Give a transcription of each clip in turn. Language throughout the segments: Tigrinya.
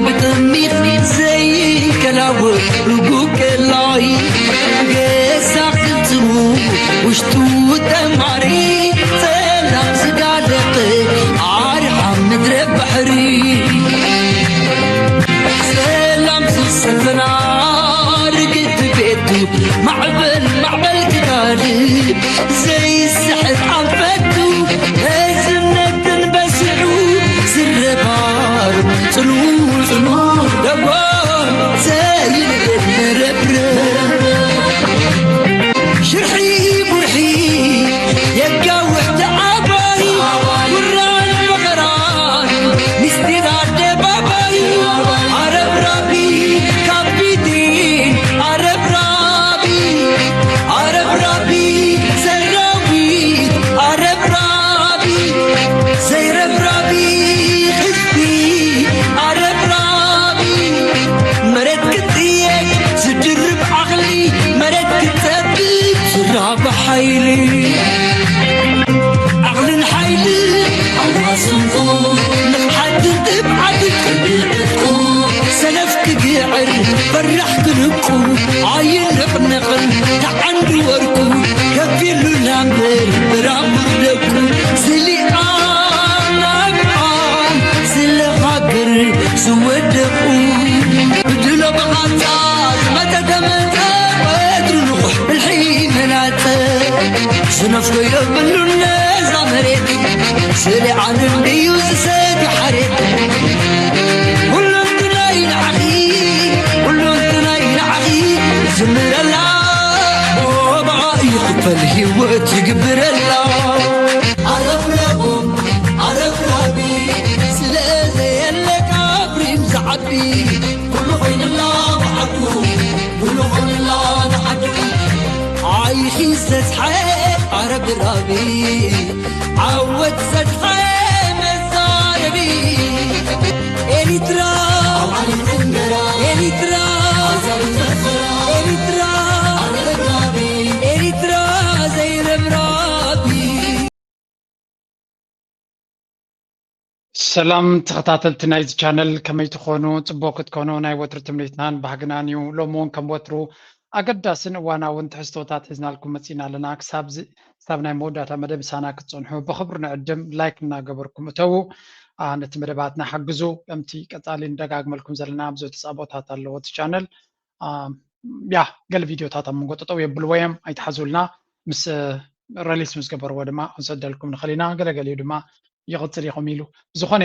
ብጥሚት ዘይከላወ ርጉቅ ቀላይ ገዛ ክልትሙ ውሽጡ ጠማሪ ሰላም ዝጋለጠ ኣርሓም ምድረ ባሕሪ ሰላም ዝሰፈና ርግእቲ ቤቱ ማዕበል ማዕበል ክዳል ዘይስሕት ኣንፈቱ ህዝነትን በስዑ ዝረባር ጽኑዕ ጽኑዕ ደጎል ዘይንብል መረብረብ ሽርሒ ቡርሒ የጋውሕ ተዓባይ ጉራን መኸራን ምስጢር ኣደባባይ ኣረብራቢ ካፒቴን ኣረብራቢ ኣረብራቢ ሰራዊት ኣረብራቢ ዘይረብራቢ ህዝቢ ኣረብራቢ መሬት ክጥየቅ ዝድርብ ዓቕሊ መሬት ክጸብብ ዝራብ ሓይሊ ዓቕልን ሓይሊ ኣዋስንኩ ንቕሓትን ትብዓትን ቅድዕትኩ ሰነፍ ክግዕር ፈራሕ ክንቁ ኣይንቕንቕን ተዓንዲ ወርቁ ከፊሉ ላምበር ብራምር ደቁ ስሊኣ ናብኣ ስለ ሃገር ዝወደቑ ብድሎ ብቓንጻ ዝመተ ተመተ ወትሩ ንቑሕ ብልሒ መላጸ ዝነፍጎ የብሉን ነዛ መሬት ስለ ዓለም ድዩ ዝሰቲ ሓሬት ኩሉ እንትናይ ንዓኺ ኩሉ እንትናይ ንዓኺ ዝምረላ ብኣ ይኽፈል ህይወት ይግብረላ ኣረብረቡ ኣረብራቢ ስለ ዘየለ ካብሪም ዝዓቢ ኩሉ ኮይንላ ብዓዱ ኩሉ ኮይንላ ንዓዱ ኣይኺ ዝተስሓ ኣረብራቢ ዓወት ዝተስሓ መዛረቢ ኤሪትራ ኤሪትራ ኤሪትራ ኤሪትራ ዘይረብራቢ ሰላም ተኸታተልቲ ናይዚ ቻነል ከመይ ትኾኑ? ፅቡቅ ክትኮኑ ናይ ወትሩ ትምኒትናን ባህግናን እዩ። ሎሚ እውን ከም ወትሩ ኣገዳስን እዋናውን ትሕዝቶታት ሒዝናልኩም መፂና ኣለና። ክሳብ ዚ- ክሳብ ናይ መወዳእታ መደብ ምሳና ክትፀንሑ ብኽብሪ ንዕድም። ላይክ እናገበርኩም እተዉ። አ፣ ነቲ መደባትና ሓግዙ። ከምቲ ቀፃሊ ንደጋግመልኩም ዘለና ብዙ ተፃቦታት ኣለዎ እቲ ቻነል። ያ ገለ ቪድዮታት ኣብ መንጎ ጠጠው የብልዎ እዮም ኣይትሓዙልና ምስ ረሊስ ምስ ገበርዎ ድማ ክንሰደልኩም ንኽእል ኢና ገለገሊኡ ድማ ይቕፅል ኢኹም ኢሉ ዝኾነ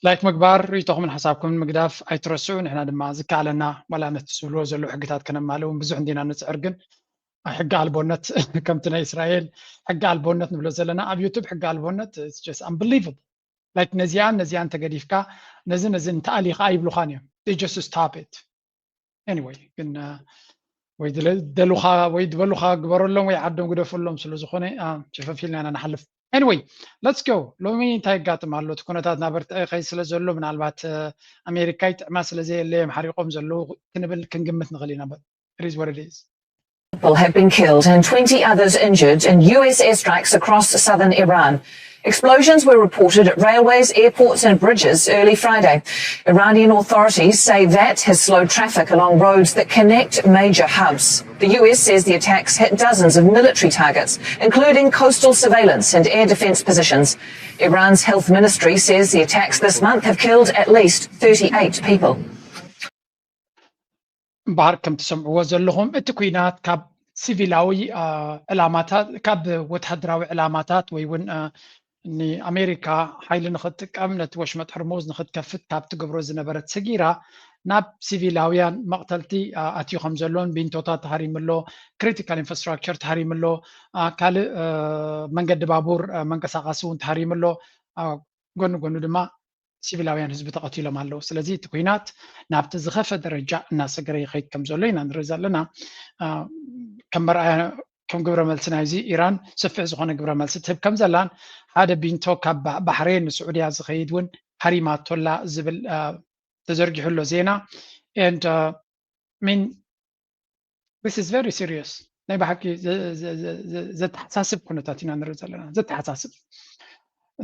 ላይክ ምግባር ርእቶኹምን ሓሳብኩምን ምግዳፍ ኣይትረስዑ ንሕና ድማ ዝከኣለና ዋላ ነቲ ዝብልዎ ዘለዉ ሕግታት ከነማልእ እውን ብዙሕ እንዲና ንፅዕር ግን ሕጊ ኣልቦነት ከምቲ ናይ እስራኤል ሕጊ ኣልቦነት ንብሎ ዘለና ኣብ ዩቱብ ሕጊ ኣልቦነት unbelievable like ነዚኣን ነዚኣን ተገዲፍካ ነዚ ነዚ እንተኣሊ ከዓ ይብሉኻን እዮም just stop it anyway ግን ወይ ደሉኻ ወይ ዝበሉኻ ግበረሎም ወይ ዓዶም ግደፈሎም ስለ ዝኾነ ሸፈፊልና ኢና ንሓልፍ anyway let's go ሎሚ እንታይ ይጋጥም ኣሎ እቲ ኩነታት ናበርትዐ ከይ ስለ ዘሎ ምናልባት ኣሜሪካ ይጥዕማ ስለ ዘየለ እዮም ሓሪቆም ዘለዉ ክንብል ክንግምት ንኽእል ኢና it is what it is People have been killed and twenty others injured in U S airstrikes across southern Iran. Explosions were reported at railways, airports, and bridges early Friday. Iranian authorities say that has slowed traffic along roads that connect major hubs. The U S says the attacks hit dozens of military targets, including coastal surveillance and air defense positions. Iran's health ministry says the attacks this month have killed at least thirty-eight people. እምበኣር ከም ትሰምዕዎ ዘለኹም እቲ ኲናት ካብ ሲቪላዊ ዕላማታት ካብ ወተሃደራዊ ዕላማታት ወይ እውን ንኣሜሪካ ሓይሊ ንክትጥቀም ነቲ ወሽመጥ ሕርሙዝ ንክትከፍት ካብ ትገብሮ ዝነበረት ሰጊራ ናብ ሲቪላውያን መቕተልቲ ኣትዩ ከም ዘሎን ቢንቶታት ተሃሪሙ ኣሎ፣ critical infrastructure ተሃሪሙ ኣሎ፣ ካልእ መንገዲ ባቡር መንቀሳቐሲ እውን ተሃሪሙ ኣሎ። ጎኒ ጎኑ ድማ ሲቪላውያን ህዝቢ ተቐቲሎም ኣለዉ። ስለዚ እቲ ኲናት ናብቲ ዝኸፈ ደረጃ እናሰገረ ይኸይድ ከም ዘሎ ኢና ንርኢ ዘለና። ከም መርኣያ ከም ግብረ መልሲ ናይዚ ኢራን ሰፊሕ ዝኾነ ግብረ መልሲ ትህብ ከም ዘላን ሓደ ቢንቶ ካብ ባሕሬን ንስዑድያ ዝኸይድ እውን ሃሪማቶላ ዝብል ተዘርጊሑ ኣሎ ዜና and mean this is very serious ናይ ብሓቂ ዘተሓሳስብ ኩነታት ኢና ንርኢ ዘለና ዘተሓሳስብ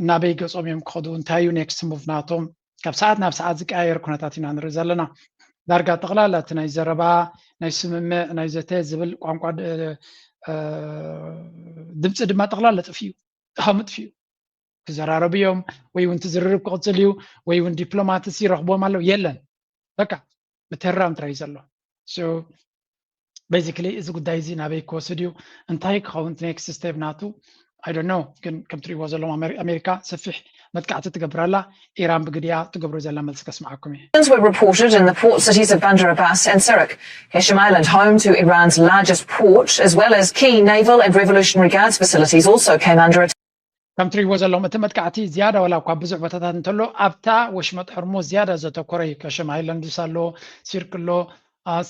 ናበይ ገፆም እዮም ክኸዱ እንታይ እዩ next move ናቶም ካብ ሰዓት ናብ ሰዓት ዝቀያየር ኩነታት ኢና ንርኢ ዘለና። ዳርጋ ጠቕላላ እቲ ናይ ዘረባ፣ ናይ ስምምዕ፣ ናይ ዘተ ዝብል ቋንቋ ድምፂ ድማ ጠቕላላ ጥፍኡ፣ ሃምጥፍኡ። ክዘራረቡ እዮም ወይ እውን ትዝርርብ ክቕፅል እዩ ወይ እውን ዲፕሎማትስ ይረኽቦም ኣለዉ፣ የለን። በቃ ምትህራም ጥራይ ዘሎ። ቤዚክሊ እዚ ጉዳይ እዚ ናበይ ክወስድ እዩ፣ እንታይ ክኸውን ኔክስት ስቴፕ ናቱ? I don't know። ግን ከም ትሪእዎ ዘለኹም ኣሜሪካ ሰፊሕ መጥቃዕቲ ትገብር ኣላ። ኢራን ብግዲያ ትገብሮ ዘላ መልሲ ከስምዓኩም እየ። Were reported in the port cities of Bandar Abbas and Sirak. Keshem Island, home to Iran's largest port, as well as key naval and Revolutionary Guards facilities, also came under attack. ከም ትሪእዎ ዘለኹም እቲ መጥቃዕቲ ዝያዳ ዋላ እኳ ብዙሕ ቦታታት እንተሎ ኣብታ ወሽመጥ ሕርሙዝ ዝያዳ ዘተኮረ እዩ። ከሸም ሃይላንድስ ኣሎ፣ ሲርክ ኣሎ፣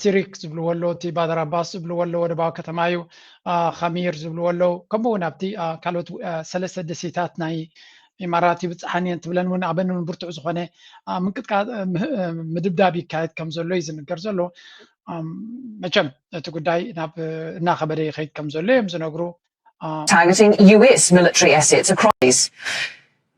ሲሪክ ዝብልዎ ኣሎ፣ እቲ ባደር ኣባስ ዝብልዎ ኣሎ፣ ወደባዊ ከተማ እዩ። ከሚር ዝብልዎ ኣሎ፣ ከምኡ እውን ኣብቲ ካልኦት ሰለስተ ደሴታት ናይ ኢማራት ይብፅሓን እየን ትብለን እውን ኣበን እውን ብርቱዕ ዝኾነ ምንቅጥቃጥ ምድብዳብ ይካየድ ከም ዘሎ እዩ ዝንገር ዘሎ። መቸም እቲ ጉዳይ ናብ እናኸበደ ይኸይድ ከም ዘሎ እዮም ዝነግሩ። Targeting U S military assets across.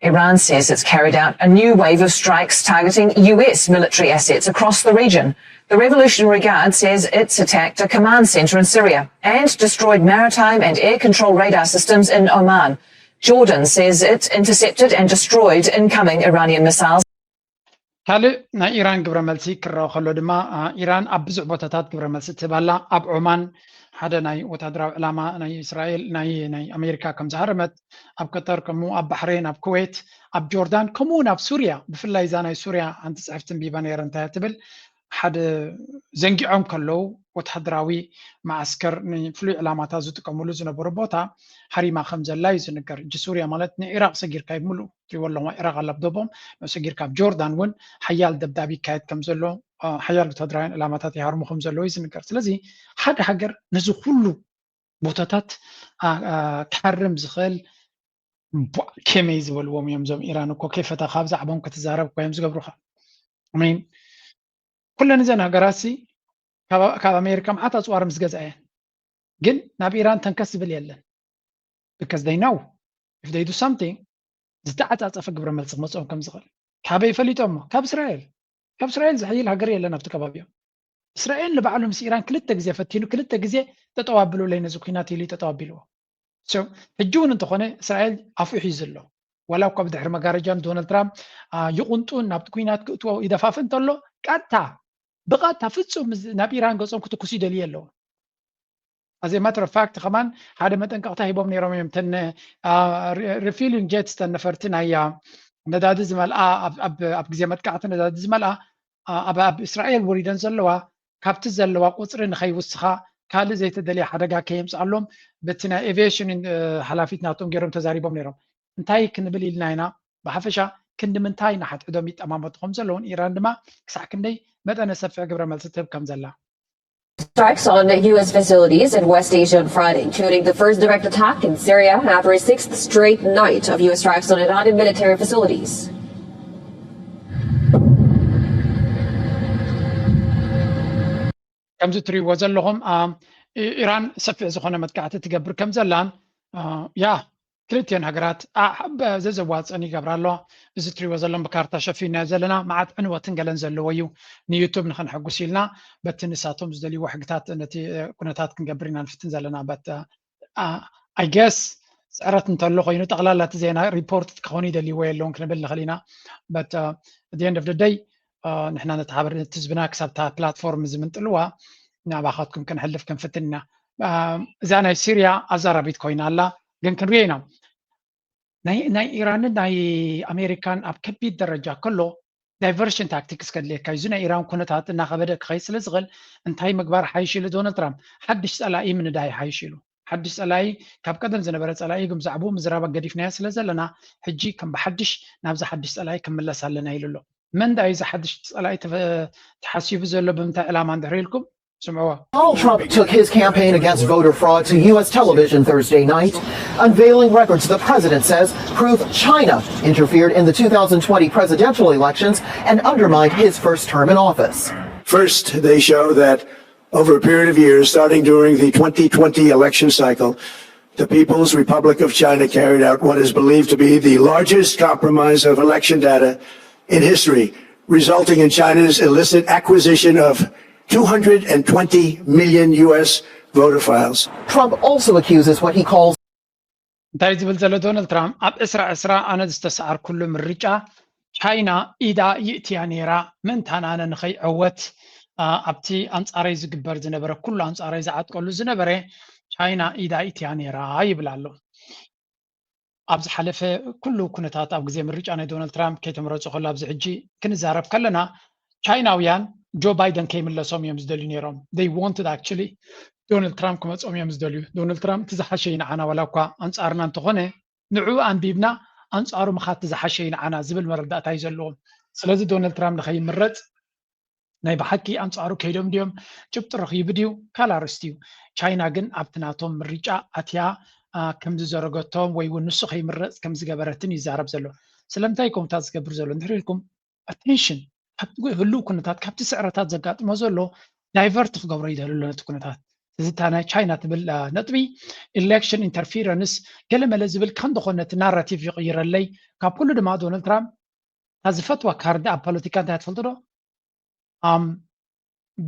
Iran says it's carried out a new wave of strikes targeting U S military assets across the region. The Revolutionary Guard says it's attacked a command center in Syria and destroyed maritime and air control radar systems in Oman. Jordan says it intercepted and destroyed incoming Iranian missiles. ካልእ ናይ ኢራን ግብረ መልሲ ክረአ ከሎ ድማ ኢራን ኣብ ብዙሕ ቦታታት ግብረ መልሲ ትህብ ኣላ። ኣብ ዖማን ሓደ ናይ ወታደራዊ ዕላማ ናይ እስራኤል ናይ ናይ ኣሜሪካ ከም ዝሃረመት፣ ኣብ ቀጠር ከምኡ ኣብ ባሕሬን፣ ኣብ ኩዌት፣ ኣብ ጆርዳን፣ ከምኡ እውን ኣብ ሱርያ፣ ብፍላይ እዛ ናይ ሱርያ ሓንቲ ፅሕፍቲ ኣንቢበ ነይረ። እንታይ ትብል? ሓደ ዘንጊዖም ከለዉ ወታደራዊ መዓስከር ንፍሉይ ዕላማታት ዝጥቀምሉ ዝነበሩ ቦታ ሃሪማ ከም ዘላ እዩ ዝንገር። እጂ ሱርያ ማለት ንዒራቕ ሰጊርካ እዩ፣ ሙሉእ ትሪእዎ ኣለኹም፣ ኢራቕ ኣላ ብደቦም፣ ንዕኡ ሰጊርካ ኣብ ጆርዳን እውን ሓያል ደብዳብ ይካየድ ከም ዘሎ፣ ሓያል ወታደራውያን ዕላማታት ይሃርሙ ከም ዘለዉ እዩ ዝንገር። ስለዚ ሓደ ሃገር ነዚ ኩሉ ቦታታት ክሃርም ዝኽእል ከመይ ዝበልዎም እዮም? እዞም ኢራን እኮ ከይፈተኻ ብዛዕቦም ክትዛረብ እኮ እዮም ዝገብሩኻ። ሚን ኩለን እዘን ሃገራት ሲ ካብ ኣሜሪካ መዓት ኣፅዋር ምስ ገዛ እየን፣ ግን ናብ ኢራን ተንከስ ዝብል የለን። Because they know if they do something ዝተዓፃፀፈ ግብረ መልሲ ክመፅኦም ከም ዝኽእል ካበይ ፈሊጦሞ? ካብ እስራኤል። ካብ እስራኤል ዝሕይል ሃገር የለን ኣብቲ ከባቢኦም። እስራኤል ንባዕሉ ምስ ኢራን ክልተ ግዜ ፈቲኑ፣ ክልተ ግዜ ጠጠው ኣብሉለይ ነዚ ኩናት ኢሉ እዩ ጠጠው ኣቢልዎ። ሕጂ እውን እንተኾነ እስራኤል ኣፉ ሒዙ ኣሎ። ዋላ እኳ ብድሕሪ መጋረጃ ዶናልድ ትራምፕ ይቁንጡን ናብቲ ኩናት ክእትዎ ይደፋፍእ እንተሎ፣ ቀጥታ ብቐጥታ ፍጹም ናብ ኢራን ገጾም ክትኩሱ ይደልዩ ኣለዉ። As a matter of fact ከማን ሓደ መጠንቀቕታ ሂቦም ነይሮም እዮም። ተን refueling jets፣ ተን ነፈርቲ ናይ ነዳዲ ዝመልኣ፣ ኣብ ግዜ መጥቃዕቲ ነዳዲ ዝመልኣ ኣብ እስራኤል ወሪደን ዘለዋ፣ ካብቲ ዘለዋ ቁፅሪ ንኸይውስኻ፣ ካልእ ዘይተደልየ ሓደጋ ከየምፅኣሎም በቲ ናይ aviation ሓላፊት ናቶም ገይሮም ተዛሪቦም ነይሮም። እንታይ ክንብል ኢልና ኢና? ብሓፈሻ ክንዲ ምንታይ ንሓድሕዶም ይጠማመቱ ከም ዘለውን ኢራን ድማ ክሳዕ ክንደይ መጠነ ሰፊሕ ግብረ መልሲ ትህብ ከም ዘላ። Strikes on U S facilities in West Asia on Friday, including the first direct attack in Syria after a sixth straight night of U S strikes on Iranian military facilities. ከምዚ ትሪእዎ ዘለኹም ኢራን ሰፊሕ ዝኾነ መጥቃዕቲ ትገብር ከም ዘላን ያ ክልቲኦን ሃገራት ዘዘዋፀን ይገብራ ኣለዋ። እዚ ትሪእዎ ዘለኹም ብካርታ ሸፊና ዘለና መዓት ዕንወትን ገለን ዘለዎ እዩ። ንዩቱብ ንኸንሐጉስ ኢልና በቲ ንሳቶም ዝደልይዎ ሕግታት ነቲ ኩነታት ክንገብር ኢና ንፍትን ዘለና። በት I guess ፅዕረት እንተሎ ኮይኑ ጠቕላላ እቲ ዜና ሪፖርት ክኾኑ ይደልይዎ የለውን ክንብል ንኽእል ኢና። But at the end of the day ንሕና ነቲ ሓበሬታ ህዝብና ክሳብ እታ ፕላትፎርም ዝምንጥልዋ ናባኻትኩም ክንሕልፍ ክንፍትን ኢና። እዛ ናይ ሲርያ ኣዛራቢት ኮይና ኣላ፣ ግን ክንሪኦ ኢና። ናይ ኢራንን ናይ ኣሜሪካን ኣብ ከቢድ ደረጃ ከሎ ዳይቨርሽን ታክቲክስ ከድልየካ እዩ። እዚ ናይ ኢራን ኩነታት እናኸበደ ክኸይድ ስለ ዝኽእል እንታይ ምግባር ሓይሽ ኢሉ ዶናልድ ትራምፕ? ሓድሽ ፀላኢ ምንዳይ ሓይሽ ኢሉ። ሓድሽ ፀላኢ፣ ካብ ቀደም ዝነበረ ፀላኢ ግን ብዛዕባኡ ምዝራብ ገዲፍናዮ ስለ ዘለና ሕጂ ከም ብሓድሽ ናብዚ ሓድሽ ፀላኢ ክንምለስ ኣለና ኢሉ ኣሎ። መን ደኣ እዩ እዚ ሓድሽ ፀላኢ ተሓሲቡ ዘሎ? ብምንታይ ዕላማ እንድሕር ኢልኩም ስምዕዎ። Donald Trump took his campaign against voter fraud to U S television Thursday night, unveiling records the president says prove China interfered in the two thousand twenty presidential elections and undermined his first term in office. First, they show that over a period of years, starting during the twenty twenty election cycle, the People's Republic of China carried out what is believed to be the largest compromise of election data in history, resulting in China's illicit acquisition of two hundred twenty million U S voter files. Trump also accuses what he calls እንታይ ዝብል ዘሎ ዶናልድ ትራምፕ ኣብ ዕስራ ዕስራ ኣነ ዝተሰዓርኩሉ ምርጫ ቻይና ኢዳ ይእትያ ነይራ ምእንታን ኣነ ንኸይዕወት ኣብቲ ኣንፃረይ ዝግበር ዝነበረ ኩሉ ኣንፃረይ ዝዓጥቀሉ ዝነበረ ቻይና ኢዳ ይእትያ ነይራ ይብል ኣሎ። ኣብ ዝሓለፈ ኩሉ ኩነታት ኣብ ግዜ ምርጫ ናይ ዶናልድ ትራምፕ ከይተመረፁ ከሎ ኣብዚ ሕጂ ክንዛረብ ከለና ቻይናውያን ጆ ባይደን ከይምለሶም እዮም ዝደልዩ ነይሮም። They wanted actually ዶናልድ ትራምፕ ክመፆም እዮም ዝደልዩ። ዶናልድ ትራምፕ እቲ ዝሓሸ እዩ ንዓና ዋላ እኳ ኣንፃርና እንተኾነ ንዕኡ ኣንቢብና ኣንፃሩ ምኻት ዝሓሸ እዩ ንዓና ዝብል መረዳእታ እዩ ዘለዎም። ስለዚ ዶናልድ ትራምፕ ንኸይምረፅ ናይ ብሓቂ ኣንፃሩ ከይዶም ድዮም ጭብጢ ረኺቡ ድዩ ካልእ ኣርእስቲ እዩ። ቻይና ግን ኣብቲ ናቶም ምርጫ ኣትያ ከምዝዘረገቶም ወይ እውን ንሱ ከይምረፅ ከምዝገበረትን ይዛረብ ዘሎ። ስለምንታይ ከምታት ዝገብር ዘሎ እንድሕር ኢልኩም ኣቴንሽን ካብቲ ህሉው ኩነታት ካብቲ ስዕረታት ዘጋጥሞ ዘሎ ዳይቨርት ክገብሮ ይደሊ ኣሎ ነቲ ኩነታት። እዚ እታ ናይ ቻይና ትብል ነጥቢ ኢሌክሽን ኢንተርፊረንስ ገለመለ ዝብል ከም ዝኾነ እቲ ናራቲቭ ይቕይረለይ። ካብ ኩሉ ድማ ዶናልድ ትራምፕ እታ ዝፈትዋ ካርድ ኣብ ፖለቲካ እንታይ ትፈልጡ ዶ?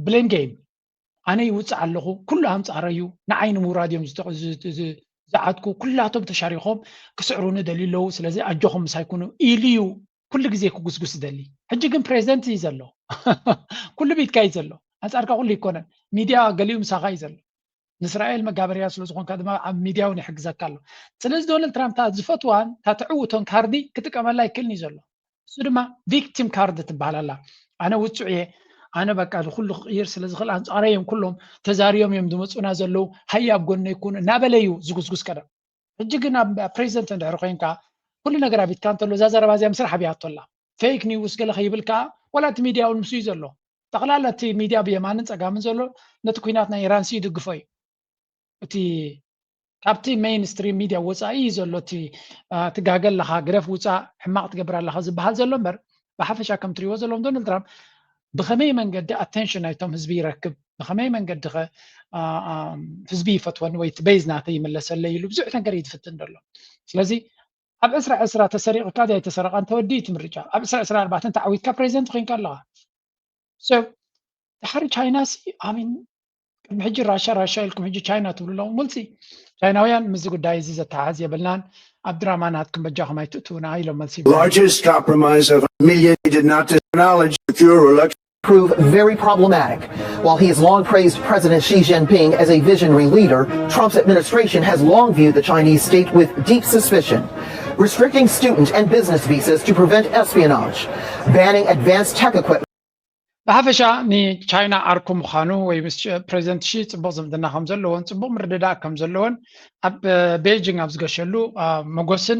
ብሌም ጌም። ኣነ ይውፅእ ኣለኹ፣ ኩሉ ኣንፃረይ እዩ፣ ንዓይ ንምውራድ እዮም ዝዓጥቁ፣ ኩላቶም ተሻሪኾም ክስዕሩኒ ደልዩ ኣለዉ፣ ስለዚ ኣጆኹም ምሳይ ኩኑ ኢሉ እዩ ኩሉ ግዜ ክጉስጉስ ዝደሊ። ሕጂ ግን ፕሬዚደንት እዩ ዘሎ። ኩሉ ብኢድካ እዩ ዘሎ። ኣንፃርካ ኩሉ ኣይኮነን። ሚድያ ገሊኡ ምሳኻ እዩ ዘሎ። ንእስራኤል መጋበርያ ስለ ዝኾንካ ድማ ኣብ ሚድያ እውን ይሕግዘካ ኣሎ። ስለዚ ዶናልድ ትራምፕ እታ ዝፈትዋን እታ ትዕውቶን ካርዲ ክጥቀመላ ኣይክእልን እዩ ዘሎ። እሱ ድማ ቪክቲም ካርድ ትበሃል ኣላ። ኣነ ውፁዕ እየ፣ ኣነ በቃ ንኩሉ ክቕይር ስለ ዝኽእል ኣንፃረይ እዮም ኩሎም ተዛርዮም እዮም ዝመፁና ዘለዉ፣ ሃየ ኣብ ጎነይ ኩኑ እናበለ እዩ ዝጉስጉስ ቀደም። ሕጂ ግን ኣብ ፕሬዚደንት እንድሕር ኮይንካ ኩሉ ነገር ኣብ ኢድካ እንተሎ እዛ ዘረባ እዚኣ ምስራሕ ኣብያቶ ኣላ። ፌክ ኒውስ ገለ ከይብል ከዓ ዋላ እቲ ሚድያ እውን ምስኡ እዩ ዘሎ። ጠቕላላ እቲ ሚድያ ብየማንን ፀጋምን ዘሎ ነቲ ኩናት ናይ ኢራን ሲ ይድግፎ እዩ። እቲ ካብቲ ሜይን ስትሪም ሚድያ ወፃኢ እዩ ዘሎ እቲ ትጋገ ኣለኻ፣ ግደፍ ውፃእ፣ ሕማቕ ትገብር ኣለኻ ዝበሃል ዘሎ እምበር ብሓፈሻ ከም ትሪእዎ ዘለዎም ዶናልድ ትራምፕ ብኸመይ መንገዲ ኣቴንሽን ናይቶም ህዝቢ ይረክብ፣ ብኸመይ መንገዲ ኸ ህዝቢ ይፈትወኒ ወይ እቲ ቤዝ ናተይ ይምለሰለይ ኢሉ ብዙሕ ነገር እዩ ዝፍትን ዘሎ። ስለዚ ኣብ ዕስራ ዕስራ ተሰሪቑ ካድያ ኣይተሰረቐን ተወዲኡ እቲ ምርጫ። ኣብ ዕስራ ዕስራ ኣርባዕተ ተዓዊትካ ፕሬዚደንት ኮይንካ ኣለኻ። So ድሓር ቻይና ሲ ኣሚን ቅድሚ ሕጂ ራሻ ራሻ ኢልኩም ሕጂ ቻይና ትብሉ ኣለኹም። ወልሲ ቻይናውያን ምስዚ ጉዳይ እዚ ዘተሓዝ የብልናን፣ ኣብ ድራማ ናትኩም በጃኹም ኣይትእትውና ኢሎም መልሲ ይብሉ። Largest compromise of a million did not acknowledge the pure reluctance prove very problematic. While he has long praised President Xi Jinping as a visionary leader, Trump's administration has long viewed the Chinese state with deep suspicion, restricting student and business visas to prevent espionage, banning advanced tech equipment. ብሓፈሻ ንቻይና ዓርኩ ምዃኑ ወይ ምስ ፕሬዚደንት ሺ ፅቡቕ ዝምድና ከም ዘለዎን ፅቡቕ ምርድዳእ ከም ዘለዎን ኣብ ቤጂንግ ኣብ ዝገሸሉ መጎስን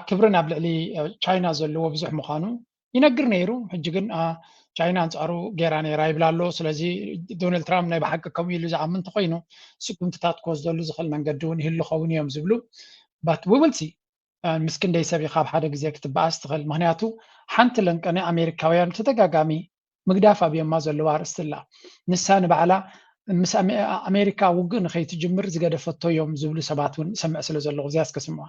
ክብርን ኣብ ልዕሊ ቻይና ዘለዎ ብዙሕ ምዃኑ ይነግር ነይሩ። ሕጂ ግን ቻይና ኣንፃሩ ገይራ ነይራ ይብል ኣሎ። ስለዚ ዶናልድ ትራምፕ ናይ ብሓቂ ከምኡ ኢሉ ዝኣምን እንተኮይኑ ስጉምትታት ክወስደሉ ዝኽእል መንገዲ እውን ይህሉ ኸውን እዮም ዝብሉ but we will see። ምስ ክንደይ ሰብ ኢኻ ኣብ ሓደ ግዜ ክትበኣስ ትኽእል? ምኽንያቱ ሓንቲ ለንቀነ ኣሜሪካውያን ብተደጋጋሚ ምግዳፍ ኣብዮማ ዘለዋ ኣርእስቲ ኣላ። ንሳ ንባዕላ ምስ ኣሜሪካ ውግእ ንኸይትጅምር ዝገደፈቶ እዮም ዝብሉ ሰባት እውን እሰምዕ ስለ ዘለኹ እዚኣ እስከ ስምዋ።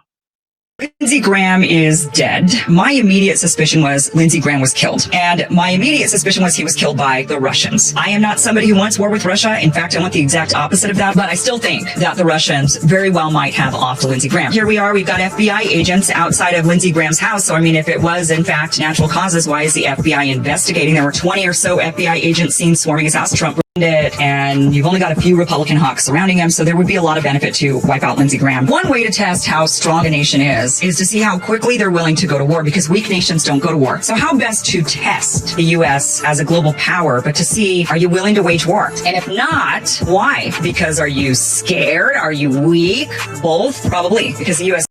Lindsey Graham is dead. My immediate suspicion was Lindsey Graham was killed. And my immediate suspicion was he was killed by the Russians. I am not somebody who wants war with Russia. In fact, I want the exact opposite of that. But I still think that the Russians very well might have offed Lindsey Graham. Here we are, we've got F B I agents outside of Lindsey Graham's house. So, I mean, if it was, in fact, natural causes, why is the F B I investigating? There were twenty or so F B I agents seen swarming his house. Trump it, and you've only got a few Republican hawks surrounding him, so there would be a lot of benefit to wipe out Lindsey Graham. One way to test how strong a nation is, is to see how quickly they're willing to go to war, because weak nations don't go to war. So how best to test the U S as a global power, but to see, are you willing to wage war? And if not, why? Because are you scared? Are you weak? Both? Probably, because the U S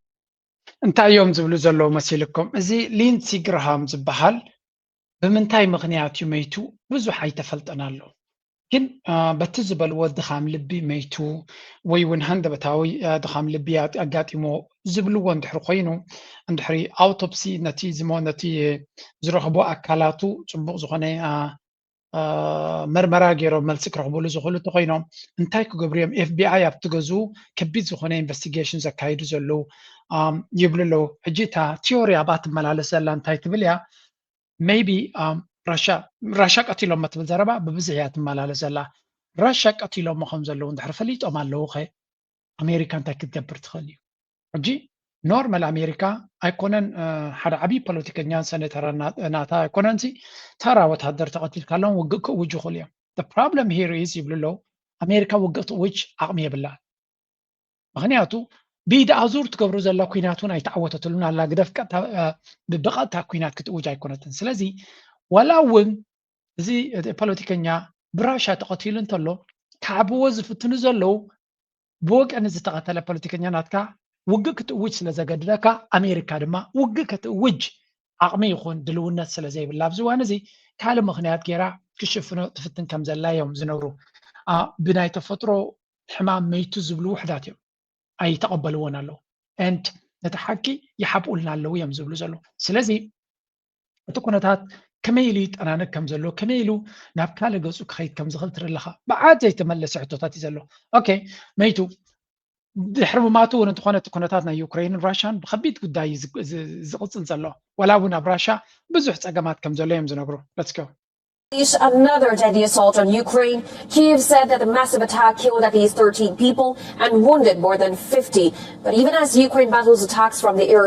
እንታይ እዮም ዝብሉ ዘለዉ መሲልኩም? እዚ ሊንሲ ግርሃም ዝበሃል ብምንታይ ምኽንያት እዩ መይቱ ብዙሕ ኣይተፈልጠን ኣሎ። ግን በቲ ዝበልዎ ድኻም ልቢ መይቱ ወይ እውን ሃንደበታዊ ድኻም ልቢ ኣጋጢሞ ዝብልዎ እንድሕር ኮይኑ እንድሕሪ ኣውቶፕሲ ነቲ ዝሞ ነቲ ዝረኽቦ ኣካላቱ ፅቡቕ ዝኾነ መርመራ ገይሮም መልሲ ክረኽብሉ ዝኽእሉ እንተኮይኖም እንታይ ክገብሩ እዮም? ኤፍ ቢ ኣይ ኣብቲ ገዝኡ ከቢድ ዝኾነ ኢንቨስቲጌሽን ዘካይዱ ዘለዉ ይብሉ ኣለዉ። ሕጂ እታ ቲዮሪ ኣብኣ ትመላለስ ዘላ እንታይ ትብል እያ? maybe ራሻ ራሻ ቀቲሎሞ ትብል ዘረባ ብብዝሒ እያ ትመላለስ ዘላ። ራሻ ቀቲሎሞ ከም ዘለዉ እንድሕር ፈሊጦም ኣለዉ ኸ ኣሜሪካ እንታይ ክትገብር ትኽእል እዩ? ሕጂ ኖርማል ኣሜሪካ ኣይኮነን ሓደ ዓብዪ ፖለቲከኛ ሰኔተር ናታ ኣይኮነንሲ ተራ ወታደር ተቐቲልካሎም ውግእ ክእውጁ ይኽእሉ እዮም። problem here is ይብሉ ኣለዉ። ኣሜሪካ ውግእ ትእውጅ ዓቕሚ የብላን። ምክንያቱ ብኢድ ኣዙር ትገብሩ ዘላ ኩናት እውን ኣይተዓወተትሉን ኣላ ግደፍ ብቀጥታ ኩናት ክትእውጅ ኣይኮነትን። ስለዚ ዋላ እውን እዚ ፖለቲከኛ ብራሻ ተቐቲሉ እንተሎ ክዓብዎ ዝፍትኑ ዘለዉ ብወገን ዝተቐተለ ፖለቲከኛ ናትካ ውግእ ክትእውጅ ስለ ዘገድደካ ኣሜሪካ ድማ ውግእ ክትእውጅ ዓቕሚ ይኹን ድልውነት ስለ ዘይብላ ኣብዚ እዋን እዚ ካልእ ምክንያት ገይራ ክሽፍኖ ትፍትን ከም ዘላ እዮም ዝነግሩ። ብናይ ተፈጥሮ ሕማም መይቱ ዝብሉ ውሕዳት እዮም ኣይተቐበልዎን ኣለዉ and ነቲ ሓቂ ይሓብኡልና ኣለዉ እዮም ዝብሉ ዘለዉ። ስለዚ እቲ ኩነታት ከመይ ኢሉ ይጠናነግ ከም ዘሎ ከመይ ኢሉ ናብ ካልእ ገፁ ክኸይድ ከም ዝኽእል ትርኢ ኣለኻ። ብዓት ዘይተመለሰ ሕቶታት እዩ ዘሎ። ኦኬ መይቱ ድሕሪ ምማቱ እውን እንተኾነ እቲ ኩነታት ናይ ዩክሬንን ራሽያን ብከቢድ ጉዳይ እዩ ዝቅፅል ዘሎ። ዋላ እውን ኣብ ራሽያ ብዙሕ ፀገማት ከም ዘሎ እዮም ዝነግሩ። Let's go. Another deadly assault on Ukraine. Kyiv said that the massive attack killed at least thirteen people and wounded more than fifty. But even as Ukraine battles attacks from the air,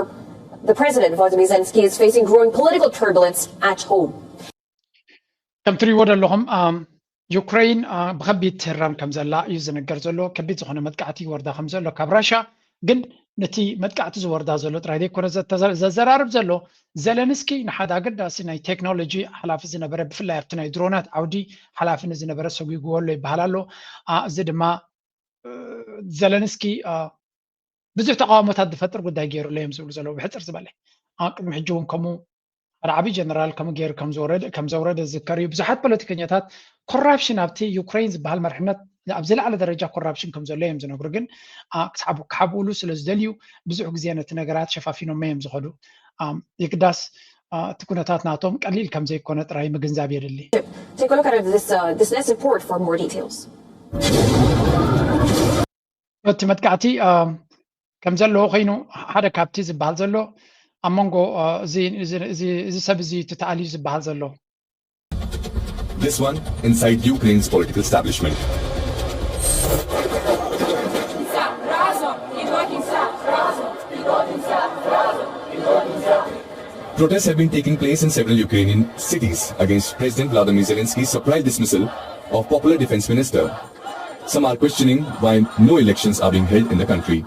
the president Volodymyr Zelensky is facing growing political turbulence at home. ከም ትሪእዎ ዘለኹም ዩክሬን ብከቢድ ትህረም ከም ዘላ እዩ ዝነገር ዘሎ። ከቢድ ዝኾነ መጥቃዕቲ ይወርዳ ከም ዘሎ ካብ ራሻ ግን ነቲ መጥቃዕቲ ዝወርዳ ዘሎ ጥራይ ዘይኮነ ዘዘራርብ ዘሎ ዘለንስኪ ንሓደ ኣገዳሲ ናይ ቴክኖሎጂ ሓላፊ ዝነበረ ብፍላይ ኣብቲ ናይ ድሮናት ዓውዲ ሓላፊ ንዝነበረ ሰጒግዎ ኣሎ ይበሃል ኣሎ። እዚ ድማ ዘለንስኪ ብዙሕ ተቃውሞታት ዝፈጥር ጉዳይ ገይሩ ኣሎ እዮም ዝብሉ ዘለዉ ብሕፅር ዝበለ ቅድሚ ሕጂ እውን ከምኡ ሓደ ዓብዪ ጀነራል ከምኡ ገይሩ ከም ዘውረደ ዝዝከር እዩ። ብዙሓት ፖለቲከኛታት ኮራፕሽን ኣብቲ ዩክሬን ዝበሃል መርሕነት ኣብ ዝለዓለ ደረጃ ኮራፕሽን ከም ዘሎ እዮም ዝነግሩ። ግን ክሓብኡሉ ስለ ዝደልዩ ብዙሕ ግዜ ነቲ ነገራት ሸፋፊኖሞ እዮም ዝኸዱ። የግዳስ እቲ ኩነታት ናቶም ቀሊል ከም ዘይኮነ ጥራይ ምግንዛብ የድሊ። እቲ መጥቃዕቲ ከም ዘለዎ ኮይኑ ሓደ ካብቲ ዝበሃል ዘሎ ኣብ መንጎ እዚ ሰብ እዚ ትተኣልዩ ዝበሃል ዘሎ This one inside Ukraine's political establishment. Protests have been taking place in several Ukrainian cities against President Vladimir Zelensky's surprise dismissal of popular defense minister. Some are questioning why no elections are being held in the country.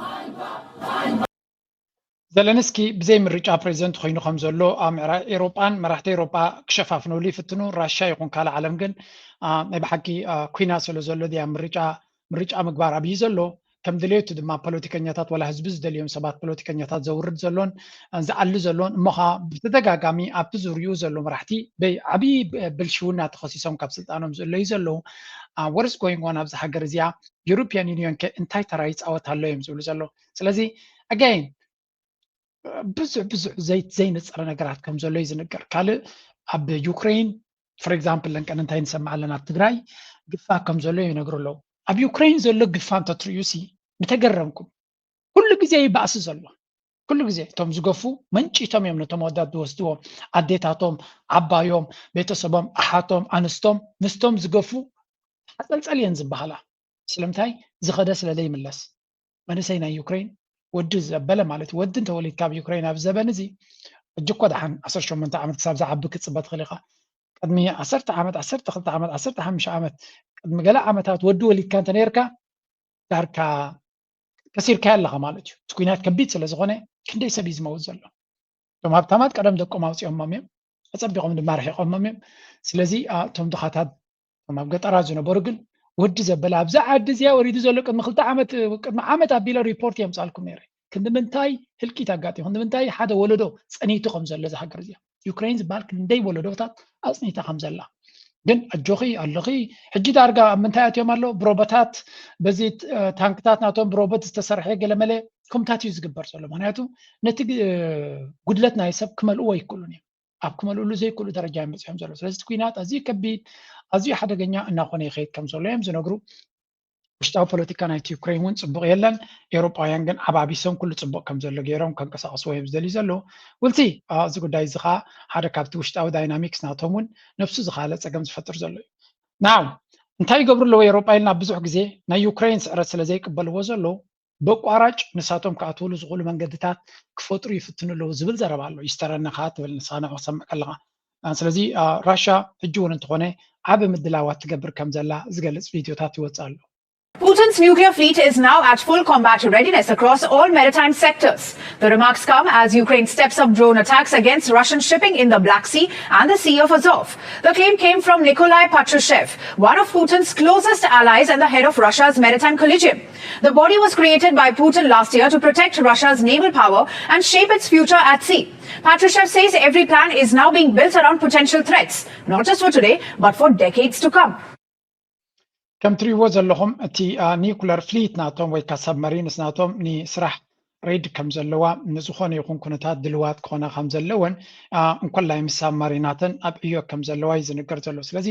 ዘለንስኪ ብዘይ ምርጫ ፕሬዚደንት ኮይኑ ከም ዘሎ ኣብ ምዕራብ ኤሮጳን መራሕቲ ኤሮጳ ክሸፋፍነሉ ይፍትኑ። ራሻ ይኹን ካልእ ዓለም ግን ናይ ብሓቂ ኩና ስለ ዘሎ ድያ ምርጫ ምርጫ ምግባር ኣብዩ ዘሎ። ከም ድሌቱ ድማ ፖለቲከኛታት ዋላ ህዝቢ ዝደልዮም ሰባት ፖለቲከኛታት ዘውርድ ዘሎን ዝኣሊ ዘሎን እሞ ኸዓ ብተደጋጋሚ ኣብቲ ዙርይኡ ዘሎ መራሕቲ በይ ዓብዪ ብልሽውና ተኸሲሶም ካብ ስልጣኖም ዝእለዩ ዘለዉ። What is going on ኣብዚ ሃገር እዚኣ? European Union ከ እንታይ ተራ ይፃወት ኣሎ እዮም ዝብሉ ዘለዉ። ስለዚ again ብዙሕ ብዙሕ ዘይነፀረ ነገራት ከም ዘሎ እዩ ዝንገር። ካልእ ኣብ ዩክሬን for example ለንቀን እንታይ ንሰምዕ ኣለና ኣብ ትግራይ ግፋ ከም ዘሎ ይነግሩ ኣለዉ። ኣብ ዩክሬን ዘሎ ግፋ እንተትርእዩ ሲ ምተገረምኩም። ኩሉ ግዜ ይባእሲ ዘሎ ኩሉ ግዜ እቶም ዝገፉ መንጭቶም እዮም ነቶም ኣወዳት ዝወስድዎም ኣዴታቶም ዓባዮም ቤተሰቦም ኣሓቶም ኣንስቶም ምስቶም ዝገፉ ሓፀልፀል እየን ዝበሃላ። ስለምንታይ ዝኸደ ስለ ዘይምለስ መንእሰይ ናይ ዩክሬን ወዲ ዘበለ ማለት እዩ። ወዲ እንተወሊድካ ኣብ ዩክሬን ኣብ ዘበን እዚ ሕጂ እኮ ደሓን ዓሰርተ ሸሞንተ ዓመት ክሳብ ዝዓቢ ክትፅበ ትኽእል ኢኻ። ቅድሚ ዓሰርተ ዓመት ዓሰርተ ክልተ ዓመት ዓሰርተ ሓሙሽተ ዓመት ቅድሚ ገለ ዓመታት ወዲ ወሊድካ እንተነርካ ዳርካ ከሲርካዮ ኣለኻ ማለት እዩ። እቲ ኩናት ከቢድ ስለ ዝኾነ ክንደይ ሰብ እዩ ዝመውት ዘሎ። እቶም ሃብታማት ቀደም ደቆም ኣውፂኦሞም እዮም፣ ኣፀቢቖም ድማ ርሒቆሞም እዮም። ስለዚ እቶም ድኻታት እቶም ኣብ ገጠራት ዝነበሩ ግን ወዲ ዘበለ ኣብዛ ዓዲ እዚኣ ወሪዱ ዘሎ ቅድሚ ክልተ ዓመት ቅድሚ ዓመት ኣቢለ ሪፖርት የምፃልኩም ነይረ። ክንዲ ምንታይ ህልቂት ኣጋጢሙ ክንዲ ምንታይ ሓደ ወለዶ ፀኒቱ ከም ዘሎ እዛ ሃገር እዚኣ ዩክሬን ዝበሃል ክንደይ ወለዶታት ኣፅኒታ ከም ዘላ ግን ኣጆኺ ኣለኺ ሕጂ ዳርጋ ኣብ ምንታይ ኣትዮም ኣሎ ብሮቦታት በዚ ታንክታት ናቶም ብሮቦት ዝተሰርሐ ገለመለ ከምታት እዩ ዝግበር ዘሎ ምክንያቱ ነቲ ጉድለት ናይ ሰብ ክመልእዎ ኣይክእሉን እዮም ኣብ ክመልእሉ ዘይክእሉ ደረጃ እዮም በፂሖም ዘሎ ስለዚ ኩናት ኣዝዩ ከቢድ ኣዝዩ ሓደገኛ እናኾነ ይኸይድ ከም ዘሎ እዮም ዝነግሩ ውሽጣዊ ፖለቲካ ናይቲ ዩክሬን እውን ፅቡቕ የለን። ኤውሮጳውያን ግን ዓባቢሶም ኩሉ ፅቡቕ ከም ዘሎ ገይሮም ከንቀሳቐስዎ እዮም ዝደልዩ ዘለዉ። ውልቲ እዚ ጉዳይ እዚ ከዓ ሓደ ካብቲ ውሽጣዊ ዳይናሚክስ ናቶም እውን ነብሱ ዝኻለ ፀገም ዝፈጥር ዘሎ እዩ። ናው እንታይ ይገብሩ ኣለዉ ኤውሮጳ ኢልና ብዙሕ ግዜ ናይ ዩክሬን ስዕረት ስለ ዘይቅበልዎ ዘለዉ በቋራጭ ንሳቶም ክኣትውሉ ዝኽእሉ መንገድታት ክፈጥሩ ይፍትኑ ኣለዉ ዝብል ዘረባ ኣሎ። ይስተረኒ ከዓ ትብል ንስኻ ንዑ ክሰምዕ ከለኻ። ስለዚ ራሻ ሕጂ እውን እንተኾነ ዓቢ ምድላዋት ትገብር ከም ዘላ ዝገልጽ ቪድዮታት ይወጽእ ኣሎ። Putin's nuclear fleet is now at full combat readiness across all maritime sectors. The remarks come as Ukraine steps up drone attacks against Russian shipping in the Black Sea and the Sea of Azov. The claim came from Nikolai Patrushev, one of Putin's closest allies and the head of Russia's maritime collegium. The body was created by Putin last year to protect Russia's naval power and shape its future at sea. Patrushev says every plan is now being built around potential threats, not just for today, but for decades to come. ከም ትሪእዎ ዘለኹም እቲ ኒኩለር ፍሊት ናቶም ወይ ካ ሰብመሪንስ ናቶም ንስራሕ ሬድ ከም ዘለዋ ንዝኾነ ይኹን ኩነታት ድልዋት ክኾና ከም ዘለወን እንኮላይ ምስ ሳብማሪናተን ኣብ ዕዮ ከም ዘለዋ እዩ ዝንገር ዘሎ። ስለዚ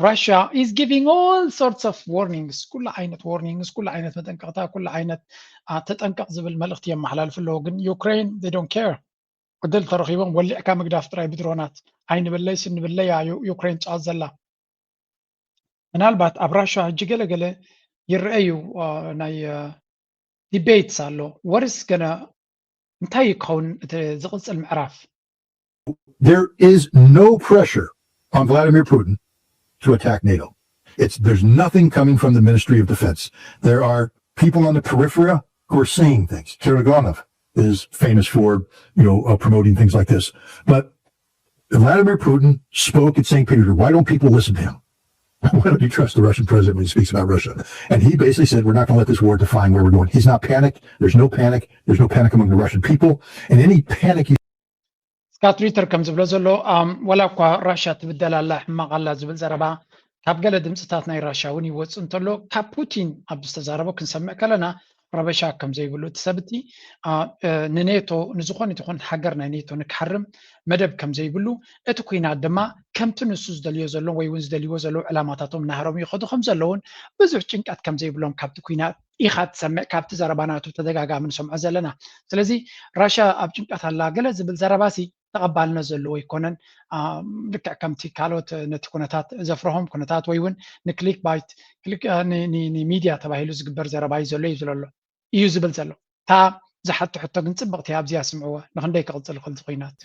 ራሽያ is giving all sorts of warnings፣ ኩሉ ዓይነት ዋርኒንግስ፣ ኩሉ ዓይነት መጠንቀቕታ፣ ኩሉ ዓይነት ተጠንቀቕ ዝብል መልእኽቲ የመሓላልፍ ኣለዎ። ግን ዩክሬን they don't care። ዕድል ተረኺቦም ወሊዕካ ምግዳፍ ጥራይ ብድሮናት። ዓይኒ ብለይ ስኒ ብለይ እያ ዩክሬን ትጻወት ዘላ። ምናልባት ኣብ ራሻ ሕጂ ገለገለ ይረአዩ ናይ ዲቤትስ ኣሎ። ወርስ ገና እንታይ ክኸውን እቲ ዝቕጽል ምዕራፍ? There is no pressure on Vladimir Putin to attack NATO. It's there's nothing coming from the Ministry of Defense. There are people on the periphery who are saying things. Kirigonov is famous for you know uh, promoting things like this, but Vladimir Putin spoke at Saint Petersburg. Why don't people listen to him? Why don't you trust the Russian president when he speaks about Russia? And he basically said, we're not going to let this war define where we're going. He's not panicked. There's no panic. There's no panic among the Russian people. And any panic you ስካት ሪተር ከም ዝብሎ ዘሎ ዋላ እኳ ራሽያ ትብደል ኣላ ሕማቕ ኣላ ዝብል ዘረባ ካብ ገለ ድምፅታት ናይ ራሽያ እውን ይወፅእ እንተሎ ካብ ፑቲን ኣብ ዝተዛረቦ ክንሰምዕ ከለና ረበሻ ከም ዘይብሉ እቲ ሰብ እቲ ንኔቶ ንዝኾነ ይኹን ሃገር ናይ ኔቶ ንክሓርም መደብ ከም ዘይብሉ እቲ ኩናት ድማ ከምቲ ንሱ ዝደልዮ ዘሎ ወይ እውን ዝደልይዎ ዘለዉ ዕላማታቶም ናህሮም ይኸዱ ከም ዘለውን ብዙሕ ጭንቀት ከም ዘይብሎም ካብቲ ኩናት ኢኻ ትሰምዕ ካብቲ ዘረባ ናቱ ተደጋጋሚ ንሰምዖ ዘለና። ስለዚ ራሽያ ኣብ ጭንቀት ኣላ ገለ ዝብል ዘረባሲ ተቐባልነት ዘለዎ ኣይኮነን። ልክዕ ከምቲ ካልኦት ነቲ ኩነታት ዘፍረሆም ኩነታት ወይ እውን ንክሊክ ባይት ንሚድያ ተባሂሉ ዝግበር ዘረባ እዩ ዘሎ እዩ ዝለሎ እዩ ዝብል ዘሎ። እታ ዝሓቶ ሕቶ ግን ፅብቕቲ ኣብዚኣ ስምዕዋ። ንክንደይ ክቕፅል ይኽእል እዚ ኩናት?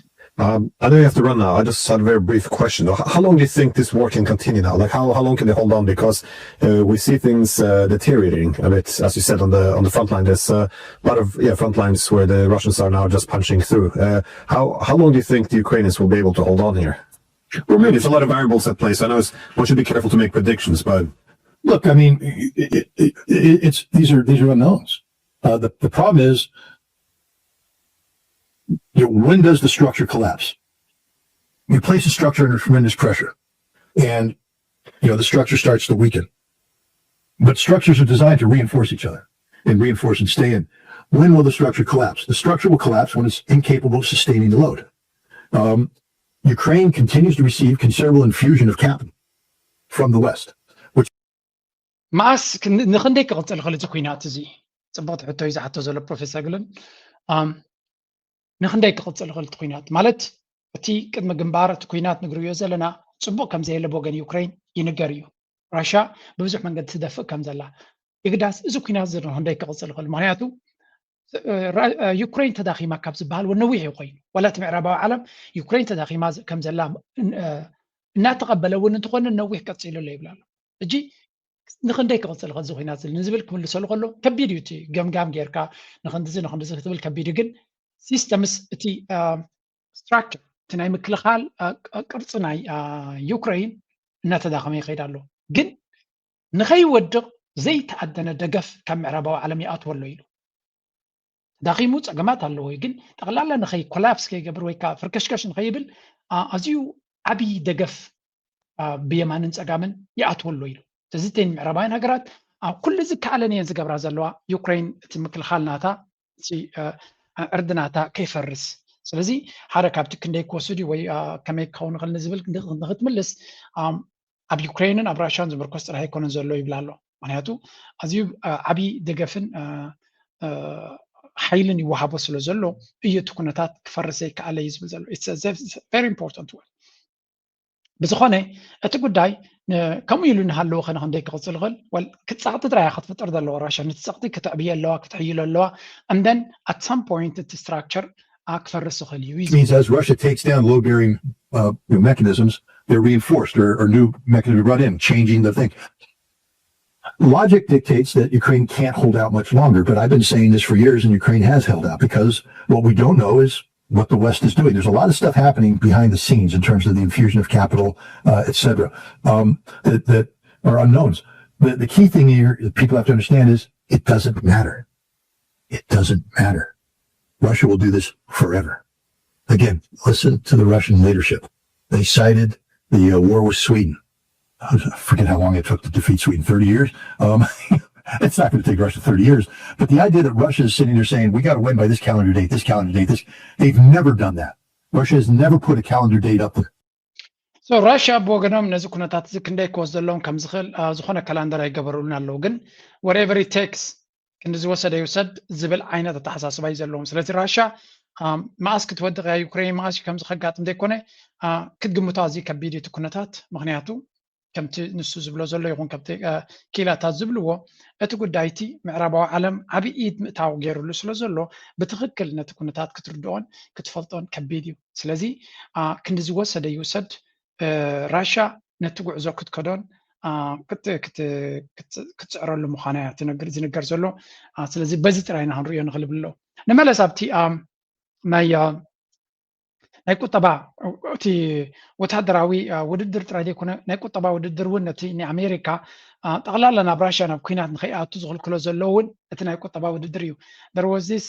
Um, I know you have to run now. I just had a very brief question. How long do you think this war can continue now? Like, how, how long can they hold on? Because uh, we see things uh, deteriorating a bit, as you said on the on the front line. There's uh, a lot of yeah front lines where the Russians are now just punching through. Uh, how how long do you think the Ukrainians will be able to hold on here? Well, I mean, it's a lot of variables at play. So I know it's, one should be careful to make predictions, but look, I mean, it, it, it, it's these are these are unknowns. Uh, the the problem is you know, when does the structure collapse? You place a structure under tremendous pressure, and you know the structure starts to weaken. But structures are designed to reinforce each other and reinforce and stay in. When will the structure collapse? The structure will collapse when it's incapable of sustaining the load. Um, Ukraine continues to receive considerable infusion of capital from the West, which መኣስ ንክንደይ ክቕፅል ይኽእል እዚ ኩናት እዚ? ፅቡቕቲ ሕቶ እዩ ዝሓቶ ዘሎ ፕሮፌሰር ግልን። ንክንደይ ክቕፅል ይኽእል እቲ ኩናት ማለት እቲ ቅድሚ ግንባር እቲ ኩናት ንግርዮ ዘለና ፅቡቕ ከም ዘየለ ብወገን ዩክሬን ይንገር እዩ። ራሽያ ብብዙሕ መንገዲ ትደፍእ ከም ዘላ ይግዳስ እዚ ኩናት እዚ ንክንደይ ክቕፅል ይኽእል? ምክንያቱ ዩክሬን ተዳኺማ ካብ ዝበሃል ነዊሕ እዩ ኮይኑ ዋላ እቲ ምዕራባዊ ዓለም ዩክሬን ተዳኺማ ከም ዘላ እናተቐበለ እውን እንተኾነ ነዊሕ ቀፂሉ ኣሎ ይብል ኣሎ። ሕጂ ንክንደይ ክቕፅል ከዚ ኩናት ዝብል ንዝብል ክምልሰሉ ከሎ ከቢድ እዩ እቲ ገምጋም ጌርካ ንክንድዚ ንክንድዚ ክትብል ከቢድ እዩ። ግን ሲስተምስ እቲ ስትራክቸር እቲ ናይ ምክልኻል ቅርፂ ናይ ዩክሬን እናተዳኸመ ይኸይድ ኣሎ። ግን ንኸይወድቕ ዘይተኣደነ ደገፍ ካብ ምዕራባዊ ዓለም ይኣትወ ኣሎ ኢሉ። ዳኺሙ ፀገማት ኣለዎ እዩ ግን ጠቕላላ ንኸይ ኮላፕስ ከይገብር ወይ ከዓ ፍርከሽከሽ ንኸይብል ኣዝዩ ዓብዪ ደገፍ ብየማንን ፀጋምን ይኣትወ ኣሎ ኢሉ። ስለዚ እተን ምዕራባውያን ሃገራት ኣብ ኩሉ ዝከኣለን እየን ዝገብራ ዘለዋ። ዩክሬን እቲ ምክልኻል ናታ እቲ ዕርዲ ናታ ከይፈርስ። ስለዚ ሓደ ካብቲ ክንደይ ክወስድ እዩ ወይ ከመይ ክኸውን ይኽእል ንዝብል ንክትምልስ ኣብ ዩክሬንን ኣብ ራሽያን ዝምርኮስ ጥራሕ ኣይኮነን ዘሎ ይብል ኣሎ። ምክንያቱ ኣዝዩ ዓብዪ ደገፍን ሓይልን ይወሃቦ ስለ ዘሎ እዩ እቲ ኩነታት ክፈርስ ዘይከኣለ እዩ ዝብል ዘሎ። Very important word። ብዝኾነ እቲ ጉዳይ ከምኡ ኢሉ እናሃለወ ከነ ክንደይ ክቕፅል ይኽእል? ወል ክፀቕጢ ጥራይ ክትፍጥር ዘለዎ ራሻ ነቲ ፀቕጢ ክትዕብየ ኣለዋ ክትሕይሎ ኣለዋ። And then at some point እቲ structure ክፈርስ ይኽእል እዩ። Means as Russia takes down load bearing uh, mechanisms, they're reinforced or, or new mechanisms brought in, changing the thing. Logic dictates that Ukraine can't hold out much longer, but I've been saying this for years, and Ukraine has held out because what we don't know is what the West is doing. There's a lot of stuff happening behind the scenes in terms of the infusion of capital, uh, et cetera, um, that, that are unknowns. The, the key thing here that people have to understand is it doesn't matter. It doesn't matter. Russia will do this forever. Again, listen to the Russian leadership. They cited the uh, war with Sweden. I forget how long it took to defeat Sweden, thirty years. Um, it's not going to take Russia thirty years. But the idea that Russia is sitting there saying, we got to win by this calendar date, this calendar date, this, they've never done that. Russia has never put a calendar date up there. So Russia ብወገኖም ነዚ ኩነታት እዚ ክንደይ ክወስደሎም ከም ዝኽእል ዝኾነ ካላንደር ኣይገበሩሉን ኣለዉ። ግን whatever it takes ክንዲ ዝወሰደ ይውሰድ ዝብል ዓይነት ኣተሓሳስባ እዩ ዘለዎም። ስለዚ ራሻ መኣስ ክትወድቕ እያ ዩክሬን፣ መኣስ እዩ ከምዚ ከጋጥም ዘይኮነ ክትግምቶ ኣዝዩ ከቢድ እዩ እቲ ኩነታት። ምክንያቱ ከምቲ ንሱ ዝብሎ ዘሎ ይኹን ከምቲ ኪላታት ዝብልዎ፣ እቲ ጉዳይ እቲ ምዕራባዊ ዓለም ዓብዪ ኢድ ምእታው ገይሩሉ ስለ ዘሎ ብትኽክል ነቲ ኩነታት ክትርድኦን ክትፈልጦን ከቢድ እዩ። ስለዚ ክንዲ ዝወሰደ ይውሰድ፣ ራሻ ነቲ ጉዕዞ ክትከዶን ክትፅዕረሉ ምዃና እያ ዝንገር ዘሎ። ስለዚ በዚ ጥራይ ኢና ክንርእዮ ንኽእል ብሎ ንመለስ ኣብቲ ናይ ናይ ቁጠባ እቲ ወታደራዊ ውድድር ጥራይ ዘይኮነ ናይ ቁጠባ ውድድር እውን ነቲ ንኣሜሪካ ጠቕላላ ናብ ራሽያ ናብ ኩናት ንኸይኣቱ ዝኽልክሎ ዘሎ እውን እቲ ናይ ቁጠባ ውድድር እዩ። There was this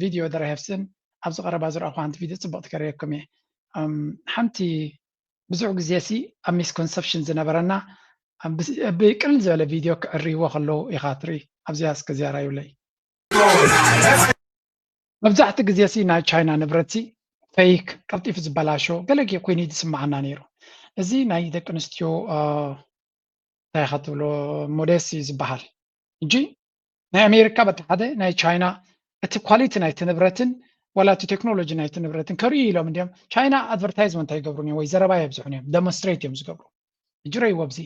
video that I have seen ኣብዚ ቀረባ ዝረኣኹ ሓንቲ ቪድዮ ፅብቕቲ ከርእየኩም እየ። ሓንቲ ብዙሕ ግዜ ሲ ኣብ misconception ዝነበረና ብቅልል ዝበለ ቪድዮ ክዕርይዎ ከለዉ ኢኻ ትርኢ። ኣብዚኣ እስከ ዝያራ ይብለይ። መብዛሕቲ ግዜ ሲ ናይ ቻይና ንብረት ሲ ፌክ ቀልጢፉ ዝበላሾ ገለ ኮይኑ ዝስምዓና ነይሩ። እዚ ናይ ደቂ ኣንስትዮ እንታይ ኢኻ ትብሎ ሞዴስ እዩ ዝበሃል። ሕጂ ናይ ኣሜሪካ በቲ ሓደ ናይ ቻይና እቲ ኳሊቲ ናይቲ ንብረትን ዋላ እቲ ቴክኖሎጂ ናይቲ ንብረትን ከርእዩ ኢሎም እንዲዮም። ቻይና ኣድቨርታይዝመንት ኣይገብሩን እዮም ወይ ዘረባ የብዝሑን እዮም፣ ደሞንስትሬት እዮም ዝገብሩ። ሕጂ ረይዎ ኣብዚ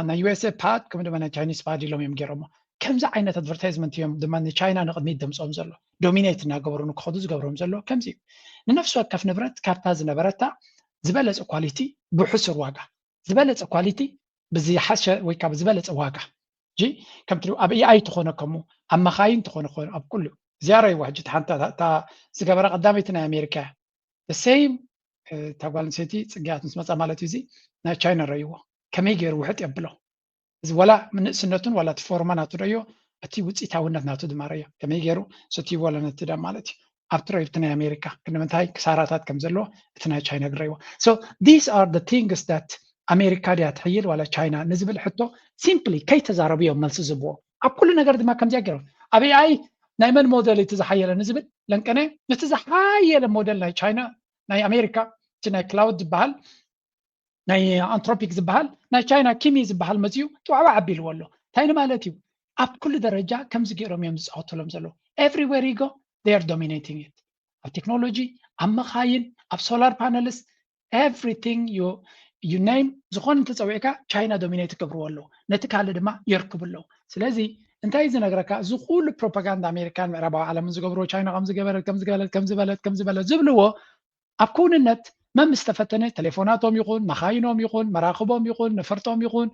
ናይ ዩኤስኤ ፓድ ከምኡ ድማ ናይ ቻይኒስ ፓድ ኢሎም እዮም ገይሮሞ። ከምዚ ዓይነት ኣድቨርታይዝመንት እዮም ድማ ንቻይና ንቕድሚት ደምፅኦም ዘሎ። ዶሚኔት እናገበሩ ንክኸዱ ዝገብሮም ዘሎ ከምዚ እዩ። ንነፍሲ ወከፍ ንብረት ካብታ ዝነበረታ ዝበለፀ ኳሊቲ ብሕሱር ዋጋ ዝበለፀ ኳሊቲ ብዝሓሸ ወይ ካብ ዝበለፀ ዋጋ ጂ ከምቲ ኣብ ኤኣይ ተኾነ ከምኡ ኣብ መኻይን ተኾነ ኮነ ኣብ ኩሉ ዝያራ ይዋ ሕጂ ሓንታ እታ ዝገበረ ቀዳመይቲ ናይ ኣሜሪካ እያ። ሴም እታ ጓል ኣንስተይቲ ፅግያት ምስ መፃ ማለት እዩ። እዚ ናይ ቻይና ረይዎ ከመይ ገይሩ ውሕጥ የብሎ። እዚ ዋላ ንእስነቱን ዋላ እቲ ፎርማ ናቱ ረዮ እቲ ውፅኢታውነት ናቱ ድማ ረዮ ከመይ ገይሩ ሰትይዎ ለነቲ ደም ማለት እዩ። ኣብቲ ረዩብቲ ናይ ኣሜሪካ ክንምንታይ ክሳራታት ከም ዘለዎ እቲ ናይ ቻይና ግረይዎ። So these are the things that ኣሜሪካ ድያ ትሕይል ዋላ ቻይና ንዝብል ሕቶ ሲምፕሊ ከይተዛረቡ እዮም መልሲ ዝብዎ። ኣብ ኩሉ ነገር ድማ ከምዚያ ገይሮም ኣብ ኤኣይ ናይ መን ሞዴል እቲ ዝሓየለ ንዝብል ለንቀነ ነቲ ዝሓየለ ሞዴል ናይ ቻይና ናይ ኣሜሪካ እቲ ናይ ክላውድ ዝበሃል ናይ ኣንትሮፒክ ዝበሃል ናይ ቻይና ኪሚ ዝበሃል መፅዩ ጥዋዕዋዕ ኣቢልዎ ኣሎ። እንታይ ንማለት እዩ? ኣብ ኩሉ ደረጃ ከምዚ ገይሮም እዮም ዝፃወቱሎም ዘለዉ። Everywhere you go they are dominating it። ኣብ ቴክኖሎጂ፣ ኣብ መኻይን፣ ኣብ ሶላር ፓነልስ፣ everything you name ዝኾነ እንተፀዊዕካ ቻይና ዶሚኔት ይገብርዎ ኣለዉ። ነቲ ካልእ ድማ የርክቡ ኣለዉ። ስለዚ እንታይ ዝነግረካ እዚ ኩሉ ፕሮፓጋንዳ ኣሜሪካን ምዕራባዊ ዓለምን ዝገብርዎ ቻይና ከምዝገበረት ከምዝገበለት ከምዝበለት ከምዝበለት ዝብልዎ ኣብ ክውንነት መን ምስ ተፈተነ ቴሌፎናቶም ይኹን መኻይኖም ይኹን መራኽቦም ይኹን ነፈርቶም ይኹን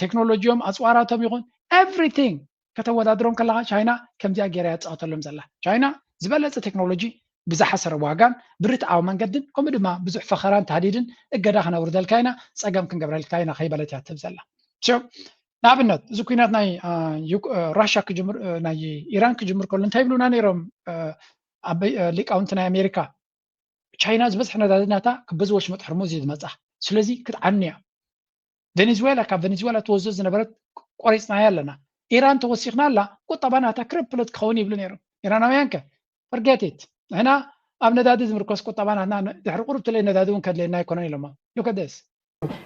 ቴክኖሎጂዮም ኣፅዋራቶም ይኹን everything ከተወዳድሮም ከለኻ ቻይና ከምዚኣ ገይራ እያ ትፃወተሎም ዘላ። ቻይና ዝበለፀ ቴክኖሎጂ ብዝሓሰረ ዋጋን ብርትዓዊ መንገድን ከምኡ ድማ ብዙሕ ፈኸራን ታህዲድን እገዳ ክነውርደልካ ኢና፣ ፀገም ክንገብረልካ ኢና ከይበለት እያ ትህብ ዘላ። ንኣብነት እዚ ኩናት ናይ ራሻ ክጅምር ናይ ኢራን ክጅምር ከሎ እንታይ ይብሉና ነይሮም ሊቃውንቲ ናይ ኣሜሪካ? ቻይና ዝበዝሐ ነዳዲ ናታ በዚ ወሽመጥ ሕርሙዝ እዩ ዝመፃ። ስለዚ ክትዓኑ እያ። ቬኔዙዌላ ካብ ቬኔዙዌላ ትወስዶ ዝነበረት ቆሪፅናያ ኣለና። ኢራን ተወሲኽና ኣላ ቁጠባ ናታ ክረፕለት ክኸውን ይብሉ ነይሮም ኢራናውያን ከ ፈርጌት ኢት። ንሕና ኣብ ነዳዲ ዝምርኮስ ቁጠባ ናትና ድሕሪ ቁሩብ ትለይ ነዳዲ እውን ከድልየና ኣይኮነን ኢሎሞ። ሉክ ኣት ዲስ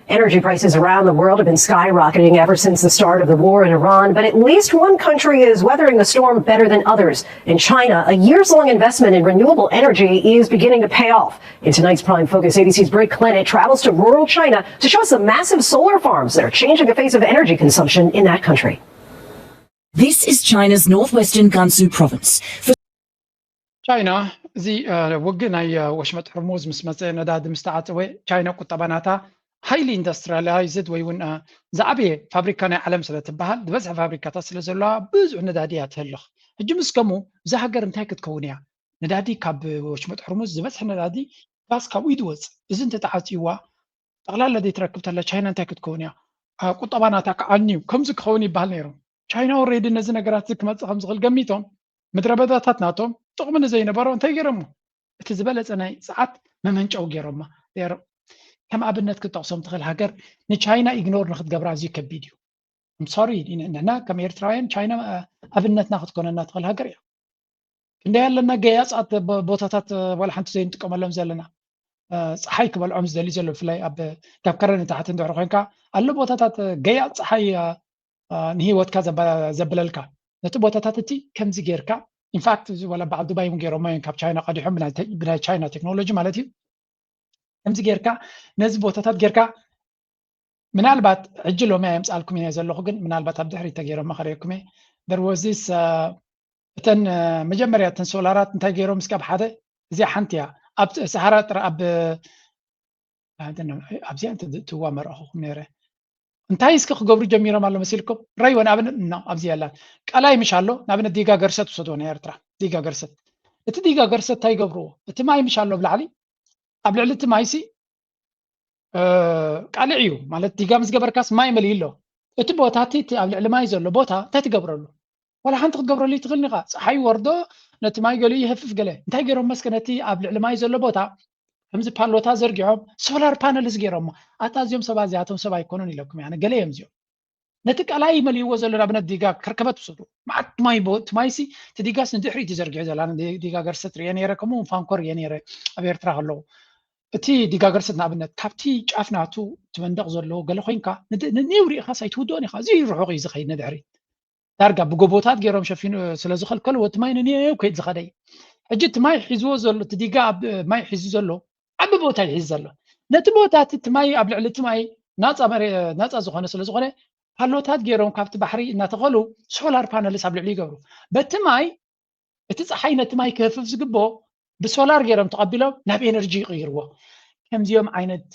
Energy prices around the world have been skyrocketing ever since the start of the war in Iran, but at least one country is weathering the storm better than others. In China, a years long investment in renewable energy is beginning to pay off. In tonight's Prime Focus, A B C's Britt Clennett travels to rural China to show us the massive solar farms that are changing the face of energy consumption in that country. This is China's northwestern Gansu province. For ቻይና እዚ ውግእ ናይ ወሽመጥ ሕርሙዝ ምስ መፀ ነዳዲ ምስ ተዓፀወ ቻይና ቁጠባ ናታ highly industrialized ወይ እውን ዝዓበየ ፋብሪካ ናይ ዓለም ስለ ትበሃል ዝበዝሐ ፋብሪካታት ስለ ዘለዋ ብዙሕ ነዳዲ እያ ትህልኽ። ሕጂ ምስ ከምኡ እዛ ሃገር እንታይ ክትከውን እያ? ነዳዲ ካብ ወሽመጥ ሕርሙዝ ዝበዝሐ ነዳዲ ጋዝ ካብኡ ይድወፅ። እዚ እንተተዓፅይዋ ጠቕላላ ዘይትረክብ ተላ ቻይና እንታይ ክትከውን እያ? ቁጠባ ናታ ክዓኒ እዩ። ከምዚ ክኸውን ይበሃል ነይሩ። ቻይና already ነዚ ነገራት እዚ ክመፅእ ከም ዝኽእል ገሚቶም ምድረ በዳታት ናቶም ጥቕሚ ንዘይነበሮ እንታይ ገይሮሞ? እቲ ዝበለፀ ናይ ፀዓት መመንጨዊ ገይሮማ ነይሮም። ከም ኣብነት ክትጠቕሶም ትኽእል ሃገር ንቻይና ignore ንክትገብራ ኣዝዩ ከቢድ እዩ። I'm sorry ንሕና ከም ኤርትራውያን ቻይና ኣብነትና ክትኮነና ትኽእል ሃገር እያ። ክንደይ ኣለና ገያፃት ቦታታት ዋላ ሓንቲ ዘይንጥቀመሎም ዘለና ፀሓይ ክበልዖም ዝደሊ ዘሎ ብፍላይ ኣብ ካብ ከረን ንታሕቲ እንድሕር ኮይንካ ኣሎ ቦታታት ገያፅ ፀሓይ ንሂወትካ ዘብለልካ ነቲ ቦታታት እቲ ከምዚ ጌርካ in fact እዚ ዋላ በዓል ዱባይ እውን ገይሮሞ እዮም ካብ ቻይና ቀዲሖም ብናይ ቻይና ቴክኖሎጂ ማለት እዩ። ከምዚ ጌርካ ነዚ ቦታታት ጌርካ ምናልባት ሕጂ ሎሚ ኣየምፃልኩም እየ ዘለኹ ግን ምናልባት ኣብ ድሕሪ ተገይሮም መኸረየኩም እየ there was this እተን መጀመርያ እተን ሶላራት እንታይ ገይሮም እስኪ ኣብ ሓደ እዚኣ ሓንቲ እያ ኣብ ሰሃራ ጥራ ኣብ ኣብዚኣ ትዋ መርኣኹኹም ነይረ እንታይ እስኪ ክገብሩ ጀሚሮም ኣሎ መሲልኩም ረይወ ንኣብነት ኣብዚ ያላን ቀላይ ምሽ ኣሎ ንኣብነት ዲጋ ገርሰት ውሰድዎ ናይ ኤርትራ ዲጋ ገርሰት እቲ ዲጋ ገርሰት እንታይ ይገብርዎ እቲ ማይ ምሽ ኣሎ ብላዕሊ ኣብ ልዕሊ እቲ ማይሲ ቃልዕ እዩ ማለት ዲጋ ምስ ገበርካስ ማይ መሊኡ ኣሎ እቲ ቦታ እቲ ኣብ ልዕሊ ማይ ዘሎ ቦታ እንታይ ትገብረሉ ዋላ ሓንቲ ክትገብረሉ ይትኽእል ኢኻ ፀሓይ ወርዶ ነቲ ማይ ገሊኡ ይህፍፍ ገለ እንታይ ገይሮም መስከ ነቲ ኣብ ልዕሊ ማይ ዘሎ ቦታ ከምዚ ፓሎታ ዘርጊሖም ሶላር ፓነልስ ገይሮሞ ኣታ እዚኦም ሰባት እዚኣቶም ሰብ ኣይኮኑን ኢለኩም ያነ ገለ እዮም እዚኦም ነቲ ቀላይ መሊእዎ ዘሎ ንኣብነት ዲጋ ከርከበት ውሰዱ መዓት ማይ ትማይሲ እቲ ዲጋስ ንድሕሪ እዩ ዘርጊሑ ዘላ ዲጋ ገርሰት ርየ ነይረ ከምኡ ፋንኮ ርየ ነይረ ኣብ ኤርትራ ከለዉ እቲ ዲጋ ገርሰት ንኣብነት ካብቲ ጫፍ ናቱ እቲ መንደቕ ዘለዎ ገለ ኮይንካ ንኔው ርኢኻስ ኣይትውድኦን ኢኻ እዚ ርሑቕ እዩ ዝኸይድ ንድሕሪ ዳርጋ ብጎቦታት ገይሮም ሸፊኑ ስለ ዝኸልከልዎ እቲ ማይ ንኔው ከይድ ዝኸደ እዩ ሕጂ እቲ ማይ ሒዝዎ ዘሎ እቲ ዲጋ ኣብ ማይ ሒዙ ዘሎ ዓቢ ቦታ ይሒዝ ዘሎ ነቲ ቦታ እቲ ማይ ኣብ ልዕሊ እቲ ማይ ናፃ ዝኾነ ስለ ዝኾነ ፓሎታት ገይሮም ካብቲ ባሕሪ እናተኸሉ ሶላር ፓነልስ ኣብ ልዕሊ ይገብሩ በቲ ማይ እቲ ፀሓይ ነቲ ማይ ክህፍፍ ዝግብኦ ብሶላር ገይሮም ተቐቢሎም ናብ ኤነርጂ ይቕይርዎ ከምዚኦም ዓይነት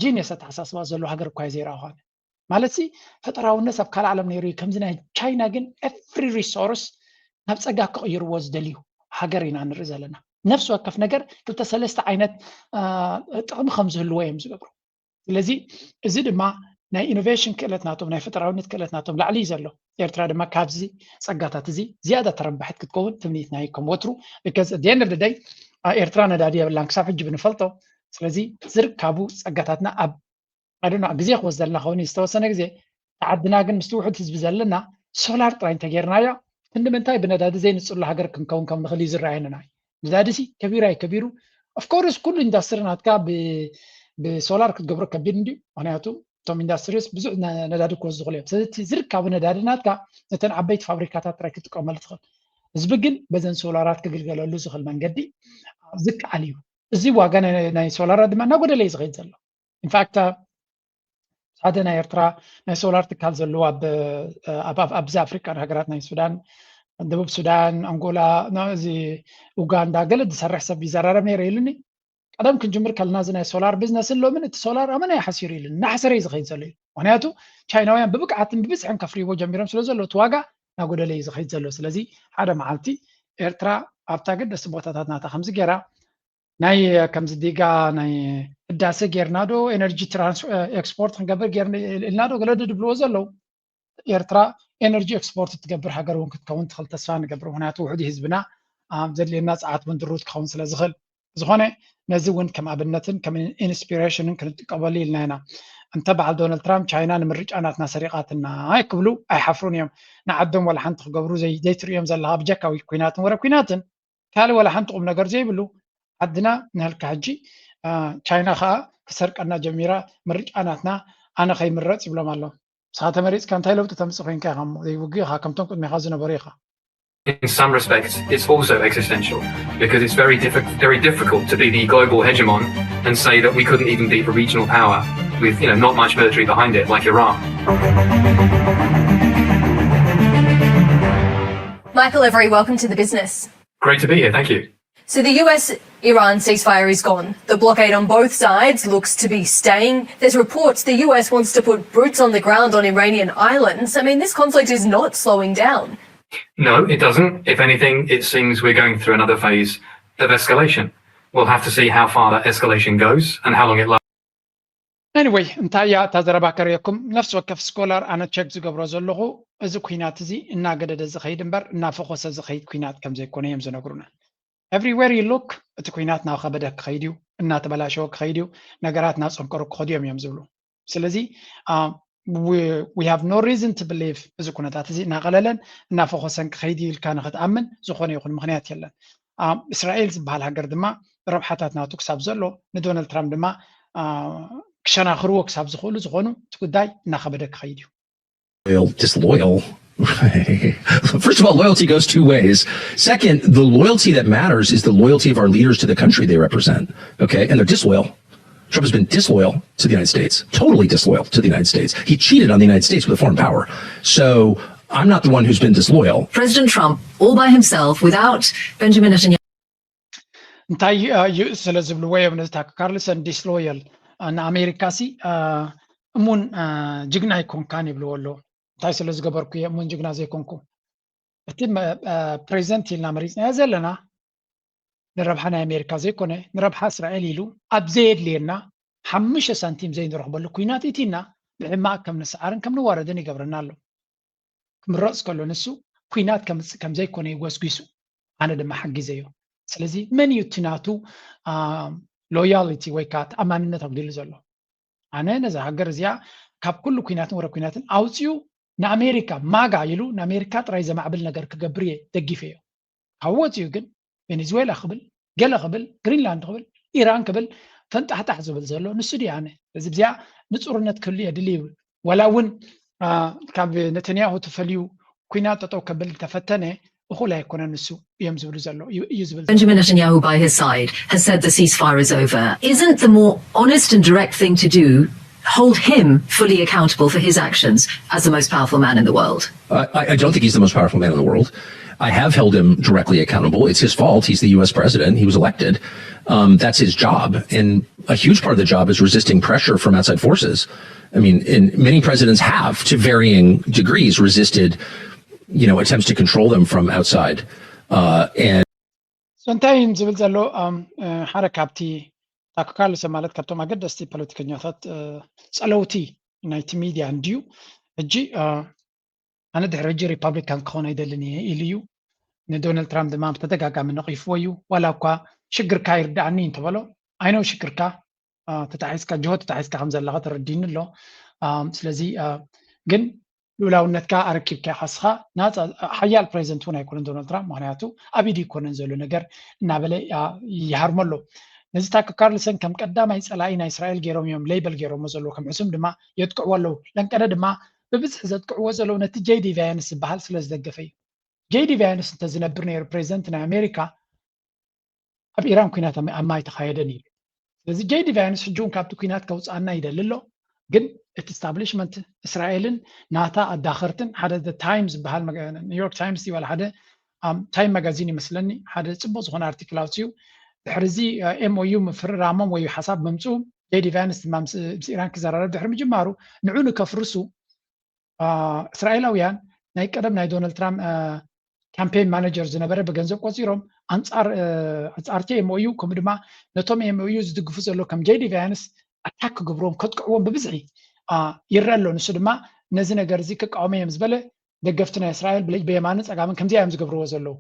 ጂነስ ኣተሓሳስባ ዘሎ ሃገር እኳ ዘይረኣኳነ ማለት ሲ ፈጠራውነት ኣብ ካልእ ዓለም ነይሩ እዩ ከምዚ ናይ ቻይና ግን every resource ናብ ፀጋ ክቕይርዎ ዝደልዩ ሃገር ኢና ንርኢ ዘለና ነፍሲ ወከፍ ነገር ክልተ ሰለስተ ዓይነት ጥቕሚ ከም ዝህልዎ እዮም ዝገብሩ ስለዚ እዚ ድማ ናይ ኢኖቬሽን ክእለት ናቶም ናይ ፈጠራውነት ክእለት ናቶም ላዕሊ እዩ ዘሎ ኤርትራ ድማ ካብዚ ፀጋታት እዚ ዝያዳ ተረባሒት ክትከውን ትምኒትና እዩ ከም ወትሩ because at the end of the day ኤርትራ ነዳዲ የብላን ክሳብ ሕጂ ብንፈልጦ ስለዚ ዝርካቡ ፀጋታትና ኣብ ኣዶና ግዜ ክወስደልና ከውን ዝተወሰነ ግዜ ዓድና ግን ምስቲ ውሑድ ህዝቢ ዘለና ሶላር ጥራይ እንተጌርናዮ ክንዲ ምንታይ ብነዳዲ ዘይንፅሉ ሃገር ክንከውን ከም ንኽእል እዩ ዝረኣየንና ነዳዲ ሲ ከቢሩ ኣይከቢሩ of course ኩሉ ኢንዳስትሪ ናትካ ብሶላር ክትገብሮ ከቢድ እንዲ ምክንያቱ እቶም ኢንዳስትሪስ ብዙሕ ነዳዲ ክወስዱ ክሉ እዮም ስለዚ ዝርካቡ ነዳዲ ናትካ ነተን ዓበይቲ ፋብሪካታት ጥራይ ክትጥቀመሉ ትኽእል ህዝቢ ግን በዘን ሶላራት ክግልገለሉ ዝኽእል መንገዲ ዝከኣል እዩ እዚ ዋጋ ናይ ሶላራት ድማ እናጎደለ እዩ ዝኸይድ ዘሎ ኢንፋክት ሓደ ናይ ኤርትራ ናይ ሶላር ትካል ዘለዎ ኣብዚ ኣፍሪካ ሃገራት ናይ ሱዳን ደቡብ ሱዳን ኣንጎላ እዚ ኡጋንዳ ገለ ዝሰርሕ ሰብ ይዘራረብ ነይረ ኢሉኒ ቀደም ክንጅምር ከለና እዚ ናይ ሶላር ቢዝነስ ሎምን እቲ ሶላር ኣመና ይሓሲሩ ኢሉኒ እናሓሰረ እዩ ዝኸይድ ዘሎ እዩ ምክንያቱ ቻይናውያን ብብቅዓትን ብብዝሕን ከፍርይዎ ጀሚሮም ስለ ዘሎ እቲ ዋጋ እናጎደለ እዩ ዝኸይድ ዘሎ ስለዚ ሓደ መዓልቲ ኤርትራ ኣብታ ገደስቲ ቦታታት ናታ ከምዚ ገይራ ናይ ከምዚ ዲጋ ናይ ህዳሰ ጌርና ዶ ኤነርጂ ኤክስፖርት ክንገብር ጌርና ኢልና ዶ ገለ ድብልዎ ዘለዉ ኤርትራ ኤነርጂ ኤክስፖርት ትገብር ሃገር እውን ክትከውን ትኽእል ተስፋ ንገብር ምክንያቱ ውሕዱ ህዝብና ዘድልየና ፀዓት እውን ድሩት ክኸውን ስለ ዝኽእል ዝኾነ ነዚ እውን ከም ኣብነትን ከም ኢንስፒሬሽንን ክንጥቀመሉ ኢልና ኢና እንተ በዓል ዶናልድ ትራምፕ ቻይና ንምርጫ ናትና ሰሪቓትና ክብሉ ኣይሓፍሩን እዮም ንዓዶም ዋላ ሓንቲ ክገብሩ ዘይትርእዮም ዘለካ ብጀካ ኩናትን ወረ ኩናትን ካልእ ዋላ ሓንቲ ቁም ነገር ዘይብሉ ዓድና ንህልካ ሕጂ ቻይና ከዓ ክሰርቀና ጀሚራ፣ ምርጫ ናትና፣ ኣነ ከይምረጽ ይብሎም ኣሎ። ንስኻ ተመሪጽካ እንታይ ለውጢ ተምጽእ ኮይንካ ኢኻ እሞ ዘይውግእ ኢኻ፣ ከምቶም ቅድሜኻ ዝነበሩ ኢኻ። In some respects, it's also existential because it's very, diffi- very difficult to be the global hegemon and say that we couldn't even beat a regional power with, you know, not much military behind it, like Iran. Michael Every, welcome to the business. Great to be here, thank you. So the U S Iran ceasefire is gone. The blockade on both sides looks to be staying. There's reports the U S wants to put boots on the ground on Iranian islands. I mean, this conflict is not slowing down. No, it doesn't. If anything, it seems we're going through another phase of escalation. We'll have to see how far that escalation goes and how long it lasts. Anyway, እንታይ እያ እታ ዘረባ ከርእየኩም? ነፍሲ ወከፍ ስኮላር ኣነ ቸክ ዝገብሮ ዘለኹ፣ እዚ ኩናት እዚ እናገደደ ዝኸይድ እምበር እናፈኾሰ ዝኸይድ ኩናት ከም ዘይኮነ እዮም ዝነግሩና። Everywhere you look፣ እቲ ኩናት ናብ ከበደ ክኸይድ እዩ፣ እናተበላሸወ ክኸይድ እዩ፣ ነገራት እናጸንቀሩ ክኸዱ እዮም እዮም ዝብሉ። ስለዚ we have no reason to believe እዚ ኩነታት እዚ እናቐለለን እናፈኾሰን ክኸይድ እዩ ኢልካ ንክትኣምን ዝኾነ ይኹን ምኽንያት የለን። እስራኤል ዝበሃል ሃገር ድማ ረብሓታት ናቱ ክሳብ ዘሎ፣ ንዶናልድ ትራምፕ ድማ ክሸናኽርዎ ክሳብ ዝኽእሉ ዝኾኑ፣ እቲ ጉዳይ እናኸበደ ክኸይድ እዩ። Loyal, disloyal. First of all, loyalty goes two ways. Second, the loyalty that matters is the loyalty of our leaders to the country they represent. Okay, and they're disloyal. Trump has been disloyal to the United States, totally disloyal to the United States. He cheated on the United States with a foreign power. So I'm not the one who's been disloyal. President Trump, all by himself, without Benjamin Netanyahu. እንታይ እዩ ስለ ዝብልዎ እዮም ነዚ ታክ ካርልሰን ዲስሎያል ንኣሜሪካ ሲ እሙን ጅግና ኣይኮንካን ይብልዎ ኣለዉ። እንታይ ስለ ዝገበርኩ እየ እሙን ጅግና ዘይኮንኩ? እቲ ፕሬዚደንት ኢልና መሪፅናዮ ዘለና ንረብሓ ናይ ኣሜሪካ ዘይኮነ ንረብሓ እስራኤል ኢሉ ኣብ ዘየድልየና ሓሙሽተ ሳንቲም ዘይንረኽበሉ ኩናት ኢቲና ብሕማቕ ከም ንስዓርን ከም ንዋረድን ይገብረና ኣሎ። ክምረፅ ከሎ ንሱ ኩናት ከምፅእ ከም ዘይኮነ ይጎስጒሱ፣ ኣነ ድማ ሓጊዘዮ። ስለዚ መን እዩ እቲ ናቱ ሎያሊቲ ወይ ከዓ ተኣማንነት ኣጉዲሉ ዘሎ? ኣነ ነዛ ሃገር እዚኣ ካብ ኩሉ ኩናትን ወረ ኩናትን ኣውፅኡ ንኣሜሪካ ማጋ ኢሉ ንኣሜሪካ ጥራይ ዘማዕብል ነገር ክገብር እየ ደጊፈዮ። ካብ ወፂኡ ግን ቬኔዙዌላ ክብል፣ ገለ ክብል፣ ግሪንላንድ ክብል፣ ኢራን ክብል ፈንጣሕጣሕ ዝብል ዘሎ ንሱ ድዩ ኣነ? እዚ ብዚኣ ንፁርነት ክህሉ የድሊ ይብል። ዋላ እውን ካብ ነተንያሁ ተፈልዩ ኩናት ጠጠው ከብል እንተፈተነ እኹል ኣይኮነን ንሱ እዮም ዝብሉ ዘለዉ እዩ ዝብል ዘሎ። Benjamin Netanyahu, by his side, has said the ceasefire is over. Isn't the more honest and direct thing to do hold him fully accountable for his actions as the most powerful man in the world? I, I don't think he's the most powerful man in the world. I have held him directly accountable. It's his fault. He's the U S president. He was elected. Um, that's his job. And a huge part of the job is resisting pressure from outside forces. I mean, and many presidents have, to varying degrees, resisted, you know, attempts to control them from outside. Uh, and So እንታይ እዩ ዝብል ዘሎ ሓደ ካብቲ ታኮ ካርልሰን ማለት ካብቶም ኣገደስቲ ፖለቲከኛታት ጸለውቲ ናይቲ ሚድያ እንድዩ። ሕጂ ኣነ ድሕሪ ሕጂ ሪፓብሊካን ክኸውን ኣይደልን እየ ኢሉ እዩ። ንዶናልድ ትራምፕ ድማ ብተደጋጋሚ ነቒፍዎ እዩ። ዋላ እኳ ሽግርካ ይርዳእኒ እንተበሎ፣ ኣይነው ሽግርካ ተታሒዝካ ጅሆ ተታሒዝካ ከም ዘለኻ ተረዲኒ ኣሎ። ስለዚ ግን ልኡላውነትካ ኣረኪብካ ኢኻ እስኻ ናፃ ሓያል ፕሬዚደንት እውን ኣይኮነን ዶናልድ ትራምፕ፣ ምክንያቱ ኣብ ኢዱ ኣይኮነን ዘሎ ነገር እናበለ ይሃርሞ ኣሎ። ነዚ ታከር ካርልሰን ከም ቀዳማይ ፀላኢ ናይ እስራኤል ገይሮም እዮም ሌይበል ገይሮሞ ዘለዉ፣ ከም ሕሱም ድማ የጥቅዕዎ ኣለዉ። ለንቀደ ድማ ብብዝሒ ዘጥቅዕዎ ዘለዉ ነቲ ጄዲ ቫያንስ ዝበሃል ስለ ዝደገፈ እዩ። ጄዲ ቫያንስ እንተዝነብር ነይሩ ፕሬዚደንት ናይ ኣሜሪካ ኣብ ኢራን ኩናት ኣብ ማይ ተኻየደን ኢሉ። ስለዚ ጄዲ ቫያንስ ሕጂ እውን ካብቲ ኩናት ከውፅኣና ይደሊ ኣሎ። ግን እቲ ስታብሊሽመንት እስራኤልን ናታ ኣዳኸርትን ሓደ ታይምስ ዝበሃል ኒውዮርክ ታይምስ ይበል ሓደ ታይም ማጋዚን ይመስለኒ ሓደ ፅቡቅ ዝኾነ ኣርቲክል ኣውፅኡ። ድሕሪ እዚ ኤምኦዩ ምፍርራሞም ወይ ሓሳብ ምምፅኡ ጄዲ ቫያንስ ድማ ምስ ኢራን ክዘራረብ ድሕሪ ምጅማሩ ንዑ ንከፍርሱ እስራኤላውያን ናይ ቀደም ናይ ዶናልድ ትራምፕ ካምፔን ማነጀር ዝነበረ ብገንዘብ ቆፂሮም ኣንፃር ኣፃርቲ ኤምኦዩ ከምኡ ድማ ነቶም ኤምኦዩ ዝድግፉ ዘሎ ከም ጄዲ ቫያንስ ኣታክ ክገብርዎም ከጥቅዕዎም ብብዝሒ ይረአ ኣሎ። ንሱ ድማ ነዚ ነገር እዚ ክቃወመ እዮም ዝበለ ደገፍቲ ናይ እስራኤል ብየማንን ፀጋምን ከምዚ እዮም ዝገብርዎ ዘለዉ።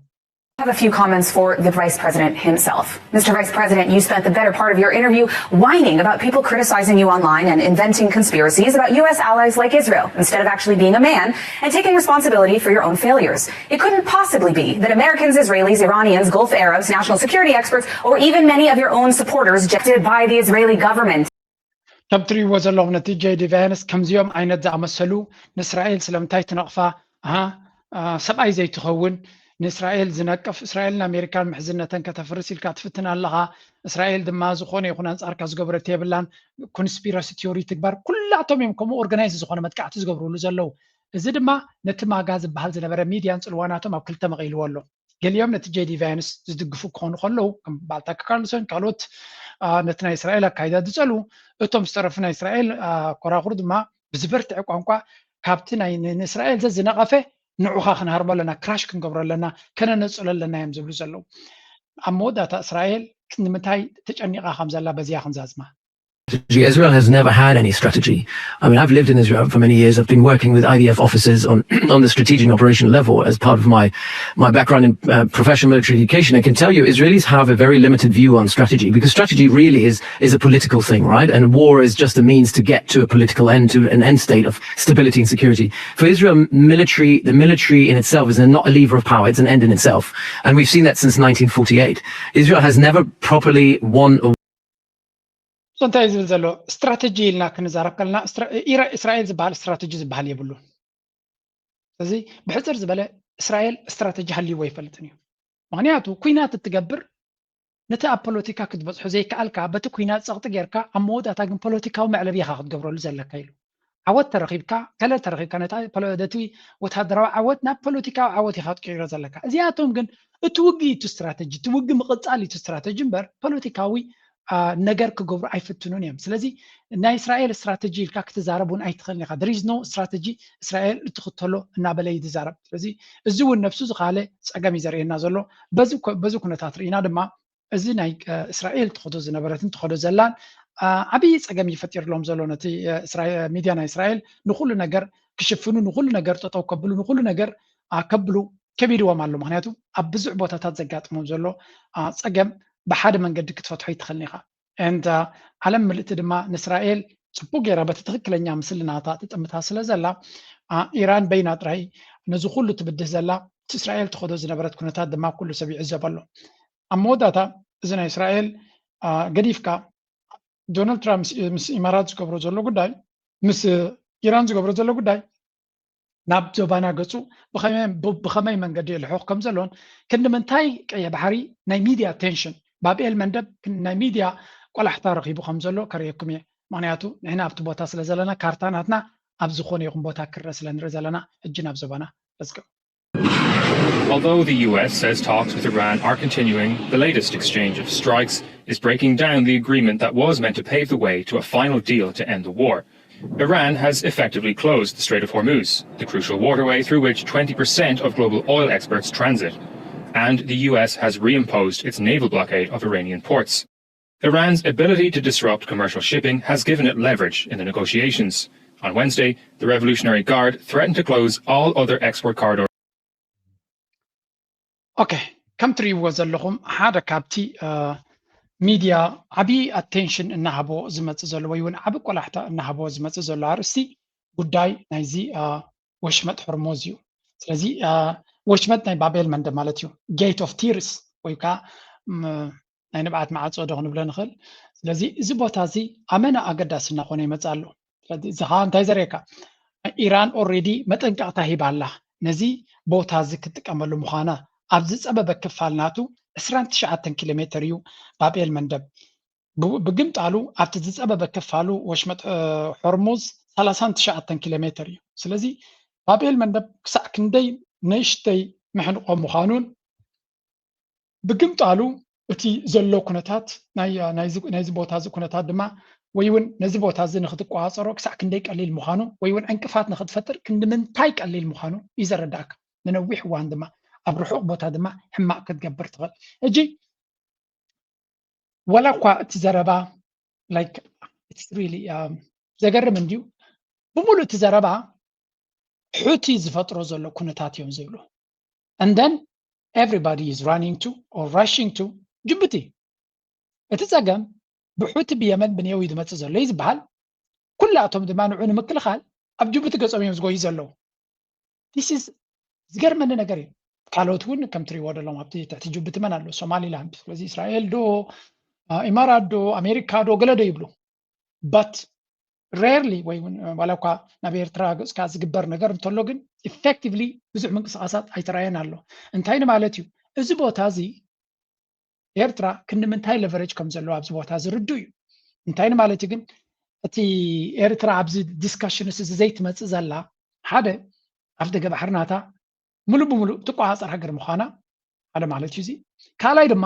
I have a few comments for the Vice President himself. Mister Vice President, you spent the better part of your interview whining about people criticizing you online and inventing conspiracies about U S allies like Israel, instead of actually being a man and taking responsibility for your own failures. It couldn't possibly be that Americans, Israelis, Iranians, Gulf Arabs, national security experts, or even many of your own supporters, directed by the Israeli government. ከም ትሪእዎ ዘለኹም ነቲ ጄዲ ቫንስ ከምዚኦም ዓይነት ዝኣመሰሉ ንእስራኤል ስለምንታይ ትነቕፋ ኣሃ ሰብኣይ ዘይትኸውን ንእስራኤል ዝነቅፍ እስራኤልን ኣሜሪካን ምሕዝነተን ከተፍርስ ኢልካ ትፍትን ኣለኻ። እስራኤል ድማ ዝኾነ ይኹን ኣንጻርካ ዝገበረት የብላን። ኮንስፒረሲ ቲዮሪ ትግባር ኩላቶም እዮም ከምኡ ኦርጋናይዝ ዝኾነ መጥቃዕቲ ዝገብርሉ ዘለዉ። እዚ ድማ ነቲ ማጋ ዝበሃል ዝነበረ ሚድያን ጽልዋናቶም ኣብ ክልተ መቒልዎ ኣሎ። ገሊኦም ነቲ ጄዲ ቫንስ ዝድግፉ ክኾኑ ከለዉ ከም በዓል ታከር ካርልሰን ካልኦት ነቲ ናይ እስራኤል ኣካይዳ ዝጸልዉ፣ እቶም ዝተረፉ ናይ እስራኤል ኮራኹር ድማ ብዝበርትዐ ቋንቋ ካብቲ ናይ ንእስራኤል ዘዝነቐፈ ንዑኻ ክንሃርሞ ኣለና፣ ክራሽ ክንገብሮ ኣለና፣ ከነነጽሎ ኣለና እዮም ዝብሉ ዘለዉ። ኣብ መወዳእታ እስራኤል ንምንታይ ተጨኒቓ ከም ዘላ በዚያ ክንዛዝማ። Israel has never had any strategy. I mean, I've lived in Israel for many years. I've been working with I D F officers on, on the strategic and operational level as part of my, my background in uh, professional military education. I can tell you, Israelis have a very limited view on strategy because strategy really is, is a political thing, right? And war is just a means to get to a political end, to an end state of stability and security. For Israel, military, the military in itself is not a lever of power, it's an end in itself. And we've seen that since nineteen forty-eight. Israel has never properly won a እንታይ ዝብል ዘሎ ስትራተጂ ኢልና ክንዛረብ ከለና እስራኤል ዝበሃል ስትራተጂ ዝበሃል የብሉ። ስለዚ ብሕፅር ዝበለ እስራኤል ስትራተጂ ሃልይዎ ይፈልጥን እዩ። ምክንያቱ ኩናት እትገብር ነቲ ኣብ ፖለቲካ ክትበፅሖ ዘይከኣልካ በቲ ኩናት ፀቕጢ ጌርካ ኣብ መወዳእታ ግን ፖለቲካዊ መዕለቢ ኢኻ ክትገብረሉ ዘለካ ኢሉ። ዓወት ተረኺብካ ከለ ተረኺብካ ነቲ ወታደራዊ ዓወት ናብ ፖለቲካዊ ዓወት ኢኻ ትቅይሮ ዘለካ። እዚኣቶም ግን እቲ ውግእ እዩ እቲ ስትራተጂ፣ እቲ ውግእ ምቕፃል እዩ እቲ ስትራተጂ እምበር ፖለቲካዊ ነገር ክገብሩ ኣይፍትኑን እዮም። ስለዚ ናይ እስራኤል ስትራተጂ ኢልካ ክትዛረብ እውን ኣይትኽእልን ኢኻ። There is no strategy እስራኤል እትኽተሎ እናበለ እዩ ዝዛረብ። ስለዚ እዚ እውን ነብሱ ዝኻለ ፀገም እዩ ዘርእየና ዘሎ። በዚ ኩነታት ርኢና ድማ እዚ ናይ እስራኤል ትኸዶ ዝነበረትን ትኸዶ ዘላን ዓብዪ ፀገም ይፈጢርሎም ዘሎ ነቲ ሚድያ ናይ እስራኤል ንኩሉ ነገር ክሽፍኑ ንኩሉ ነገር ጠጠው ከብሉ ንኩሉ ነገር ከብሉ ከቢድዎም ኣሎ። ምክንያቱ ኣብ ብዙሕ ቦታታት ዘጋጥሞም ዘሎ ፀገም ብሓደ መንገዲ ክትፈትሖ ይትኽእልን ኢኻ። And ዓለም ምልእቲ ድማ ንእስራኤል ፅቡቅ ገይራ በቲ ትክክለኛ ምስልናታ ትጥምታ ስለ ዘላ ኢራን በይና ጥራይ ነዚ ኩሉ ትብድህ ዘላ እቲ እስራኤል ትኸዶ ዝነበረት ኩነታት ድማ ኩሉ ሰብ ይዕዘበሎ። ኣብ መወዳእታ እዚ ናይ እስራኤል ገዲፍካ ዶናልድ ትራምፕ ምስ ኢማራት ዝገብሮ ዘሎ ጉዳይ ምስ ኢራን ዝገብሮ ዘሎ ጉዳይ ናብ ዞባና ገፁ ብኸመይ መንገዲ የልሕኽ ከም ዘሎን ክንዲ ምንታይ ቀይሕ ባሕሪ ናይ ሚድያ ኣቴንሽን ባብኤል መንደብ ናይ ሚድያ ቆላሕታ ረኺቡ ከም ዘሎ ከርእየኩም እየ። ምክንያቱ ንሕና ኣብቲ ቦታ ስለ ዘለና ካርታ ናትና ኣብ ዝኾነ ይኹን ቦታ ክረእ ስለ ንርኢ ዘለና። ሕጂ ናብ ዞባና let's go። Although the U S says talks with Iran are continuing, the latest exchange of strikes is breaking down the agreement that was meant to pave the way to a final deal to end the war. Iran has effectively closed the Strait of Hormuz, the crucial waterway through which twenty percent of global oil exports transit, and the U S has reimposed its naval blockade of Iranian ports. Iran's ability to disrupt commercial shipping has given it leverage in the negotiations. On Wednesday, the Revolutionary Guard threatened to close all other export corridors. ኦኬ፣ ከም ትርእይዎ ዘለኹም ሓደ ካብቲ ሚድያ ዓብዪ ኣቴንሽን እናሃቦ ዝመፅእ ዘሎ ወይ እውን ዓቢ ቆላሕታ እናሃቦ ዝመፅእ ዘሎ ኣርእስቲ ጉዳይ ናይዚ ወሽመጥ ሆርሞዝ እዩ። ስለዚ ወሽመጥ ናይ ባቤል መንደብ ማለት እዩ፣ ጌት ኦፍ ቲርስ ወይ ከዓ ናይ ንብዓት መዓፆ ዶ ክንብሎ ንኽእል። ስለዚ እዚ ቦታ እዚ ኣመና ኣገዳሲ እናኾነ ይመፅእ ኣሎ። ስለዚ እዚ ከዓ እንታይ ዘርእየካ፣ ኢራን ኦሬዲ መጠንቀቕታ ሂባ ኣላ ነዚ ቦታ እዚ ክትጥቀመሉ ምዃና። ኣብ ዝፀበበ ክፋል ናቱ ዕስራን ትሽዓተን ኪሎ ሜትር እዩ ባብኤል መንደብ። ብግምጣሉ ኣብቲ ዝፀበበ ክፋሉ ወሽመጥ ሆርሙዝ ሰላሳን ትሽዓተን ኪሎ ሜትር እዩ። ስለዚ ባብኤል መንደብ ክሳዕ ክንደይ ንእሽተይ ምሕንቆ ምዃኑን ብግምጣሉ እቲ ዘሎ ኩነታት ናይዚ ቦታ እዚ ኩነታት ድማ ወይ እውን ነዚ ቦታ እዚ ንክትቆፃፀሮ ክሳዕ ክንደይ ቀሊል ምዃኑ ወይ እውን ዕንቅፋት ንክትፈጥር ክንዲ ምንታይ ቀሊል ምዃኑ እዩ ዘረዳእካ። ንነዊሕ እዋን ድማ ኣብ ርሑቕ ቦታ ድማ ሕማቕ ክትገብር ትኽእል። ሕጂ ወላ እኳ እቲ ዘረባ like it's really ዘገርም እንድዩ፣ ብምሉእ እቲ ዘረባ ሑቲ ዝፈጥሮ ዘሎ ኩነታት እዮም ዝብሉ። And then everybody is running to or rushing to ጅቡቲ። እቲ ፀገም ብሑቲ ብየመን ብኔው እዩ ዝመፅእ ዘሎ እዩ ዝበሃል። ኩላቶም ድማ ንዑ ንምክልኻል ኣብ ጅቡቲ ገፆም እዮም ዝጎዩ ዘለዉ። This is ዝገርመኒ ነገር እዩ። ካልኦት እውን ከም ትሪእዎ ዘለኹም ኣብቲ ትሕቲ ጅቡቲ መን ኣሎ? ሶማሊላንድ። ስለዚ እስራኤል ዶ ኢማራት ዶ ኣሜሪካ ዶ ገለ ዶ ይብሉ። But rarely ወይ እውን ዋላ እኳ ናብ ኤርትራ ገፅካ ዝግበር ነገር እንተሎ ግን effectively ብዙሕ ምንቅስቃሳት ኣይተራየን ኣሎ። እንታይ ንማለት እዩ? እዚ ቦታ እዚ ኤርትራ ክንዲ ምንታይ leverage ከም ዘለዎ ኣብዚ ቦታ ዝርዱ እዩ። እንታይ ንማለት እዩ ግን? እቲ ኤርትራ ኣብዚ discussion እዚ ዘይትመፅእ ዘላ ሓደ ኣፍ ደገ ባሕሪ ናታ ሙሉእ ብሙሉእ ትቆፃፀር ሃገር ምዃና ሓደ ማለት እዩ። እዚ ካልኣይ ድማ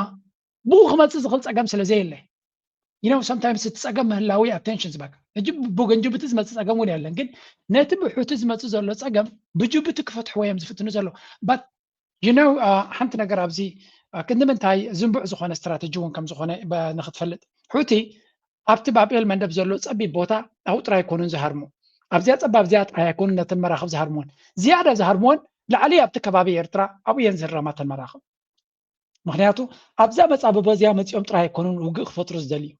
ብኡ ክመፅእ ዝኽእል ፀገም ስለ ዘየለ you know sometimes እቲ ፀገም ምህላዊ attention ዝበካ ሕጂ ብጎንጅብቲ ዝመፅእ ፀገም እውን የለን፣ ግን ነቲ ብሑቲ ዝመፅእ ዘሎ ፀገም ብጅቡቲ ክፈትሕዎ እዮም ዝፍትኑ ዘሎ። But you know ሓንቲ ነገር ኣብዚ ክንዲ ምንታይ ዝንቡዕ ዝኾነ ስትራተጂ እውን ከም ዝኾነ ንክትፈልጥ፣ ሑቲ ኣብቲ ባብኤል መንደብ ዘሎ ፀቢብ ቦታ ኣብኡ ጥራይ ኣይኮኑን ዝሃርሙ። ኣብዚኣ ፀባብ እዚኣ ጥራይ ኣይኮኑን ነተን መራኽብ ዝሃርሙወን፣ ዝያዳ ዝሃርሙወን ላዕሊ ኣብቲ ከባቢ ኤርትራ ኣብኡ እየን ዝህረማ እተን መራኽብ። ምክንያቱ ኣብዛ መፃብቦ እዚኣ መፂኦም ጥራይ ኣይኮኑን ውግእ ክፈጥሩ ዝደልዩ።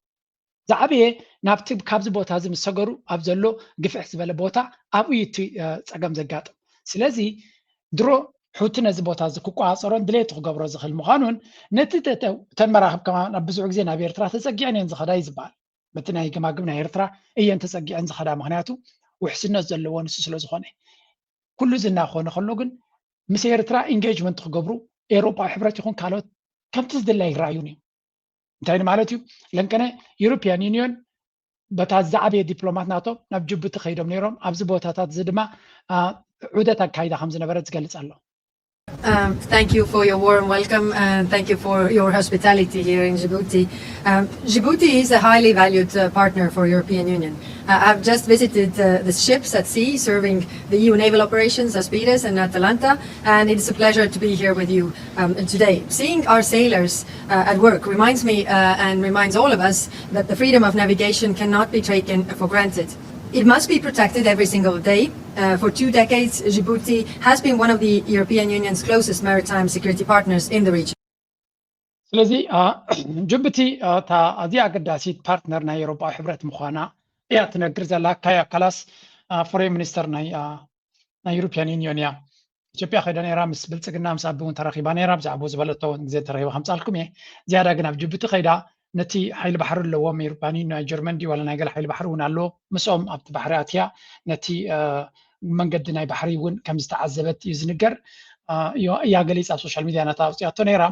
ዝዓበየ ናብቲ ካብዚ ቦታ እዚ ምስ ሰገሩ ኣብ ዘሎ ግፍሕ ዝበለ ቦታ ኣብኡ እዩ እቲ ፀገም ዘጋጥም። ስለዚ ድሮ ሑቲ ነዚ ቦታ እዚ ክቆፃፀሮን ድሌቱ ክገብሮ ዝኽእል ምዃኑን ነቲ እተን መራኽብ ከማን ኣብ ብዙሕ ግዜ ናብ ኤርትራ ተፀጊዐን እየን ዝኸዳ እዩ ዝበሃል። በቲ ናይ ገማግም ናይ ኤርትራ እየን ተፀጊዐን ዝኸዳ፣ ምክንያቱ ውሕስነት ዘለዎ ንሱ ስለ ዝኾነ። ኩሉ እዚ እናኾነ ከሎ ግን ምስ ኤርትራ engagement ክገብሩ ኤውሮጳዊ ሕብረት ይኹን ካልኦት ከምቲ ዝድለ ኣይረኣዩን እዮም። እንታይ ማለት እዩ? ለንቀነ European Union በታ ዝዓበየ ዲፕሎማት ናቶም ናብ ጅቡቲ ከይዶም ነይሮም። ኣብዚ ቦታታት እዚ ድማ ዑደት ኣካይዳ ከም ዝነበረት ዝገልጽ ኣሎ። Um, thank you for your warm welcome and thank you for your hospitality here in Djibouti. Um, Djibouti is a highly valued uh, partner for European Union. Uh, I've just visited uh, the ships at sea serving the E U naval operations Aspides and Atalanta, and it's a pleasure to be here with you um, today. Seeing our sailors uh, at work reminds me uh, and reminds all of us that the freedom of navigation cannot be taken for granted. It must be protected every single day. Uh, for two decades, Djibouti has been one of the European Union's closest maritime security partners in the region. ስለዚ ጅቡቲ እታ ኣዝያ ኣገዳሲት ፓርትነር ናይ ኤውሮጳዊ ሕብረት ምዃና እያ ትነግር ዘላ። ካያ ካላስ ፎሬን ሚኒስተር ናይ ናይ ዩሮፒያን ዩኒዮን እያ። ኢትዮጵያ ከይዳ ነይራ፣ ምስ ብልፅግና ምስ ኣቢ እውን ተራኺባ ነይራ። ብዛዕባኡ ዝበለቶ እውን ግዜ ተረኺበ ከምፃልኩም እየ። ዝያዳ ግን ኣብ ጅቡቲ ከይዳ ነቲ ሓይሊ ባሕሪ ኣለዎም፣ ዩሮፒያን ዩኒዮን ናይ ጀርመን ድዩ ዋላ ናይ ገለ ሓይሊ ባሕሪ እውን ኣለዎ፣ ምስኦም ኣብቲ ባሕሪ ኣትያ ነቲ መንገዲ ናይ ባሕሪ እውን ከም ዝተዓዘበት እዩ ዝንገር። እያ ገሊፃ ኣብ ሶሻል ሚድያ ናታ ኣውፅኣቶ ነይራ።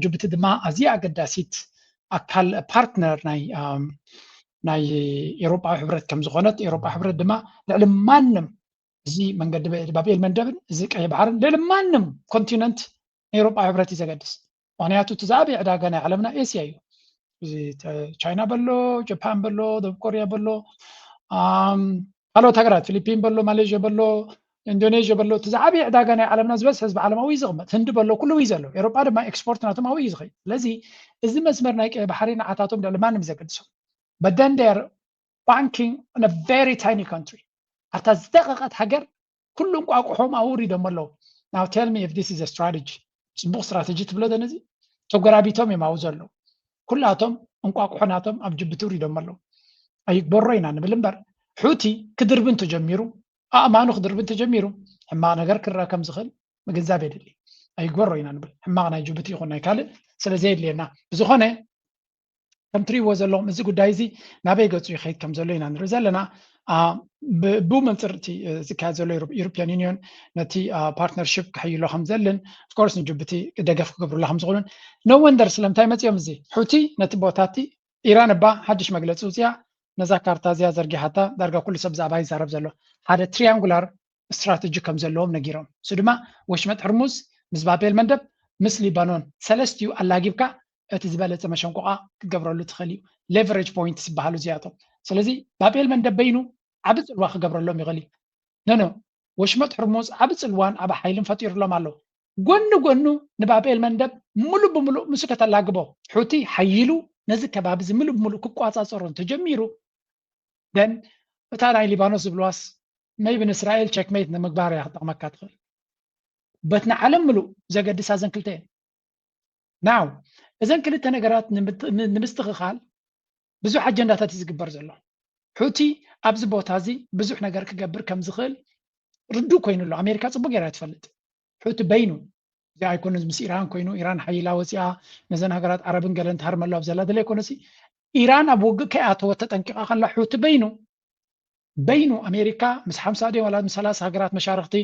ጅቡቲ ድማ ኣዝያ ኣገዳሲት ኣካል ፓርትነር ናይ ናይ ኤውሮጳዊ ሕብረት ከም ዝኾነት፣ ኤውሮጳ ሕብረት ድማ ልዕሊ ማንም እዚ መንገዲ ባብኤል መንደብን እዚ ቀይ ባሕርን ልዕሊ ማንም ኮንቲነንት ንኤውሮጳዊ ሕብረት እዩ ዘገድስ። ምክንያቱ እቲ ዝዓበየ ዕዳጋ ናይ ዓለምና ኤስያ እዩ። እዚ ቻይና በሎ፣ ጃፓን በሎ፣ ደቡብ ኮርያ በሎ፣ ካልኦት ሃገራት ፊሊፒን በሎ፣ ማሌዥያ በሎ፣ ኢንዶኔዥያ በሎ፣ እቲ ዝዓበየ ዕዳጋ ናይ ዓለምና ዝበዝሕ ህዝቢ ዓለም ኣብኡ እዩ ዝቕመጥ። ህንዲ በሎ፣ ኩሉ እዩ ዘሎ። ኤውሮጳ ድማ ኤክስፖርት ናቶም ኣብኡ እዩ ዝኸይድ። ስለዚ እዚ መስመር ናይ ቀይ ባሕሪ ንዓታቶም ልዕሊ ማንም እዩ ዘገድሶም። But then they are banking on a very tiny country። ኣብታ ዝደቐቐት ሃገር ኩሉ እንቋቑሖም ኣብኡ ውሪዶም ኣለዉ። Now tell me if this is a strategy። ፅቡቕ ስትራተጂ ትብሎ ዶ ነዚ? ተጎራቢቶም እዮም ኣብኡ ዘለዉ። ኩላቶም እንቋቑሖ ናቶም ኣብ ጅቡቲ ውሪዶም ኣለዉ። ኣይግበሮ ኢና ንብል እምበር ሑቲ ክድርቢ እንተጀሚሩ፣ ኣእማኑ ክድርቢ እንተጀሚሩ ሕማቕ ነገር ክረአ ከም ዝኽእል ምግንዛብ የድሊ። ኣይግበሮ ኢና ንብል፣ ሕማቕ ናይ ጅቡቲ ይኹን ናይ ካልእ ስለ ዘየድልየና። ብዝኾነ ከም ትሪእዎ ዘለኹም እዚ ጉዳይ እዚ ናበይ ገፁ ይኸይድ ከም ዘሎ ኢና ንርኢ ዘለና። ብኡ መንፅር እቲ ዝካየድ ዘሎ ዩሮፒያን ዩኒዮን ነቲ ፓርትነርሽፕ ክሕይሎ ከም ዘልን ኦፍኮርስ ንጅቡቲ ደገፍ ክገብሩላ ከም ዝኽእሉን። No wonder ስለምንታይ መፂኦም እዚ ሑቲ ነቲ ቦታ እቲ ኢራን እባ ሓድሽ መግለፂ ውፅያ ነዛ ካርታ እዚኣ ዘርጊሓታ ዳርጋ ኩሉ ሰብ ብዛዕባ ይዛረብ ዘሎ ሓደ ትሪያንጉላር ስትራተጂ ከም ዘለዎም ነጊሮም። እሱ ድማ ወሽመጥ ሕርሙዝ ምስ ባቤል መንደብ ምስ ሊባኖን ሰለስቲኡ ኣላጊብካ እቲ ዝበለፀ መሸንቆቓ ክገብረሉ ትኽእል እዩ። ሌቨሬጅ ፖይንትስ ዝበሃሉ እዚኣቶም። ስለዚ ባቤል መንደብ በይኑ ዓቢ ፅልዋ ክገብረሎም ይኽእል እዩ። ኖኖ ወሽመጥ ሕርሙዝ ዓቢ ፅልዋን ዓቢ ሓይልን ፈጢሩሎም ኣሎ። ጎኒ ጎኑ ንባቤል መንደብ ሙሉእ ብሙሉእ ምስ ከተላግቦ ሑቲ ሓይሉ ነዚ ከባቢ እዚ ሙሉእ ብሙሉእ ክቋፃፀሮ እንተጀሚሩ then እታ ናይ ሊባኖስ ዝብልዋስ maybe ንእስራኤል ቸክሜት ንምግባር እያ ክጠቕመካ ትኽእል። But ንዓለም ምሉእ ዘገድሳ እዘን ክልተ እየን። Now እዘን ክልተ ነገራት ንምስትኽኻል ብዙሕ ኣጀንዳታት እዩ ዝግበር ዘሎ። ሑቲ ኣብዚ ቦታ እዚ ብዙሕ ነገር ክገብር ከም ዝኽእል ርዱእ ኮይኑ ኣሎ። ኣሜሪካ ፅቡቅ ገይራ እያ ትፈልጥ። ሑቲ በይኑ እዚ ኣይኮነ ምስ ኢራን ኮይኑ ኢራን ሓይላ ወፂኣ ነዘን ሃገራት ዓረብን ገለን ትሃርመሉ ኣብ ዘላ ደለ ኣይኮነሲ ኢራን ኣብ ውግእ ከይኣተወት ተጠንቂቓ ከላ ሑቲ በይኑ በይኑ ኣሜሪካ ምስ ሓምሳ ድዮም ዋላ ምስ ሰላሳ ሃገራት መሻርክቲ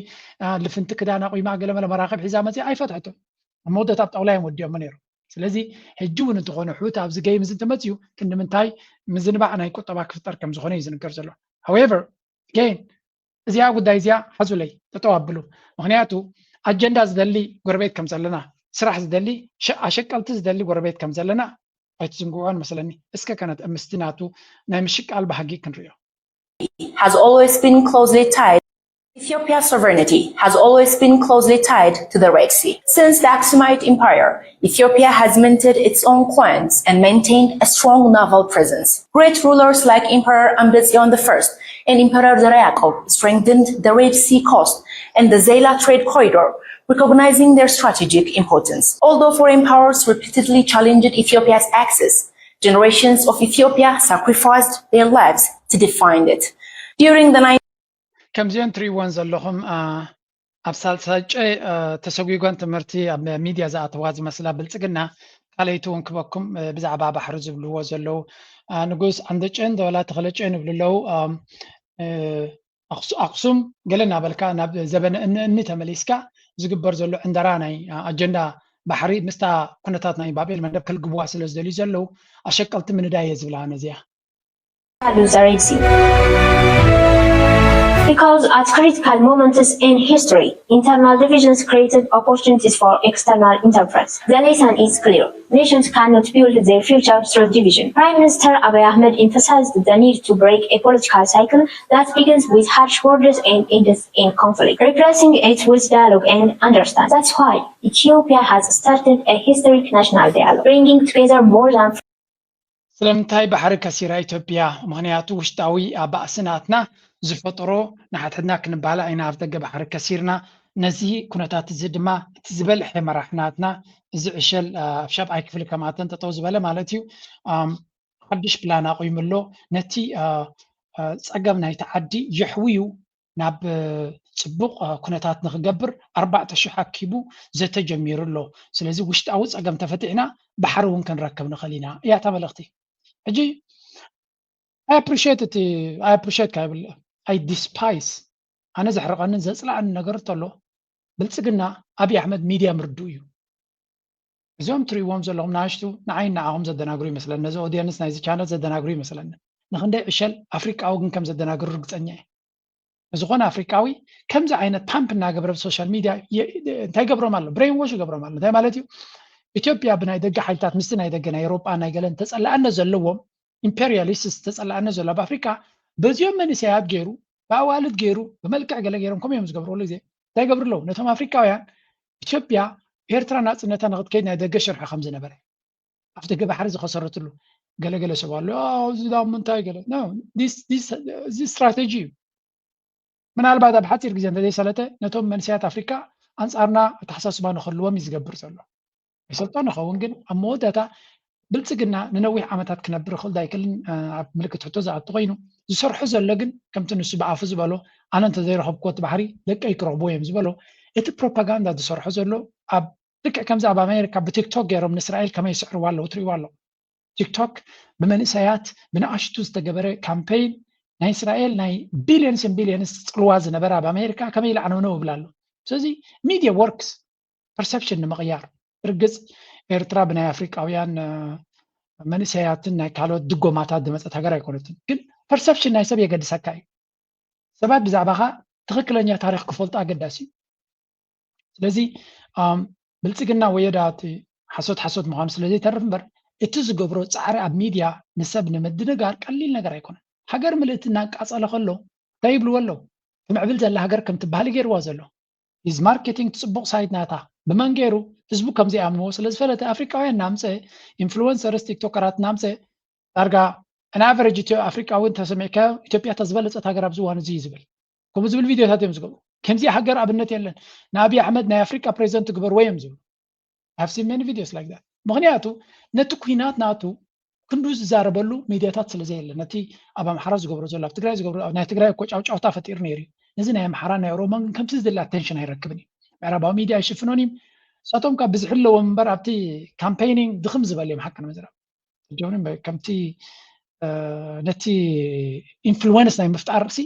ልፍንቲ ክዳን ኣቑማ ገለመለ መራኽብ ሒዛ መፅያ ኣይፈትሐቶ። ኣብ መወዳእታ ኣብ ጣውላ እዮም ወዲኦም ነይሩ። ስለዚ ሕጂ እውን እንተኾነ ሑት ኣብዚ ገይም እዚ እንተመፅዩ ክንዲ ምንታይ ምዝንባዕ ናይ ቁጠባ ክፍጠር ከም ዝኾነ እዩ ዝንገር ዘሎ። However, again እዚኣ ጉዳይ እዚኣ ሓዙለይ ጠጠው ኣብሉ። ምክንያቱ ኣጀንዳ ዝደሊ ጎረቤት ከም ዘለና፣ ስራሕ ዝደሊ ኣሸቀልቲ ዝደሊ ጎረቤት ከም ዘለና ኣይትዝንግዕዎን መስለኒ። እስከ ከነት ምስቲ ናቱ ናይ ምሽቃል ባህጊ ክንሪኦ። has always been closely tied. Ethiopia's sovereignty has always been closely tied to the Red Sea. Since the Aksumite Empire, Ethiopia has minted its own coins and maintained a strong naval presence. Great rulers like Emperor Ambetsion the First and Emperor Zara Yaakov strengthened the Red Sea coast and the Zela trade corridor, recognizing their strategic importance. Although foreign powers repeatedly challenged Ethiopia's access, generations of Ethiopia sacrificed their lives to defend it. During the ninth ከምዚኦን ትሪእዎን ዘለኹም ኣብ ሳልሳይ ጨ ተሰጒጓን ትምህርቲ ኣብ ሚድያ ዝኣተዋ ዝመስላ ብልፅግና ቃለይቲ እውን ክበኩም ብዛዕባ ባሕሪ ዝብልዎ ዘለዉ ንጉስ ዓንደጨን ደወላ ተኸለጨን ይብሉ ኣለዉ። ኣክሱም ገለ እናበልካ ናብ ዘበነ እኒ እኒ ተመሊስካ ዝግበር ዘሎ ዕንደራ ናይ ኣጀንዳ ባሕሪ ምስታ ኩነታት ናይ ባቤል መንደብ ከልግብዋ ስለ ዝደልዩ ዘለዉ ኣሸቀልቲ ምንዳይ እየ ዝብላ ነዚያ። Follow the Red Sea. Because at critical moments in history, internal divisions created opportunities for external interference. The lesson is clear. Nations cannot build their future through division. Prime Minister Abiy Ahmed emphasized the need to break a political cycle that begins with harsh words and ends in conflict, replacing it with dialogue and understanding. That's why Ethiopia has started a historic national dialogue, bringing together more than ስለምንታይ ባሕሪ ከሲራ ኢትዮጵያ? ምኽንያቱ ውሽጣዊ ባእሲ ናትና ዝፈጠሮ ንሓድሕድና ክንባላዕ ኢና ኣብ ደገ ባሕሪ ከሲርና። ነዚ ኩነታት እዚ ድማ እቲ ዝበልሐ መራሒ ናትና እዚ ዕሸል ኣብ ሻብዓይ ክፍሊ ከምኣተን ጠጠው ዝበለ ማለት እዩ ሓድሽ ፕላን ኣቑሙ ኣሎ። ነቲ ፀገም ናይቲ ዓዲ የሕውዩ ናብ ፅቡቕ ኩነታት ንክገብር ኣርባዕተ ሽሕ ኣኪቡ ዘተ ጀሚሩ ኣሎ። ስለዚ ውሽጣዊ ፀገም ተፈቲሕና ባሕሪ እውን ክንረክብ ንኽእል ኢና እያ እታ መልእኽቲ። ሕጂ I appreciate እቲ I appreciate ካይብል I despise ኣነ ዘሕርቐንን ዘፅላኣንን ነገር እንተሎ ብልፅግና ኣብይ ኣሕመድ ሚድያ ምርድኡ እዩ። እዞም ትሪእዎም ዘለኹም ንኣሽቱ ንዓይ ንዓኹም ዘደናግሩ ይመስለኒ። ነዚ ኦድየንስ ናይዚ ቻነል ዘደናግሩ ይመስለኒ። ንክንደይ ዕሸል ኣፍሪቃዊ ግን ከም ዘደናግሩ ርግፀኛ እየ። ዝኾነ ኣፍሪቃዊ ከምዚ ዓይነት ፓምፕ እናገበረ ብሶሻል ሚድያ እንታይ ይገብሮም ኣሎ? ብሬን ዎሽ ይገብሮም ኣሎ። እንታይ ማለት እዩ? ኢትዮጵያ ብናይ ደገ ሓይልታት ምስቲ ናይ ደገ ናይ ኤሮጳ ናይ ገለን ተፀላእነት ዘለዎም ኢምፔሪያሊስትስ ተፀላእነት ዘሎ ኣብ ኣፍሪቃ በዚኦም መንእሰያት ገይሩ ብኣዋልድ ገይሩ ብመልክዕ ገለ ገይሮም ከምኡ እዮም ዝገብሩ። ኩሉ ግዜ እንታይ ይገብሩ ኣለዉ? ነቶም ኣፍሪቃውያን ኢትዮጵያ ኤርትራ ናፅነታ ንክትከይድ ናይ ደገ ሽርሒ ከም ዝነበረ ኣብ ደገ ባሕሪ ዝኸሰረትሉ ገለገለ ሰብ ኣሎ። እዚ ዳ ምንታይ ገለ እዚ ስትራቴጂ እዩ። ምናልባት ኣብ ሓፂር ግዜ እንተዘይሰለተ ነቶም መንእሰያት ኣፍሪካ ኣንፃርና ኣተሓሳስባ ንክህልዎም እዩ ዝገብር ዘሎ። ይሰልጦ ንኸውን ግን ኣብ መወዳእታ ብልፅግና ንነዊሕ ዓመታት ክነብር ይኽእል ዶ ኣይክእልን ኣብ ምልክት ሕቶ ዝኣቱ ኮይኑ ዝሰርሖ ዘሎ ግን ከምቲ ንሱ ብኣፉ ዝበሎ ኣነ እንተዘይረኸብኩዎ እቲ ባሕሪ ደቀይ ክረኽብዎ እዮም ዝበሎ እቲ ፕሮፓጋንዳ ዝሰርሖ ዘሎ ኣብ ልክዕ ከምዚ ኣብ ኣሜሪካ ብቲክቶክ ገይሮም ንእስራኤል ከመይ ይስዕርዋ ኣለዉ ትሪእዋ ኣለዉ ቲክቶክ ብመንእሰያት ብንኣሽቱ ዝተገበረ ካምፔይን ናይ እስራኤል ናይ billions and billions ፅልዋ ዝነበረ ኣብ ኣሜሪካ ከመይ ኢሉ ዓነውነው ይብል ኣሎ ስለዚ media works perception ንምቕያር ርግፅ ኤርትራ ብናይ ኣፍሪቃውያን መንእሰያትን ናይ ካልኦት ድጎማታት ዝመፀት ሃገር ኣይኮነትን ግን perception ናይ ሰብ የገድሰካ እዩ ሰባት ብዛዕባኻ ትኽክለኛ ታሪኽ ክፈልጡ ኣገዳሲ እዩ ስለዚ ብልፅግና ወየዳ እቲ ሓሶት ሓሶት ምዃኑ ስለ ዘይተርፍ እምበር እቲ ዝገብሮ ፃዕሪ ኣብ ሚድያ ንሰብ ንምድንጋር ቀሊል ነገር ኣይኮነን ሃገር ምልእቲ እናቃፀለ ከሎ እንታይ ይብልዎ ኣለዉ ትምዕብል ዘላ ሃገር ከም ትበሃል ገይርዋ ዘሎ is marketing ፅቡቕ side ናታ ብመን ገይሩ ህዝቡ ከም ዘይኣምንዎ ስለ ዝፈለጠ ኣፍሪቃውያን እናምፀ influencers ቲክቶከራት እናምፀ ዳርጋ an average ኣፍሪቃዊ እንተሰሚዕካዮ ኢትዮጵያ እታ ዝበለፀት ሃገር ኣብዚ እዋን እዚ እዩ ዝብል ከምኡ ዝብል ቪድዮታት እዮም ዝገብሩ ከምዚ ሃገር ኣብነት የለን ንኣብይ ኣሕመድ ናይ ኣፍሪቃ ፕሬዚደንት ግበርዎ እዮም ዝብሉ I've seen many videos like that ምክንያቱ ነቲ ኩናት ናቱ ክንዱ ዝዛረበሉ ሚድያታት ስለ ዘየለ ነቲ ኣብ ኣምሓራ ዝገብሮ ዘሎ ኣብ ትግራይ ዝገብሮ ናይ ትግራይ እኮ ጫውጫውታ ፈጢሩ ነይሩ ነዚ ናይ ኣምሓራ ናይ ኦሮሞን ግን ከምቲ ዝድለ attention ኣይረክብን እዩ ምዕራባዊ ሚድያ ይሽፍኖን እዩ ንሳቶም ካብ ብዝሒ ኣለዎም እምበር ኣብቲ campaigning ድኽም ዝበል እዮም ሓቂ ንምዝራብ ጆኒ ከምቲ ነቲ ኢንፍሉወንስ ናይ ምፍጣር ሲ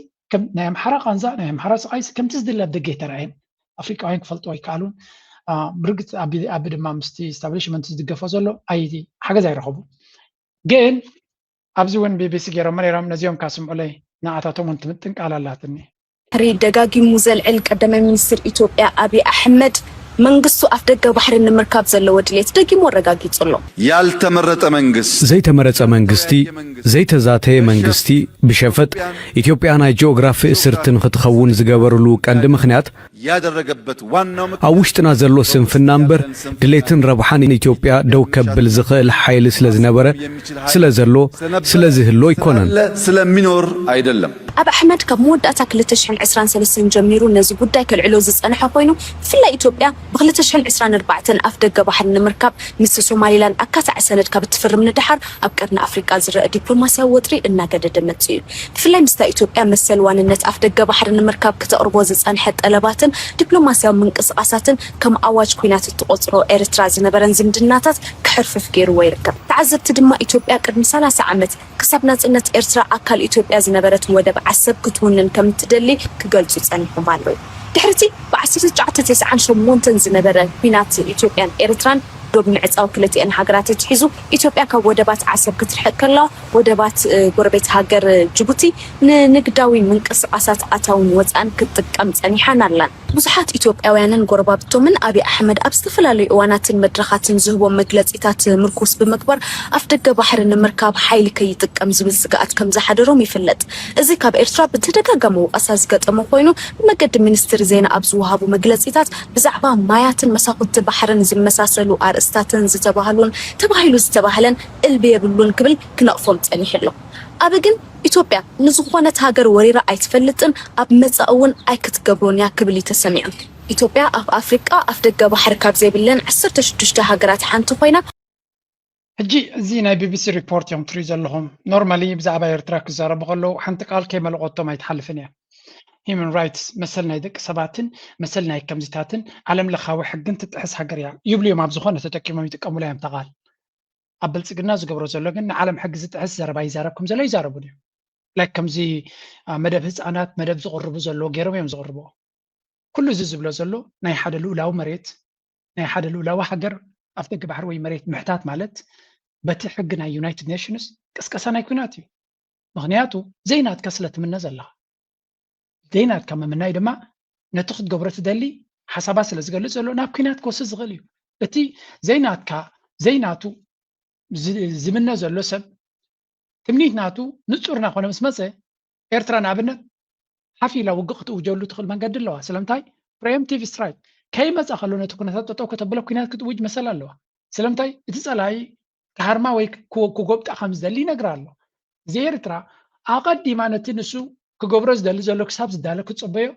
ናይ ኣምሓራ ቃንዛ ናይ ኣምሓራ ስቃይ ከምቲ ዝድለ ኣብ ደገ ኣይተረኣየን። ኣፍሪቃውያን ክፈልጦ ኣይከኣሉን። ብርግፅ ኣቢ ድማ ምስቲ ስታብሊሽመንት ዝድገፎ ዘሎ ኣይ ሓገዝ ኣይረኸቡ። ግን ኣብዚ እውን ቢቢሲ ገይሮም ነይሮም፣ ነዚኦም ካስምዑለይ ንኣታቶም እውን ትምጥን ቃል ኣላትኒ። ድሕሪ ደጋጊሙ ዘልዕል ቀዳማይ ሚኒስትር ኢትዮጵያ ኣብይ ኣሕመድ መንግስቱ ኣፍደገ ባሕሪ ንምርካብ ዘለዎ ድሌት ደጊሙ ኣረጋጊጹ ኣሎ። ያልተመረጠ መንግስት ዘይተመረጸ መንግስቲ ዘይተዛተየ መንግስቲ ብሸፈጥ ኢትዮጵያ ናይ ጂኦግራፊ እስርቲ ንኽትኸውን ዝገበርሉ ቀንዲ ምኽንያት ያደረገበት ዋናው ኣብ ውሽጥና ዘሎ ስንፍና እምበር ድሌትን ረብሓን ኢትዮጵያ ደው ከብል ዝኽእል ሓይሊ ስለ ዝነበረ ስለ ዘሎ ስለ ዝህሉ ኣይኮነን። ስለሚኖር አይደለም። ኣብ ኣሕመድ ካብ መወዳእታ ክልተ ሽሕን ዕስራን ሰለስተን ጀሚሩ ነዚ ጉዳይ ከልዕሎ ዝጸንሐ ኮይኑ ብፍላይ ኢትዮጵያ ብ ክልተ ሽሕን ዕስራን ኣርባዕተን ኣፍደገ ባሕሪ ንምርካብ ምስ ሶማሊላንድ ኣካታዒ ሰነድ ካብ እትፍርም ንደሓር ኣብ ቀርኒ ኣፍሪቃ ዝረአ ዲፕሎማስያዊ ወጥሪ እናገደደ መጺኡ እዩ። ብፍላይ ምስታ ኢትዮጵያ መሰል ዋንነት ኣፍደገ ባሕሪ ንምርካብ ክተቕርቦ ዝጸንሐት ጠለባትን ዲፕሎማስያዊ ምንቅስቓሳትን ከም ኣዋጅ ኲናት እትቖጽሮ ኤርትራ ዝነበረን ዝምድናታት ክሕርፍፍ ገይርዎ ይርከብ። ተዓዘብቲ ድማ ኢትዮጵያ ቅድሚ ሰላሳ ዓመት ክሳብ ናጽነት ኤርትራ ኣካል ኢትዮጵያ ዝነበረት ወደብ ዓሰብ ክትውንን ከም እትደሊ ክገልጹ ጸኒሖም ኣለዉ። ድሕሪቲ ብ ዓሰርተ ትሽዓተ ተስዓን ሸሞንተን ዝነበረ ኲናት ኢትዮጵያን ኤርትራን ዶብ ምዕጻው ክልቲኤን ሃገራት ኣትሒዙ ኢትዮጵያ ካብ ወደባት ዓሰብ ክትርሕቅ ከላ ወደባት ጎረቤት ሃገር ጅቡቲ ንንግዳዊ ምንቅስቃሳት ኣታውን ወፃእን ክትጥቀም ፀኒሓን ኣላን። ብዙሓት ኢትዮጵያውያንን ጎረባብቶምን ኣብይ ኣሕመድ ኣብ ዝተፈላለዩ እዋናትን መድረኻትን ዝህቦም መግለፂታት ምርኩስ ብምግባር ኣፍደገ ባሕሪ ንምርካብ ሓይሊ ከይጥቀም ዝብል ስግኣት ከም ዝሓደሮም ይፍለጥ። እዚ ካብ ኤርትራ ብተደጋጋሚ ወቐሳ ዝገጠሞ ኮይኑ ብመገዲ ሚኒስትሪ ዜና ኣብ ዝወሃቡ መግለፂታት ብዛዕባ ማያትን መሳኹቲ ባሕርን ዝመሳሰሉ ኣርእስታትን ዝተባህሉን ተባሂሉ ዝተባህለን እልቢ የብሉን ክብል ክነቕፎም ፀኒሑ ኣሎ። ኣቢ ግን ኢትዮጵያ ንዝኾነት ሃገር ወሪራ ኣይትፈልጥን ኣብ መፃኢ እውን ኣይክትገብሮን እያ ክብል እዩ ተሰሚዑ። ኢትዮጵያ ኣብ ኣፍሪቃ ኣፍደገ ባሕሪ ካብ ዘይብለን ዓሰርተ ሽዱሽተ ሃገራት ሓንቲ ኮይና ሕጂ እዚ ናይ ቢቢሲ ሪፖርት እዮም ትሪኡ ዘለኹም። ኖርማሊ ብዛዕባ ኤርትራ ክዛረቡ ከለዉ ሓንቲ ቃል ከይመለቆቶም ኣይትሓልፍን እያ። ሂማን ራይትስ መሰል ናይ ደቂ ሰባትን መሰል ናይ ከምዚታትን ዓለም ለኻዊ ሕግን ትጥሕስ ሃገር እያ ይብሉ እዮም። ኣብ ዝኾነ ተጠቂሞም ይጥቀሙላ እዮም ተቓል ኣብ ብልፅግና ዝገብሮ ዘሎ ግን ንዓለም ሕጊ ዝጥሕስ ዘረባ ይዛረብ ከም ዘሎ ይዛረቡን እዮም። ላይክ ከምዚ መደብ ህፃናት መደብ ዝቕርቡ ዘለዉ ገይሮም እዮም ዝቕርብዎ። ኩሉ እዚ ዝብሎ ዘሎ ናይ ሓደ ልኡላዊ መሬት ናይ ሓደ ልኡላዊ ሃገር ኣፍደገ ባሕሪ ወይ መሬት ምሕታት ማለት በቲ ሕጊ ናይ ዩናይትድ ኔሽንስ ቅስቀሳ ናይ ኲናት እዩ። ምኽንያቱ ዘይናትካ ስለ ትምነ ዘለኻ ዘይናትካ ምምናይ ድማ ነቲ ክትገብሮ ትደሊ ሓሳባት ስለ ዝገልፅ ዘሎ ናብ ኲናት ክወስድ ዝኽእል እዩ። እቲ ዘይናትካ ዘይናቱ ዝምነ ዘሎ ሰብ ትምኒት ናቱ ንፁር እናኾነ ምስ መፀ ኤርትራ ንኣብነት ሓፍ ኢላ ውግእ ክትእውጀሉ ትኽእል መንገዲ ኣለዋ። ስለምንታይ ፕሪኤምፕቲቭ ስትራይክ ከይመፃ ከሎ ነቲ ኩነታት ጠጠው ከተብሎ ኲናት ክትእውጅ መሰል ኣለዋ። ስለምንታይ እቲ ፀላኢ ክሃርማ ወይ ክጎብጣ ከም ዝደሊ ይነግራ ኣሎ። እዚ ኤርትራ ኣቐዲማ ነቲ ንሱ ክገብሮ ዝደሊ ዘሎ ክሳብ ዝዳለ ክትፅበዮ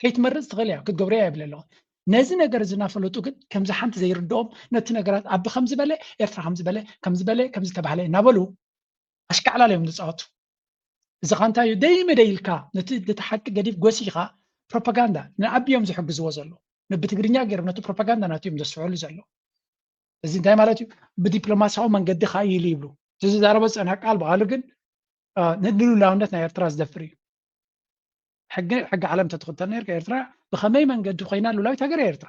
ከይትመርፅ ትኽእል እያ ክትገብረያ ይብል ኣለኹ። ነዚ ነገር እዚ እናፈለጡ ግን ከምዚ ሓንቲ ዘይርድኦም ነቲ ነገራት ኣቢ ከምዚ በለ ኤርትራ ከምዚ በለ ከምዚ በለ ከምዚ ተባህለ እናበሉ ኣሽካዕላል እዮም ዝፃወቱ። እዚ ኸ እንታይ እዩ ደይመ ደይልካ ነቲ ሓቂ ገዲፍ ጎሲኻ ፕሮፓጋንዳ ንኣቢ እዮም ዝሕግዝዎ ዘሎ። ነቢ ትግርኛ ገይሮም ነቲ ፕሮፓጋንዳ ናቱ እዮም ዘስፍዕሉ ዘሎ። እዚ እንታይ ማለት እዩ? ብዲፕሎማሲያዊ መንገዲ ኸዓ ኢሉ ይብሉ። እቲ ዝዛረቦ ዝፀንሐ ቃል ብቓሉ ግን ንልኡላውነት ናይ ኤርትራ ዝደፍር እዩ። ሕጊ ሕጊ ዓለም ተትኽተል ነርካ ኤርትራ ብኸመይ መንገዲ ኮይና ልኡላዊት ሃገር እያ ኤርትራ።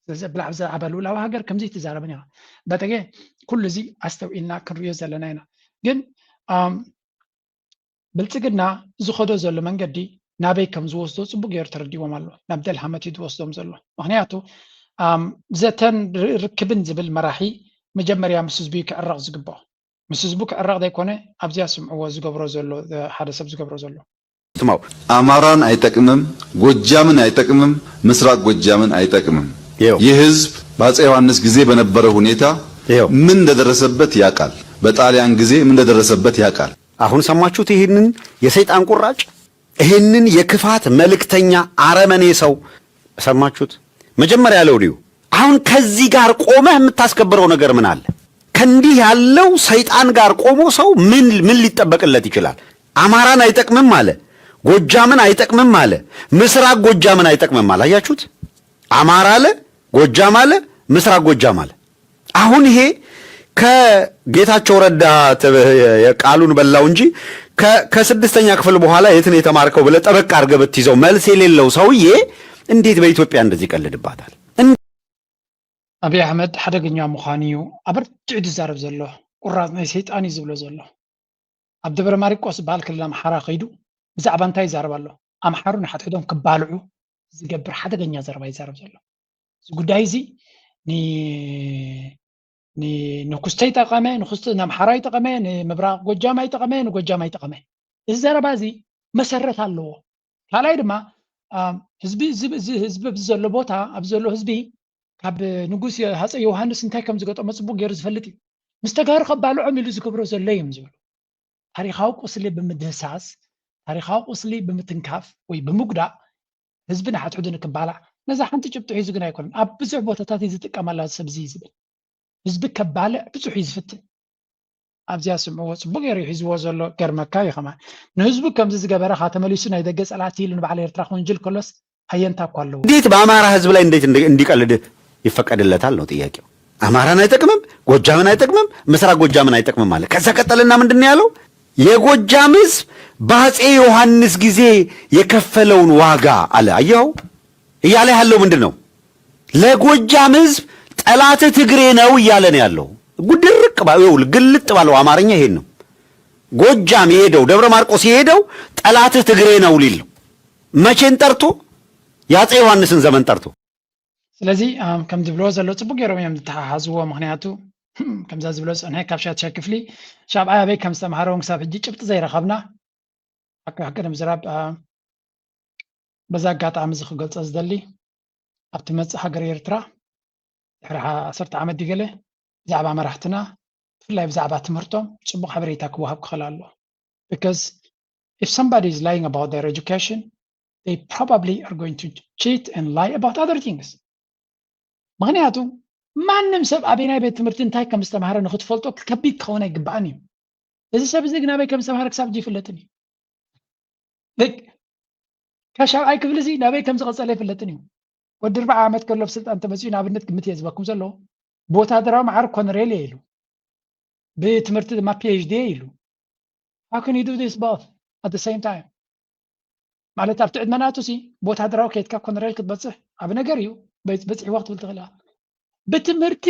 ስለዚ ብላዕሊ ዝዓበ ልኡላዊ ሃገር ከምዚ ትዛረብን ኢኻ። በተገ ኩሉ እዚ ኣስተውዒልና ክንሪኦ ዘለና ኢና። ግን ብልፅግና ዝኸዶ ዘሎ መንገዲ ናበይ ከም ዝወስዶ ፅቡቅ ገይሩ ተረዲዎም ኣሎ። ናብ ደልሃመት እዩ ዝወስዶም ዘሎ። ምክንያቱ ዘተን ርክብን ዝብል መራሒ መጀመርያ ምስ ህዝቢ ክዕረቕ ዝግብኦ። ምስ ህዝቡ ክዕረቕ ዘይኮነ ኣብዚኣ ስምዕዎ ዝገብሮ ዘሎ ሓደ ሰብ ዝገብሮ ዘሎ። ትማው ኣማራን አይጠቅምም፣ ጎጃምን አይጠቅምም፣ ምስራቅ ጎጃምን አይጠቅምም። ይኸው። ይህ ህዝብ በአፄ ዮሐንስ ጊዜ በነበረው ሁኔታ ይኸው። ምን እንደደረሰበት ያውቃል። በጣሊያን ጊዜ ምን እንደደረሰበት ያውቃል። አሁን ሰማችሁት? ይህንን የሰይጣን ቁራጭ፣ ይህንን የክፋት መልእክተኛ አረመኔ ሰው ሰማችሁት? መጀመሪያ ያለው ሊዩ አሁን ከዚህ ጋር ቆመህ የምታስከብረው ነገር ምን አለ? ከእንዲህ ያለው ሰይጣን ጋር ቆሞ ሰው ምን ምን ሊጠበቅለት ይችላል? አማራን አይጠቅምም አለ፣ ጎጃምን አይጠቅምም አለ፣ ምስራቅ ጎጃምን አይጠቅምም አለ። አያችሁት? አማራ አለ፣ ጎጃም አለ፣ ምስራቅ ጎጃም አለ። አሁን ይሄ ከጌታቸው ረዳ ተ- የቃሉን በላው እንጂ ከ- ከስድስተኛ ክፍል በኋላ የት ነው የተማርከው ብለህ ጠበቅ አድርገህ ብትይዘው መልስ የሌለው ሰውዬ እንዴት በኢትዮጵያ እንደዚህ ይቀልድባታል? ኣብይ ኣሕመድ ሓደገኛ ምዃኑ እዩ ኣበርቲዑ ዝዛረብ ዘሎ። ቁራፅ ናይ ሰይጣን እዩ ዝብሎ ዘሎ። ኣብ ደብረ ማርቆስ ዝበሃል ክልል ኣምሓራ ከይዱ ብዛዕባ እንታይ ይዛረብ ኣሎ? ኣምሓሩ ንሓድሕዶም ክባልዑ ዝገብር ሓደገኛ ዘረባ ይዛረብ ዘሎ። እዚ ጉዳይ እዚ ን- ን- ንኩስተ ይጠቐመ፣ ንኩስተ ንኣምሓራ ይጠቐመ፣ ንምብራቕ ጎጃም ኣይጠቐመ፣ ንጎጃም ኣይጠቐመ። እዚ ዘረባ እዚ መሰረት ኣለዎ። ካልኣይ ድማ ኣም፣ ህዝቢ እዚ እዚ ህዝቢ ኣብዚ ዘሎ ቦታ ኣብዚ ዘሎ ህዝቢ ካብ ንጉስ ዮ- ሃፀይ ዮሃንስ እንታይ ከም ዝገጠሞ ፅቡቅ ገይሩ ዝፈልጥ እዩ። ምስ ተጋሩ ከባልዖም ኢሉ ዝገብሮ ዘሎ እዮም ዝብሉ። ታሪኻዊ ቁስሊ ብምድህሳስ፣ ታሪኻዊ ቁስሊ ብምትንካፍ ወይ ብምጉዳእ ህዝቢ ንሓድሕዱ ንክባላዕ ነዛ ሓንቲ ጭብጢ ሒዙ ግን ኣይኮነን። ኣብ ብዙሕ ቦታታት እዩ ዝጥቀመላ እዚ ሰብ እዚ ዝብል ህዝቢ ከባልዕ ብዙሕ እዩ ዝፍትን። ኣብዚኣ ስምዕዎ፣ ፅቡቅ ገይሩ እዩ ሒዝዎ ዘሎ። ገርመካ እዩ ከማን ንህዝቡ ከምዚ ዝገበረ ካ ተመሊሱ ናይ ደገ ፀላእቲ ኢሉ ንበዓል ኤርትራ ክውንጅል ከሎስ ኣየንታ እኳ ኣለዎ። እንዴት በአማራ ህዝብ ላይ እንዴት እንዲ- እንዲቀልድ ይፈቀድለታል ነው ጥያቄው። አማራን አይጠቅምም፣ ጎጃምን አይጠቅምም፣ ምስራቅ ጎጃምን አይጠቅምም አለ። ከዛ ቀጠልና ምንድን ነው ያለው? የጎጃም ህዝብ በአጼ ዮሐንስ ጊዜ የከፈለውን ዋጋ አለ። አየኸው እያለ ያለው ምንድን ነው? ለጎጃም ህዝብ ጠላት ትግሬ ነው እያለ ነው ያለው። ጉድርቅ ባ- ይኸውልህ፣ ግልጥ ባለው አማርኛ ይሄን ነው። ጎጃም የሄደው ደብረ ማርቆስ የሄደው ጠላት ትግሬ ነው ሊል ነው። መቼን ጠርቶ? የአጼ ዮሐንስን ዘመን ጠርቶ። ስለዚ ኣም፣ ከም ዝብልዎ ዘሎ ፅቡቅ ገይሮም እዮም ዝተሓሓዝዎ። ምክንያቱ ከምዛ ዝብሎ ዝፀንሐ ካብ ሻድሻይ ክፍሊ ሻብዓይ ኣበይ ከም ዝተምሃረ እውን ክሳብ ሕጂ ጭብጢ ዘይረኸብና። ሓቂ ሓቂ ንምዝራብ ኣ፣ በዛ ኣጋጣሚ እዚ ክገልፆ ዝደሊ ኣብቲ መፅእ ሃገር ኤርትራ ድሕሪ ሓ- ዓሰርተ ዓመት ድገለ ብዛዕባ መራሕትና ብፍላይ ብዛዕባ ትምህርቶም ፅቡቅ ሓበሬታ ክወሃብ ክኽእል ኣለዎ። Because if somebody is lying about their education, they probably are going to cheat and lie about other things. ምክንያቱ ማንም ሰብ ኣበይ ናይ ቤት ትምህርቲ እንታይ ከም ዝተምሃረ ንክትፈልጦ ከቢድ ክኸውን ኣይግባእን እዩ። እዚ ሰብ እዚ ግን ኣበይ ከም ዝተምሃረ ክሳብ ሕጂ ይፍለጥን እዩ። ልክ ካብ ሻብዓይ ክፍሊ እዚ ናበይ ከም ዝቐፀለ ይፍለጥን እዩ። ወዲ ኣርባዓ ዓመት ከሎ ኣብ ስልጣን ተመፂኡ ንኣብነት ግምት እየ ዝበኩም ዘሎ። ብወታደራዊ መዓር ኮነሬል እየ ኢሉ፣ ብትምህርቲ ድማ ፒኤችዲ እየ ኢሉ። How can you do this both at the same time? ማለት ኣብቲ ዕድመ ናቱ ሲ ብወታደራዊ ከይድካ ኮነሬል ክትበፅሕ ኣብ ነገር እዩ። በ- በፂሕዎ ክትብል ትኽእል ኢኻ። ብትምህርቲ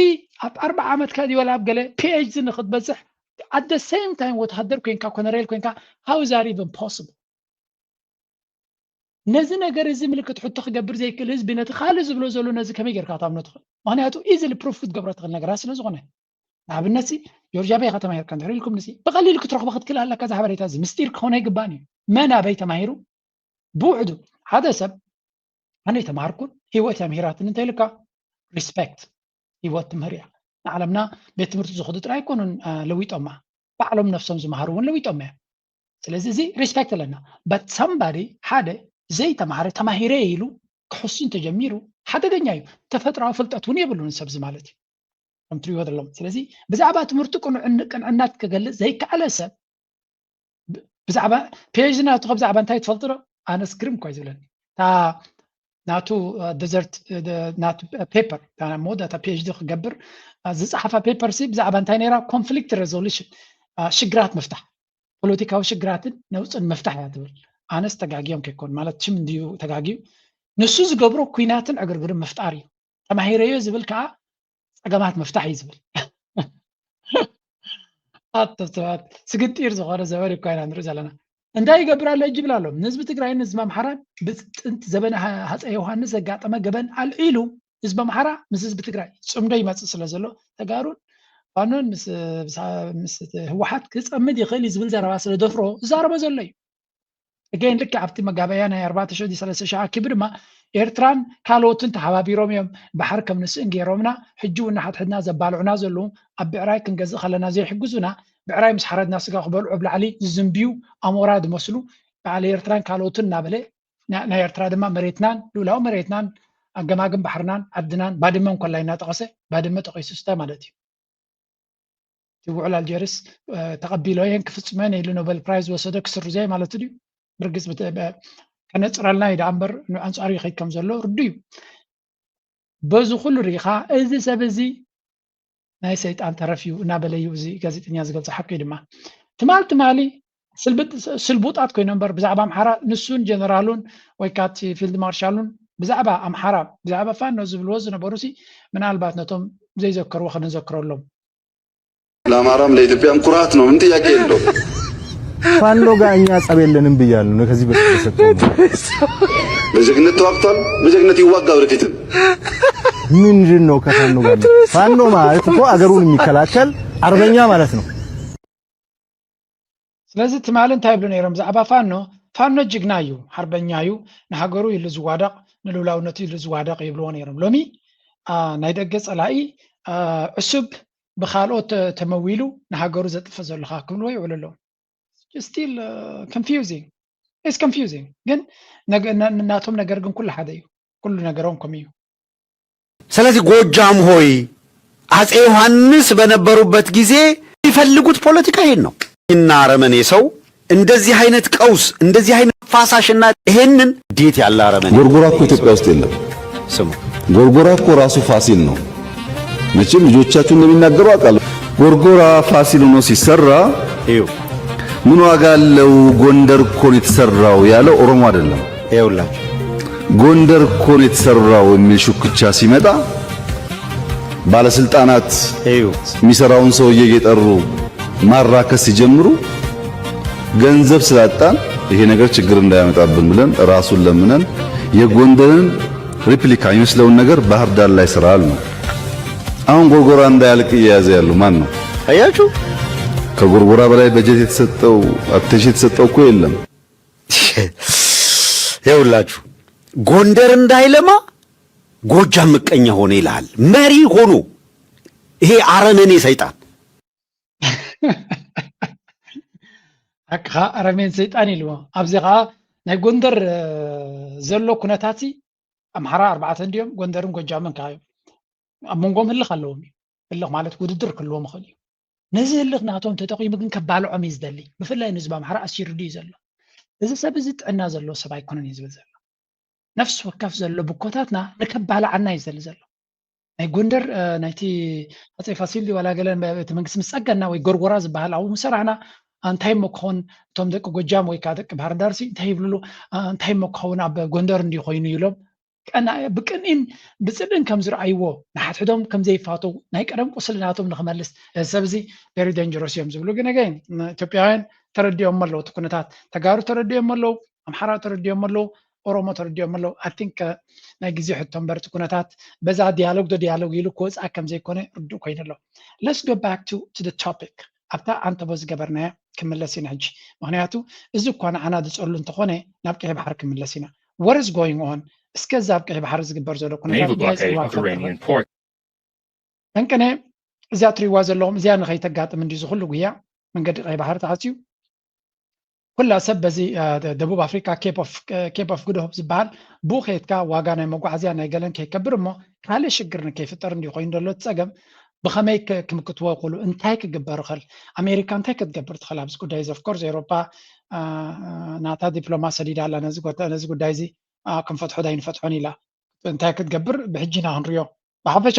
ኣብ ኣርባዓ ዓመትካ ድዩ ወላ ኣብ ገለ ፒኤችዲ ንክትበፅሕ at the same time ወታደር ኮይንካ ኮነሬል ኮይንካ how is that even possible? ነዚ ነገር እዚ ምልክት ሕቶ ክገብር ዘይክእል ህዝቢ ነቲ ካልእ ዝብሎ ዘሎ ነዚ ከመይ ጌርካ ታምኖ ትኽእል? ምክንያቱ ኢዝሊ ፕሩፍ ክትገብሮ ትኽእል ነገራት ስለ ዝኾነ። ንኣብነት ሲ ጆርጅ ኣበይ ኢኻ ተማሂርካ እንድሕር ኢልኩም ንሲ ብቐሊሉ ክትረኽቦ ክትክእል ኣለካ። እዚ ሓበሬታ እዚ ምስጢር ክኸውን ኣይግባእን እዩ። መን ኣበይ ተማሂሩ? ብውሕዱ ሓደ ሰብ ኣነ ኣይተማሃርኩን ህይወት እያ ምሂራትኒ እንተኢልካ ሪስፔክት። ህይወት ትምህር እያ። ንዓለምና ቤት ትምህርቲ ዝኸዱ ጥራይ ኣይኮኑን አ፣ ለዊጦማ፣ ባዕሎም ነፍሶም ዝመሃሩ እውን ለዊጦም እዮም። ስለዚ እዚ ሪስፔክት ኣለና። But somebody ሓደ ዘይተማሃረ ተማሂረ ኢሉ ክሕሱ እንተጀሚሩ ሓደገኛ እዩ። ተፈጥሮኣዊ ፍልጠት እውን የብሉን ሰብዚ ማለት እዩ። ከም ትሪእዎ ዘለኹም። ስለዚ ብዛዕባ ትምህርቲ ቅንዕን- ቅንዕናት ክገልጽ ዘይከኣለ ሰብ ብ- ብዛዕባ ፒኤችዲ ናቱ ካብ ብዛዕባ እንታይ ትፈልጡ ዶ? ኣነስ ግርም እኳ እዩ ዝብለኒ። እታ ናቱ ደዘርት ናቱ ፔፐር መወዳእታ ፒኤችዲ ክገብር አ፣ ዝፀሓፋ ፔፐር ሲ ብዛዕባ እንታይ ነይራ? ኮንፍሊክት ሬዞሉሽን፣ ሽግራት ምፍታሕ፣ ፖለቲካዊ ሽግራትን ነውፅን ምፍታሕ እያ ትብል። ኣነስ ተጋጊዮም ከይኮን ማለት ሽም እንድዩ ተጋጊዩ። ንሱ ዝገብሮ ኩናትን ዕግርግርን ምፍጣር እዩ። ተማሂረዮ ዝብል ከዓ ፀገማት ምፍታሕ እዩ ዝብል። ኣቶ ሰባት ስግጢር ዝኾነ ዘበን እኳ ኢና ንርኢ ዘለና። እንታይ ይገብር ኣሎ ይጅብል ኣሎ ንህዝቢ ትግራይን ህዝቢ ኣምሓራን ብጥንቲ ዘበነ ሃፀ ዮሃንስ ዘጋጠመ ገበን ኣልዒሉ ህዝቢ ኣምሓራ ምስ ህዝቢ ትግራይ ፅምዶ ይመፅእ ስለ ዘሎ ተጋሩን ፋኖን ምስ ህወሓት ክፀምድ ይኽእል እዩ ዝብል ዘረባ ስለ ደፍሮ ዝዛረቦ ዘሎ እዩ። እገን ልክዕ ኣብቲ መጋበያ ናይ ኣርባዕተ ሺሕ ሰለስተ ሺሕ ኣኪቡ ድማ ኤርትራን ካልኦትን ተሓባቢሮም እዮም ባሕሪ ከም ንስእን ገይሮምና ሕጂ እውን ንሓድሕድና ዘባልዑና ዘለዉ ኣብ ብዕራይ ክንገዝእ ከለና ዘይሕግዙና ብዕራይ ምስ ሓረድና ስጋ ክበልዑ ኣብ ላዕሊ ዝዝንብዩ ኣሞራ ዝመስሉ በዓል ኤርትራን ካልኦትን እናበለ ናይ ኤርትራ ድማ መሬትናን ልኡላዊ መሬትናን ኣገማግም ባሕርናን ዓድናን ባድመ እንኮላይ እናጠቐሰ ባድመ ጠቒሱ ስተ ማለት እዩ። እቲ ውዕል ኣልጀርስ ተቐቢሎየን ክፍፅመን ኢሉ ኖበል ፕራይዝ ዝወሰደ ክስርዞ ማለት ድዩ? ብርግፅ ከነፅረልና እዩ ደኣ እምበር ንኣንፃሩ ይኸይድ ከም ዘሎ ርዱ እዩ። በዚ ኩሉ ርኢኻ እዚ ሰብ እዚ ናይ ሰይጣን ተረፍ እዩ እናበለ እዩ እዚ ጋዜጠኛ ዝገልጾ። ሓቂ እዩ ድማ። ትማል ትማሊ ስልቡጣት ኮይኖም እምበር ብዛዕባ ኣምሓራ ንሱን ጀነራሉን ወይ ከዓ እቲ ፊልድ ማርሻሉን ብዛዕባ ኣምሓራ ብዛዕባ ፋኖ ዝብልዎ ዝነበሩ ሲ ምናልባት ነቶም ዘይዘከርዎ ከነዘክረሎም። ለአማራም ለኢትዮጵያም ኩራት ነው። ምን ጥያቄ የለው። ፋኖ ጋር እኛ ጸብ የለንም ብያለሁ ነው ከዚህ በፊት የሰጠው በጀግነት ተዋግቷል። በጀግነት ይዋጋ ወደፊትም። ምንድን ነው ከፋኖ ጋር? ፋኖ ማለት እኮ አገሩን የሚከላከል አርበኛ ማለት ነው። ስለዚ ትማሊ እንታይ ይብሉ ነይሮም ብዛዕባ ፋኖ? ፋኖ ጅግና እዩ፣ ሓርበኛ እዩ፣ ንሃገሩ ኢሉ ዝዋደቕ፣ ንልውላውነቱ ኢሉ ዝዋደቕ ይብልዎ ነይሮም። ሎሚ ናይ ደገ ጸላኢ ዕሱብ ብካልኦት ተመዊሉ ንሃገሩ ዘጥፍእ ዘለኻ ክብልዎ ይውዕሉ ኣለዉ። Still confusing. It's confusing. ግን ናቶም ነገር ግን ኩሉ ሓደ እዩ። ኩሉ ነገሮም ከም እዩ። ስለዚህ ጎጃም ሆይ አጼ ዮሐንስ በነበሩበት ጊዜ የሚፈልጉት ፖለቲካ ይሄን ነው። እና አረመኔ ሰው እንደዚህ አይነት ቀውስ እንደዚህ አይነት ፋሳሽና ይሄንን እንዴት ያለ አረመኔ ጎርጎራ እኮ ኢትዮጵያ ውስጥ የለም። ስሙ ጎርጎራ እኮ ራሱ ፋሲል ነው። መቼም ልጆቻችሁ እንደሚናገሩ አውቃለሁ። ጎርጎራ ፋሲል ሆኖ ሲሰራ እዩ ምን ዋጋ አለው? ጎንደር እኮ ነው የተሰራው ያለው ኦሮሞ አይደለም። ይኸውላችሁ ጎንደር እኮ ነው የተሰራው የሚል ሹክቻ ሲመጣ ባለስልጣናት እዩ የሚሰራውን ሰውዬ እየጠሩ ማራከስ ሲጀምሩ ገንዘብ ስላጣን ይሄ ነገር ችግር እንዳያመጣብን ብለን ራሱን ለምነን የጎንደርን ሪፕሊካ የሚመስለውን ነገር ባህር ዳር ላይ ስራ አልነው። አሁን ጎርጎራ እንዳያልቅ እየያዘ ያለው ማን ነው? አያችሁ ከጎርጎራ በላይ በጀት የተሰጠው አቴንሽን የተሰጠው እኮ የለም። ይኸውላችሁ ጎንደር እንዳይለማ ጎጃም ምቀኛ ሆነ ይልሃል። መሪ ሆኖ ይሄ አረመኔ ሰይጣን ሓቅኻ ኣረሜን ሰይጣን ኢልዎ። ኣብዚ ከዓ ናይ ጎንደር ዘሎ ኩነታት ኣምሓራ ኣርባዕተ እንዲዮም፣ ጎንደርን ጎጃምን ከዓ እዮም። ኣብ መንጎም ህልኽ ኣለዎም እዩ። ህልኽ ማለት ውድድር ክህልዎም ይኽእል እዩ። ነዚ ህልኽ ናቶም ተጠቒሙ ግን ከባልዖም እዩ ዝደሊ። ብፍላይ ንህዝቢ ኣምሓራ ኣሲሩ ድዩ ዘሎ? እዚ ሰብ እዚ ጥዕና ዘለዎ ሰብ ኣይኮነን እዩ ዝብል ዘሎ። ነፍሲ ወከፍ ዘሎ ብኮታትና ንከባልዓና እዩ ዝደሊ ዘሎ። ናይ ጎንደር ናይቲ ኣፀይ ፋሲል ዋላ ገለ እቲ መንግስቲ ምስ ፀገና ወይ ጎርጎራ ዝበሃል ኣብኡ ምስ ሰራሕና እንታይ እሞ ክኸውን እቶም ደቂ ጎጃም ወይ ከዓ ደቂ ባህር ዳር ሲ እንታይ ይብልሉ እንታይ እሞ ክኸውን ኣብ ጎንደር እንዲ ኮይኑ ይሎም ብቅንኢን ብፅልእን ከም ዝረኣይዎ ንሓድሕዶም ከም ዘይፋተው ናይ ቀደም ቁስሊ ናቶም ንክመልስ እዚ ሰብ እዚ very dangerous እዮም ዝብሉ ግን again ኢትዮጵያውያን ተረዲኦም ኣለዉ እቲ ኩነታት ተጋሩ ተረዲኦም ኣለዉ ኣምሓራ ተረዲኦም ኣለዉ ኦሮሞ ተረዲኦም ኣለዉ I think ናይ ግዜ ሕቶ እምበር እቲ ኩነታት በዛ ዲያሎግ ዶ ዲያሎግ ኢሉ ክወፅኣ ከም ዘይኮነ ርዱእ ኮይኑ ኣሎ let's go back to to the topic ኣብታ ኣንተቦ ዝገበርናያ ክምለስ ኢና ሕጂ ምክንያቱ እዚ እኳ ንዓና ዝፀሉ እንተኾነ ናብ ቀይ ባሕሪ ክምለስ ኢና what is going on እስከ እዚ ኣብ ቀይ ባሕሪ ዝግበር ዘሎ ኩነታት Naval ጉዳይ blockade ፅልዋ of Iranian port. እንቅነ እዚኣ ትሪዋ ዘለኹም እዚኣ ንኸይተጋጥም እንዲ ዝኩሉ ጉያ መንገዲ ቀይ ባሕሪ ተዓፅዩ ኩላ ሰብ በዚ ደቡብ ኣፍሪካ Cape of Good Hope ዝበሃል ብኡ ከየትካ ዋጋ ናይ መጓዓዝያ ናይ ገለን ከይከብር እሞ ካልእ ሽግር ንከይፍጠር እንዲ ኮይኑ ዘሎ እቲ ፀገም ብኸመይ ክምክትዎ ይኽእሉ እንታይ ክግበር ይኽእል ኣሜሪካ እንታይ ክትገብር ትኽእል ኣብዚ ጉዳይ እዚ of course ኤውሮፓ ናታ ዲፕሎማ ሰዲዳ ኣላ ነዚ ጉዳይ እዚ ክንፈትሖ ዶ ኣይንፈትሖን ኢላ እንታይ ክትገብር ብሕጂ ኢና ክንሪኦ ብሓፈሻ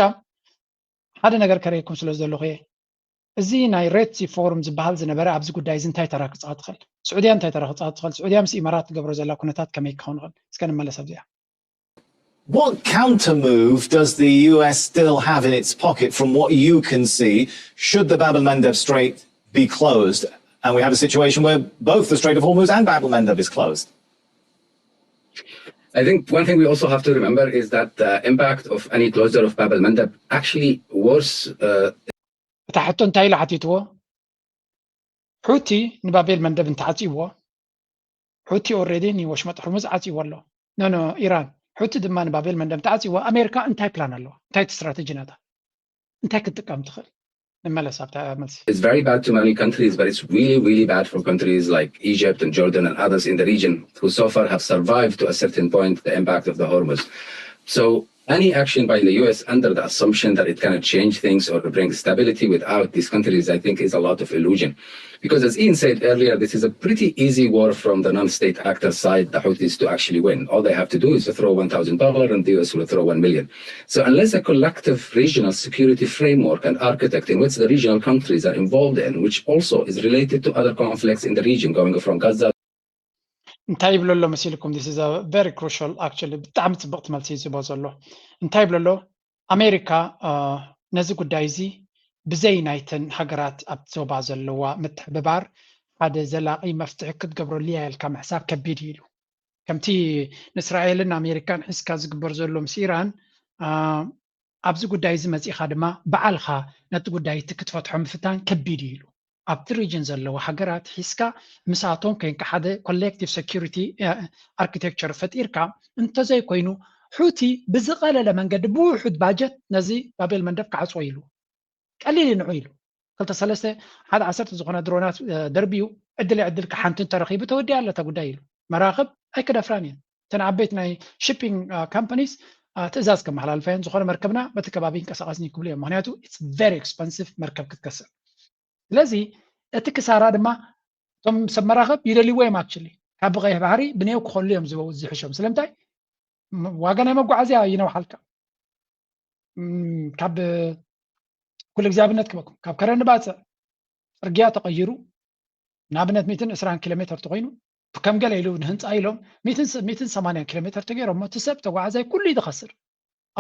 ሓደ ነገር ከርእየኩም ስለ ዘለኹ እየ እዚ ናይ ሬድ ሲ ፎሩም ዝበሃል ዝነበረ ኣብዚ ጉዳይ እዚ እንታይ ተራ ክፃወት ትኽእል ስዑድያ እንታይ ተራ ክፃወት ትኽእል ስዑድያ ምስ ኢማራት ትገብሮ ዘላ ኩነታት ከመይ ክኸውን ይኽእል እስከ ንመለስ ኣብዚኣ What counter move does the U S still have in its pocket from what you can see should the Bab el Mandeb Strait be closed? And we have a situation where both the Strait of Hormuz and Bab el Mandeb is closed. I think one thing we also have to remember is that the impact of any closure of Bab al Mandab actually worse. Uh, እታ ሕቶ እንታይ ኢሉ ሓቲትዎ? ሑቲ ንባቤል መንደብ እንተዓፂዎ ሑቲ ኦሬዲ ንወሽመጥ ሕርሙዝ ዓፂዎ ኣሎ ኖ ኖ ኢራን ሑቲ ድማ ንባቤል መንደብ እንተዓፂዎ ኣሜሪካ እንታይ ፕላን ኣለዋ እንታይ እቲ ስትራቴጂ ናታ እንታይ ክትጥቀም ትኽእል ንመለስ ኣብታ መልሲ it's very bad to many countries, but it's really, really bad for countries like Egypt and Jordan and others in the region who so far have survived to a certain point the impact of the Hormuz. So any action by the U S under the assumption that it can change things or bring stability without these countries, I think, is a lot of illusion. Because as Ian said earlier, this is a pretty easy war from the non-state actor side, the Houthis, to actually win. All they have to do is to throw one thousand dollars and the U S will throw one million. So unless a collective regional security framework and architect in which the regional countries are involved in, which also is related to other conflicts in the region, going from Gaza እንታይ ይብሎ ኣሎ መሲልኩም? This is a very crucial, actually ብጣዕሚ ፅብቕቲ መልሲ እዩ ዝህቦ ዘሎ። እንታይ ይብሎ ኣሎ? ኣሜሪካ ነዚ ጉዳይ እዚ ብዘይ ናይተን ሃገራት ኣብቲ ዞባ ዘለዋ ምትሕብባር ሓደ ዘላቒ መፍትሒ ክትገብረሉ እያ ኢልካ ምሕሳብ ከቢድ እዩ ኢሉ። ከምቲ ንእስራኤልን ኣሜሪካን ሒዝካ ዝግበር ዘሎ ምስ ኢራን ኣብዚ ጉዳይ እዚ መፂእኻ ድማ በዓልኻ ነቲ ጉዳይ እቲ ክትፈትሖ ምፍታን ከቢድ እዩ ኢሉ። ኣብቲ ሪጅን ዘለዋ ሃገራት ሒዝካ ምስኣቶም ኮይንካ ሓደ collective security architecture ፈጢርካ እንተዘይኮይኑ ሑቲ ብዝቐለለ መንገዲ ብውሑድ ባጀት ነዚ ባቤል መንደብ ክዓፅዎ ኢሉ። ቀሊል ንዑ ኢሉ ክልተ ሰለስተ ሓደ ዓሰርተ ዝኾነ ድሮናት ደርቢዩ ዕድል ዕድል ክሓንቲ እንተረኺቡ ተወዲያ ኣለታ ጉዳይ ኢሉ። መራኽብ ኣይክደፍራን እየን። እተን ዓበይቲ ናይ shipping companies ትእዛዝ ከመሓላልፋ እየን። ዝኾነ መርከብና በቲ ከባቢ ይንቀሳቐስኒ ክብሉ እዮም። ምክንያቱ it's very expensive መርከብ ክትከስር። ስለዚ እቲ ክሳራ ድማ እቶም ሰብ መራኽብ ይደልይዎ እዮም። Actually ካብ ብቐይሕ ባሕሪ ብኔው ክኸሉ እዮም ዝሕሾም። ስለምንታይ? ዋጋ ናይ መጓዓዝያ ይነውሓልካ። ካብ ኩሉ ግዜ ኣብነት ክበኩም ካብ ከረን ባፅዕ ፅርግያ ተቐይሩ ንኣብነት ሚትን ዕስራን ኪሎ ሜትር ተኮይኑ ከም ገለ ኢሉ ንህንፃ ኢሎም ሚትን ሰማንያን ኪሎ ሜትር ተገይሮሞ እቲ ሰብ ተጓዓዛይ ኩሉ እዩ ዝኸስር።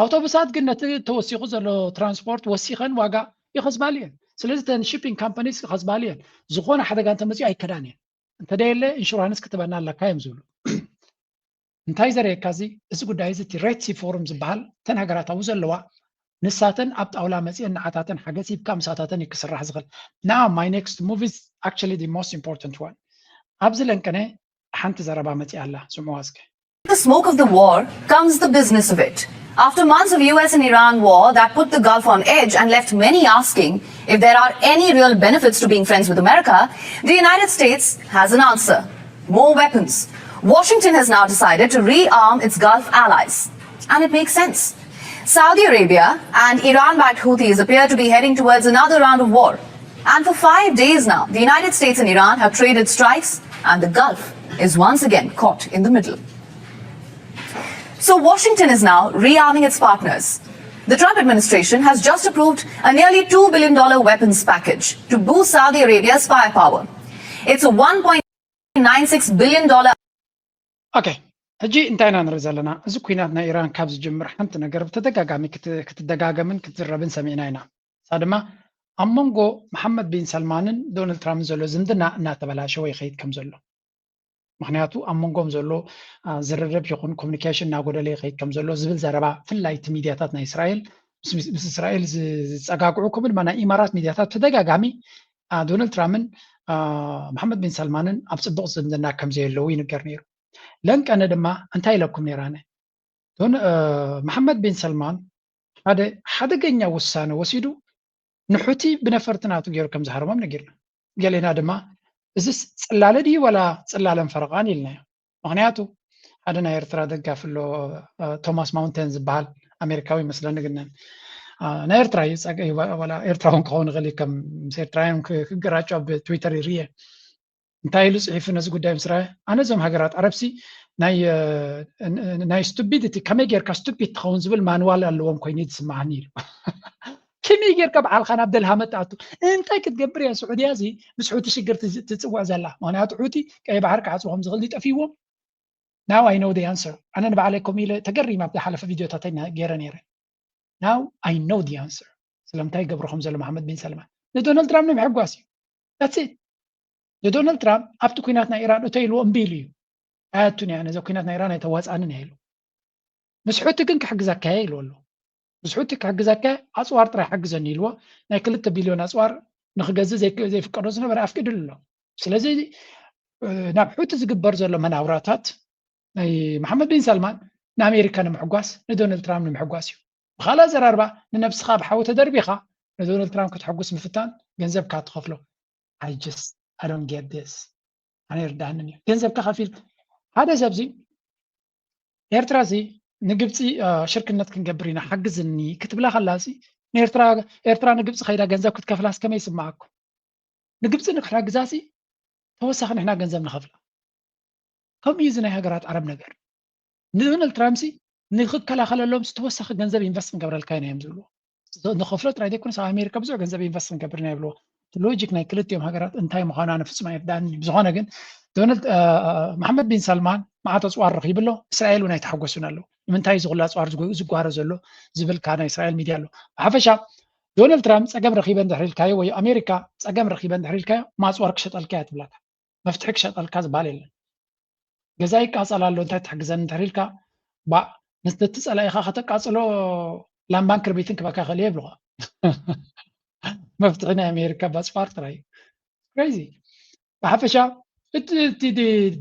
ኣውቶቡሳት ግን ነቲ ተወሲኹ ዘሎ ትራንስፖርት ወሲኸን ዋጋ ይኸስባሉ እየን። ስለዚ ተን shipping companies ይኸስባሉ እየን። ዝኾነ ሓደጋ እንተመፅኡ ኣይከዳን እየን። እንተደየለ ኢንሹራንስ ክትበና ኣለካ እዮም ዝብሉ። እንታይ ዘርእየካ እዚ እዚ ጉዳይ እዚ እቲ ሬድ ሲ ፎሩም ዝበሃል እተን ሃገራት ኣብኡ ዘለዋ ንሳተን ኣብ ጣውላ መፅአን ንዓታተን ሓገዝ ሂብካ ምሳታተን እዩ ክስራሕ ዝኽእል። Now my next move is actually the most important one። ኣብዚ ለንቀነ ሓንቲ ዘረባ መፅኣ ኣላ ስምዕዋ እስከ። The smoke of the war comes the business of it. After months of U S and Iran war that put the Gulf on edge and left many asking if there are any real benefits to being friends with America, the United States has an answer. More weapons. Washington has now decided to rearm its Gulf allies. And it makes sense. Saudi Arabia and Iran backed Houthis appear to be heading towards another round of war. And for five days now, the United States and Iran have traded strikes, and the Gulf is once again caught in the middle. So Washington is now rearming its partners. The Trump administration has just approved a nearly two billion dollar weapons package to boost Saudi Arabia's firepower. It's a one point nine six billion dollar Okay. ሕጂ እንታይ ኢና ንርኢ ዘለና? እዚ ኩናት ናይ ኢራን ካብ ዝጅምር ሓንቲ ነገር ብተደጋጋሚ ክትደጋገምን ክትዝረብን ሰሚዕና ኢና። እሳ ድማ ኣብ መንጎ መሓመድ ቢን ሰልማንን ዶናልድ ትራምፕን ዘሎ ዝምድና እናተበላሸወ ይኸይድ ከም ዘሎ። ምክንያቱ ኣብ መንጎም ዘሎ ዝርርብ ይኹን ኮሚኒኬሽን እናጎደለ ይኸይድ ከም ዘሎ ዝብል ዘረባ ብፍላይ እቲ ሚድያታት ናይ እስራኤል ምስ እስራኤል ዝፀጋግዑ ከምኡ ድማ ናይ ኢማራት ሚድያታት ብተደጋጋሚ ዶናልድ ትራምፕን መሓመድ ቢን ሰልማንን ኣብ ፅቡቕ ዝምድና ከም ዘየለዉ ይንገር ነይሩ። ለንቀነ ድማ እንታይ ኢለኩም ነይራነ? መሓመድ ቢን ሰልማን ሓደ ሓደገኛ ውሳነ ወሲዱ ንሑቲ ብነፈርቲ ናቱ ገይሩ ከም ዝሃርሞም ነጊርና። ገሌና ድማ እዚስ ፅላለ ድዩ ዋላ ፅላለን ፈረቓን ኢልናዮ። ምክንያቱ ሓደ ናይ ኤርትራ ደጋፊ ኣሎ ቶማስ ማውንቴን ዝበሃል ኣሜሪካዊ መስለኒ ግነን ናይ ኤርትራ እዩ ጸገ ዋላ ኤርትራውን ክኸውን ይኽእል ከም ምስ ኤርትራውያን ክገራጮ ኣብ ትዊተር ይርየ እንታይ ኢሉ ጽሒፉ ነዚ ጉዳይ ምስ ረኣየ ኣነ እዞም ሃገራት ዓረብሲ ናይ ናይ ስቱፒዲቲ ከመይ ጌርካ ስቱፒድ ትኸውን ዝብል ማንዋል ኣለዎም ኮይኑ እዩ ዝስምዓኒ ኢሉ ከመይ ጌርካ በዓልካ ናብ ደልሃመ ትኣቱ እንታይ ክትገብር እያ ስዑድያ እዚ ምስ ሑቲ ሽግር ትጽውዕ ዘላ ምክንያቱ ሑቲ ቀይ ባሕር ክዓጽዎ ከም ዝኽእል ይጠፍይዎም now I know the answer ኣነ ንባዕለይ ከምኡ ኢለ ተገሪም ኣብ ዝሓለፈ ቪድዮታተይ ገይረ ነይረ now I know the answer ስለምንታይ ይገብሮ ከም ዘሎ መሓመድ ቢን ሰልማን ንዶናልድ ትራምፕ ንምሕጓስ እዩ that's it ንዶናልድ ትራምፕ ኣብቲ ኩናት ናይ ኢራን እቶ ኢልዎ እምቢ ኢሉ እዩ ኣያቱን እያ ነዚ ኩናት ናይ ኢራን ኣይተዋፅኣንን እያ ኢሉ ምስ ሑቲ ግን ክሕግዘካ እየ ኢልዎ ኣሎ ምስ ሑቲ ክሕግዘካ ኣፅዋር ጥራይ ሓግዘኒ ኢልዎ ናይ ክልተ ቢልዮን ኣፅዋር ንክገዝእ ዘይፍቀዶ ዝነበረ ኣፍቂድሉ ኣሎ ስለዚ ናብ ሑቲ ዝግበር ዘሎ መናውራታት ናይ መሓመድ ቢን ሰልማን ንኣሜሪካ ንምሕጓስ ንዶናልድ ትራምፕ ንምሕጓስ እዩ ብካልእ ኣዘራርባ ንነብስኻ ብሓዊ ተደርቢኻ ንዶናልድ ትራምፕ ከተሐጉስ ምፍታን ገንዘብካ ትኸፍሎ I just I don't get this ኣነ ይርዳንን እዩ ገንዘብካ ከፊል ሓደ ሰብ ዚ ኤርትራ ዚ ንግብፂ ሽርክነት ክንገብር ኢና ሓግዝኒ ክትብላ ከላሲ ንኤርትራ ኤርትራ ንግብፂ ከይዳ ገንዘብ ክትከፍላስ ከመይ ይስማዓኩም? ንግብፂ ንክሕግዛሲ ተወሳኺ ንሕና ገንዘብ ንኸፍላ። ከምኡ እዩ እዚ ናይ ሃገራት ዓረብ ነገር። ንዶናልድ ትራምፕ ሲ ንክከላኸለሎም ተወሳኺ ገንዘብ ኢንቨስት ክንገብረልካ ኢና እዮም ዝብልዎ። ንኸፍሎ ጥራይ ዘይኮነስ ኣብ ኣሜሪካ ብዙሕ ገንዘብ ኢንቨስት ክንገብር ኢና ይብልዎ። ሎጂክ ናይ ክልቲኦም ሃገራት እንታይ ምዃኑ ኣነ ፍጹም ኣይርዳእን። ብዝኾነ ግን ዶናልድ መሓመድ ቢን ሰልማን መዓት ኣፅዋር ረኺቡ ኣሎ። እስራኤል እውን ኣይተሓጎሱን ኣለዉ። ንምንታይ እዚ ኩሉ ኣፅዋር ዝጓረ ዘሎ ዝብል ካ ናይ እስራኤል ሚድያ ኣሎ። ብሓፈሻ ዶናልድ ትራምፕ ፀገም ረኺበ እንድሕር ኢልካዮ ወይ ኣሜሪካ ፀገም ረኺበ እንድሕር ኢልካዮ ማፅዋር ክሸጠልካ እያ ትብላካ። መፍትሒ ክሸጠልካ ዝበሃል የለን። ገዛ ይቃፀል ኣሎ እንታይ ትሕግዘን እንድሕር ኢልካ ባእ ነቲ ፀላኢኻ ከተቃፅሎ ላምባን ክርቢትን ክበካ ይኽእል እየ ይብልኻ። መፍትሒ ናይ ኣሜሪካ ባፅዋር ጥራይ እዩ። ክሬዚ። ብሓፈሻ እቲ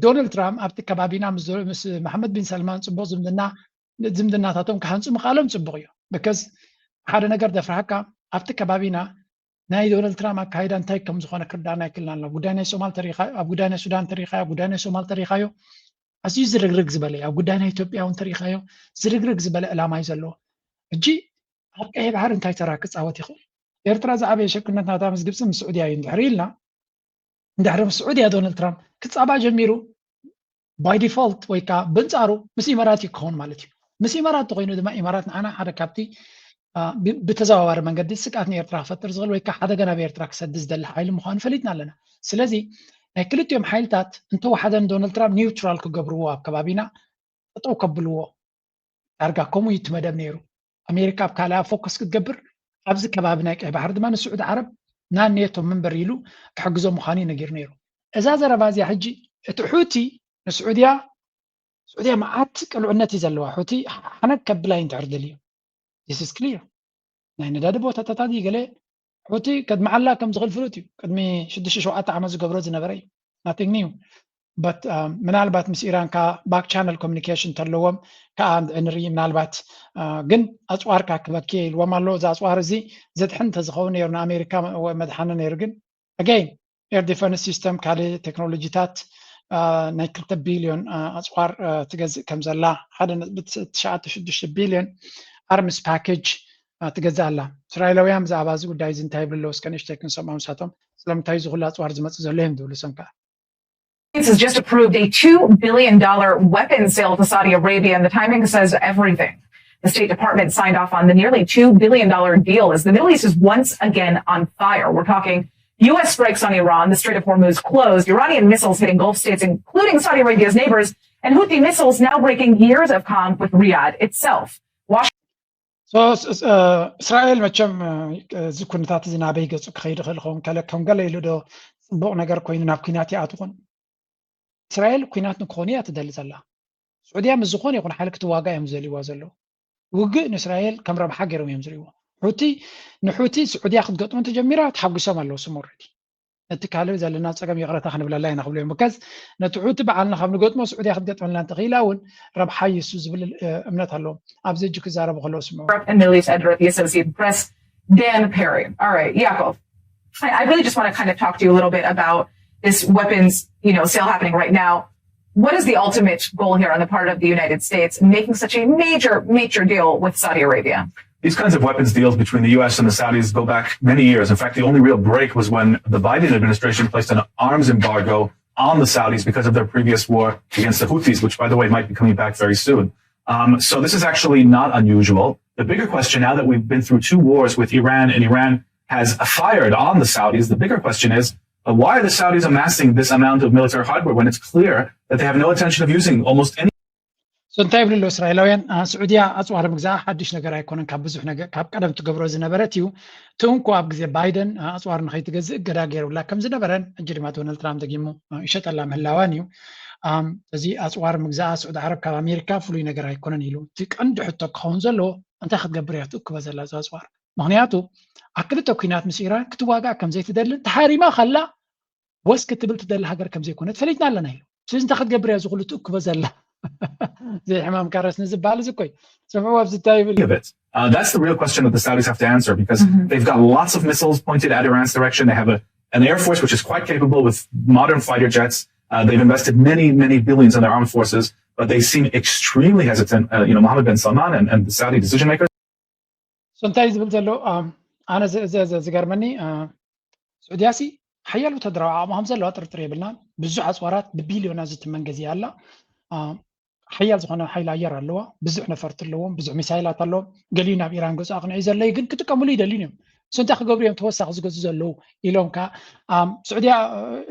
ዶናልድ ትራምፕ ኣብቲ ከባቢና ምስ መሓመድ ቢን ሰልማን ፅቡቅ ዝምድና ዝምድናታቶም ክሃንፁ ምኽኣሎም ፅቡቅ እዩ። ብከዝ ሓደ ነገር ደፍርሃካ ኣብቲ ከባቢና ናይ ዶናልድ ትራምፕ ኣካይዳ እንታይ ከም ዝኾነ ክርዳእና ኣይክልናን ኣሎ። ጉዳይ ናይ ሶማል ተሪኻ ኣብ ጉዳይ ናይ ሱዳን ተሪኻዮ፣ ጉዳይ ናይ ሶማል ተሪኻዮ ኣዝዩ ዝርግርግ ዝበለ እዩ። ኣብ ጉዳይ ናይ ኢትዮጵያ እውን ተሪኻዮ ዝርግርግ ዝበለ ዕላማ እዩ ዘለዎ። ሕጂ ኣብ ቀይሕ ባሕሪ እንታይ ተራ ክፃወት ይኽእል? ኤርትራ ዝዓበየ ሸክነት ናታ ምስ ግብፂ ምስ ስዑድያ እዩ እንድሕር ኢልና እንድሕር ምስ ስዑድያ ዶናልድ ትራምፕ ክፃባእ ጀሚሩ ባይ ዲፎልት ወይ ከዓ ብንፃሩ ምስ ኢማራት እዩ ክኸውን ማለት እዩ። ምስ ኢማራት ተኮይኑ ድማ ኢማራት ንዓና ሓደ ካብቲ ብተዘዋዋሪ መንገዲ ስግኣት ንኤርትራ ክፈጥር ዝኽእል ወይ ከዓ ሓደጋ ናብ ኤርትራ ክሰዲ ዝደሊ ሓይሊ ምዃኑ ፈሊጥና ኣለና። ስለዚ ናይ ክልቲኦም ሓይልታት እንተወሓደ ንዶናልድ ትራምፕ ኒውትራል ክገብርዎ ኣብ ከባቢና ጠጠው ከብልዎ ዳርጋ ከምኡ እዩ እቲ መደብ ነይሩ። ኣሜሪካ ኣብ ካልኣ ፎከስ ክትገብር ኣብዚ ከባቢ ናይ ቀይ ባሕሪ ድማ ንስዑዲ ዓረብ ናብ ኔቶ ምንበር ኢሉ ክሕግዞ ምዃኑ እዩ ነጊሩ ነይሩ። እዛ ዘረባ እዚኣ ሕጂ እቲ ሑቲ ንስዑድያ ስዑድያ መዓት ቅልዕነት እዩ ዘለዋ። ሑቲ ሓነግ ከብላ እዩ እንድሕር ደልዩ። This is clear። ናይ ነዳዲ ቦታታት እዩ ገለ ሑቲ ቅድሚ ዓላ ከም ዝኽእል ፍሉጥ እዩ። ቅድሚ ሽዱሽተ ሸውዓተ ዓመት ዝገብሮ ዝነበረ እዩ። Nothing new። But ምናልባት ምስ ኢራን ካ ባክ ቻነል ኮሚኒኬሽን ተለዎም ከዓ ንርኢ ምናልባት ግን ኣፅዋር ካ ክበኪ ኢልዎም ኣሎ። እዚ ኣፅዋር እዚ ዘድሕን እንተዝኸውን ነይሩ ንኣሜሪካ መድሓኒ ነይሩ። ግን ኣገይን ኤር ዲፈንስ ሲስተም ካልእ ቴክኖሎጂታት ናይ ክልተ ቢልዮን ኣፅዋር ትገዝእ ከም ዘላ ሓደ ነጥቢ ትሽዓተ ሽዱሽተ ቢልዮን ኣርምስ ፓኬጅ ትገዝእ ኣላ። እስራኤላውያን ብዛዕባ እዚ ጉዳይ እዚ እንታይ ይብሉ ኣለዉ? እስከ ንእሽተይ ክንሰምዖም ንሳቶም ስለምንታይ እዚ ኩሉ ኣፅዋር ዝመፅእ ዘሎ እዮም ዝብሉ ሰም ከዓ States has just approved a two billion dollar weapons sale to Saudi Arabia, and the timing says everything. The State Department signed off on the nearly two billion dollar deal as the Middle East is once again on fire. We're talking U S strikes on Iran, the Strait of Hormuz closed, Iranian missiles hitting Gulf states, including Saudi Arabia's neighbors, and Houthi missiles now breaking years of calm with Riyadh itself. እስራኤል መቸም እዚ ኩነታት እዚ ናበይ ገፁ ክኸይድ ይኽእል ይኸውን? ከም ገለ ኢሉ ዶ ፅቡቕ ነገር ኮይኑ ናብ ኩናት ይኣቱ ኾን? እስራኤል ኩናት ንክኾኑ እያ ትደሊ ዘላ። ስዑድያ ምስ ዝኾነ ይኹን ሓይሊ ክትዋጋ እዮም ዝደልይዋ ዘለዉ። ውግእ ንእስራኤል ከም ረብሓ ገይሮም እዮም ዝርእይዎ። ሑቲ ንሑቲ ስዑድያ ክትገጥሞ እንተጀሚራ ተሓጒሶም ኣለዉ ስም ኦልሬዲ። ነቲ ካልእ ዘለና ፀገም ይቕረታ ክንብለላ ኢና ክብሉ እዮም። ብከዝ ነቲ ሑቲ በዓልና ካብ ንገጥሞ ስዑድያ ክትገጥመልና እንተኽኢላ እውን ረብሓ እዩ እሱ ዝብል እምነት ኣለዎም። ኣብዚ እጅ ክዛረቡ ከለዉ ስምዑ። Europe and Middle East editor at the Associated Press, Dan Perry. All right, Yaakov, I, I really just want to kind of talk to you a little bit about this weapons, you know, sale happening right now. What is the ultimate goal here on the part of the United States in making such a major, major deal with Saudi Arabia? These kinds of weapons deals between the U S and the Saudis go back many years. In fact, the only real break was when the Biden administration placed an arms embargo on the Saudis because of their previous war against the Houthis, which, by the way, might be coming back very soon. Um, so this is actually not unusual. The bigger question, now that we've been through two wars with Iran and Iran has fired on the Saudis, the bigger question is, uh, why are the Saudis amassing this amount of military hardware when it's clear that they have no intention of using almost any So እንታይ ይብሉ ኣለዉ እስራኤላውያን? ስዑድያ ኣፅዋር ምግዛኣ ሓዱሽ ነገር ኣይኮነን። ካብ ብዙሕ ነገር ካብ ቀደም ትገብሮ ዝነበረት እዩ። እቲ እንኮ ኣብ ግዜ ባይደን ኣፅዋር ንኸይትገዝእ እገዳ ገይሩላ ከም ዝነበረን ሕጂ ድማ ዶናልድ ትራምፕ ደጊሙ ይሸጠላ ምህላዋን እዩ። እዚ ኣፅዋር ምግዛኣ ስዑዲ ዓረብ ካብ ኣሜሪካ ፍሉይ ነገር ኣይኮነን ኢሉ። እቲ ቀንዲ ሕቶ ክኸውን ዘለዎ እንታይ ክትገብር እያ ትእክቦ ዘላ እዛ ኣፅዋር? ምክንያቱ ኣብ ክልተ ኩናት ምስ ኢራን ክትዋጋእ ከም ዘይትደልን ተሓሪማ ከላ ወስ ክትብል ትደሊ ሃገር ከም ዘይኮነት ፈሊጥና ኣለና ኢሉ። ስለዚ እንታይ ክትገብር እያ እዚ ኩሉ ትእክቦ ዘላ? ዘይሕማም ካረስ ንዝበሃል እዚ እኮ እዩ። ስምዕዎ ኣብዚ እንታይ ይብል እዩ? Uh, that's the real question that the Saudis have to answer because mm-hmm. they've got lots of missiles pointed at Iran's direction. They have a, an air force which is quite capable with modern fighter jets. Uh, they've invested many, many billions in their armed forces. but they seem extremely hesitant. Uh, you know, Mohammed bin Salman and, and the Saudi decision makers. So እንታይ ዝብል ዘሎ ኣነ ዝገርመኒ ስዑድያሲ ሓያል ወታደራዊ ዓቕሚ ከም ዘለዋ ጥርጥር የብልና። ብዙሕ ኣፅዋራት ብቢልዮናት ዝትመን ገዚኣ ኣላ። ሓያል ዝኾነ ሓይሊ ኣየር ኣለዋ። ብዙሕ ነፈርቲ ኣለዎም፣ ብዙሕ ሚሳይላት ኣለዎም። ገሊኡ ናብ ኢራን ገጹ ኣቕንዑ ዘለዩ ግን ክጥቀምሉ ይደልዩን እዮም። እሱ እንታይ ክገብሩ እዮም ተወሳኺ ዝገዙ ዘለዉ ኢሎም ከ ስዑድያ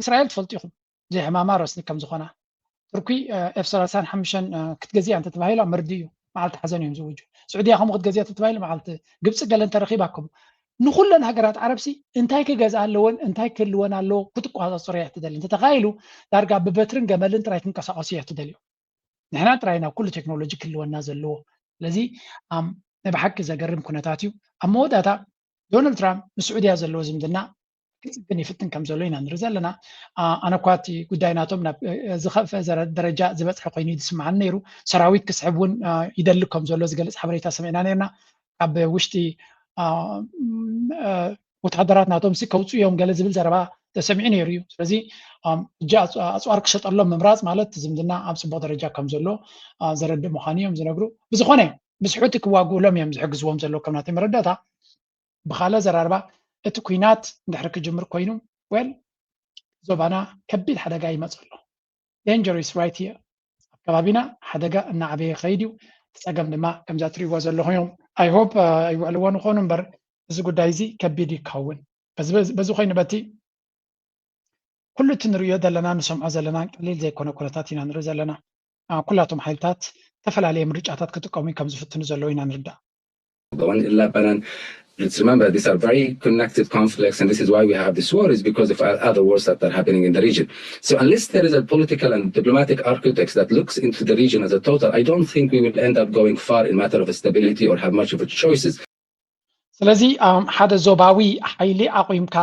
እስራኤል ትፈልጡ ኢኹም ዘይሕማማ ረስኒ ከም ዝኾና። ቱርኪ ኤፍ ሰላሳን ሓሙሽተን ክትገዝያ እንተተባሂላ መርዲ እዩ። መዓልቲ ሓዘን እዮም ዝውጁ። ስዑድያ ከምኡ ክትገዝያ ተተባሂሉ መዓልቲ ግብፂ ገለ እንተረኺባ ከምኡ ንኩለን ሃገራት ዓረብሲ እንታይ ክገዝኣ ኣለወን እንታይ ክህልወን ኣለዎ ክትቋፃፀሩ እያ ትደሊ። እንተተኻኢሉ ዳርጋ ብበትርን ገመልን ጥራይ ክንቀሳቀሱ እያ ትደልዮ። ንሕና ጥራይ ናብ ኩሉ ቴክኖሎጂ ክህልወና ዘለዎ። ስለዚ ናይ ብሓቂ ዘገርም ኩነታት እዩ። ኣብ መወዳእታ ዶናልድ ትራምፕ ምስ ስዑድያ ዘለዎ ዝምድና ክፅግን ይፍትን ከም ዘሎ ኢና ንርኢ ዘለና። ኣነ እኳ እቲ ጉዳይ ናቶም ናብ ዝኸፍአ ደረጃ ዝበፅሐ ኮይኑ እዩ ዝስምዓኒ ነይሩ። ሰራዊት ክስሕብ እውን ይደሊ ከም ዘሎ ዝገልፅ ሓበሬታ ሰሚዕና ነርና። ካብ ውሽጢ ወታደራት ናቶም ሲ ከውፅኡ እዮም ገለ ዝብል ዘረባ ተሰሚዑ ነይሩ እዩ። ስለዚ ሕጂ ኣፅዋር ክሸጠሎም ምምራፅ ማለት ዝምድና ኣብ ፅቡቅ ደረጃ ከም ዘሎ ዘረድእ ምዃኑ እዮም ዝነግሩ። ብዝኾነ ምስ ሑቲ ክዋግኡሎም እዮም ዝሕግዝዎም ዘለዉ ከም ናተይ መረዳእታ። ብኻልእ ኣዘራርባ እቲ ኲናት እንድሕሪ ክጅምር ኮይኑ well ዞባና ከቢድ ሓደጋ ይመፅ ኣሎ። Danger is right here። ኣብ ከባቢና ሓደጋ እናዓበየ ይኸይድ እዩ። እቲ ፀገም ድማ ከምዛ ትሪእዎ ዘለኹም እዮም። I hope ኣይውዕልዎን ይኾኑ እምበር እዚ ጉዳይ እዚ ከቢድ ይከውን። በዚ ኮይኑ በቲ ኩሉ እቲ ንርእዮ ዘለና ንሰምዖ ዘለና ቀሊል ዘይኮነ ኩነታት ኢና ንርኢ ዘለና። ኩላቶም ሓይልታት ዝተፈላለየ ምርጫታት ክጥቀሙ ከም ዝፍትኑ ዘለዉ ኢና ንርዳእ። Lebanon. Let's remember these are very connected conflicts, and this is why we have this war is because of other wars that are happening in the region. So unless there is a political and diplomatic architect that looks into the region as a total, I don't think we will end up going far in matter of stability or have much of a choices. ስለዚ ሓደ ዞባዊ ሓይሊ ኣቑምካ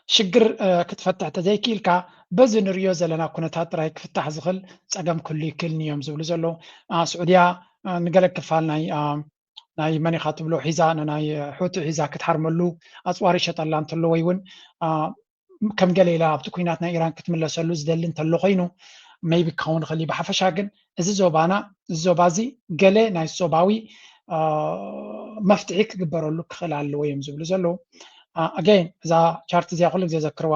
ሽግር ክትፈትሕ ተዘይክኢልካ በዚ ንሪኦ ዘለና ኩነታት ጥራይ ክፍታሕ ዝኽእል ፀገም ክህሉ ይክእልኒ እዮም ዝብሉ ዘለዉ። ስዑድያ ንገለ ክፋል ናይ ናይ መን ኢኻ ትብሎ ሒዛ ንናይ ሑቲ ሒዛ ክትሃርመሉ ኣፅዋር ይሸጠላ እንተሎ ወይ እውን ከም ገለ ኢላ ኣብቲ ኩናት ናይ ኢራን ክትምለሰሉ ዝደሊ እንተሎ ኮይኑ maybe ክኸውን ይኽእል እዩ። ብሓፈሻ ግን እዚ ዞባና እዚ ዞባ እዚ ገለ ናይ ዞባዊ መፍትሒ ክግበረሉ ክኽእል ኣለዎ እዮም ዝብሉ ዘለዉ። Again እዛ ቻርት እዚኣ ኩሉ ግዜ ዘክርዋ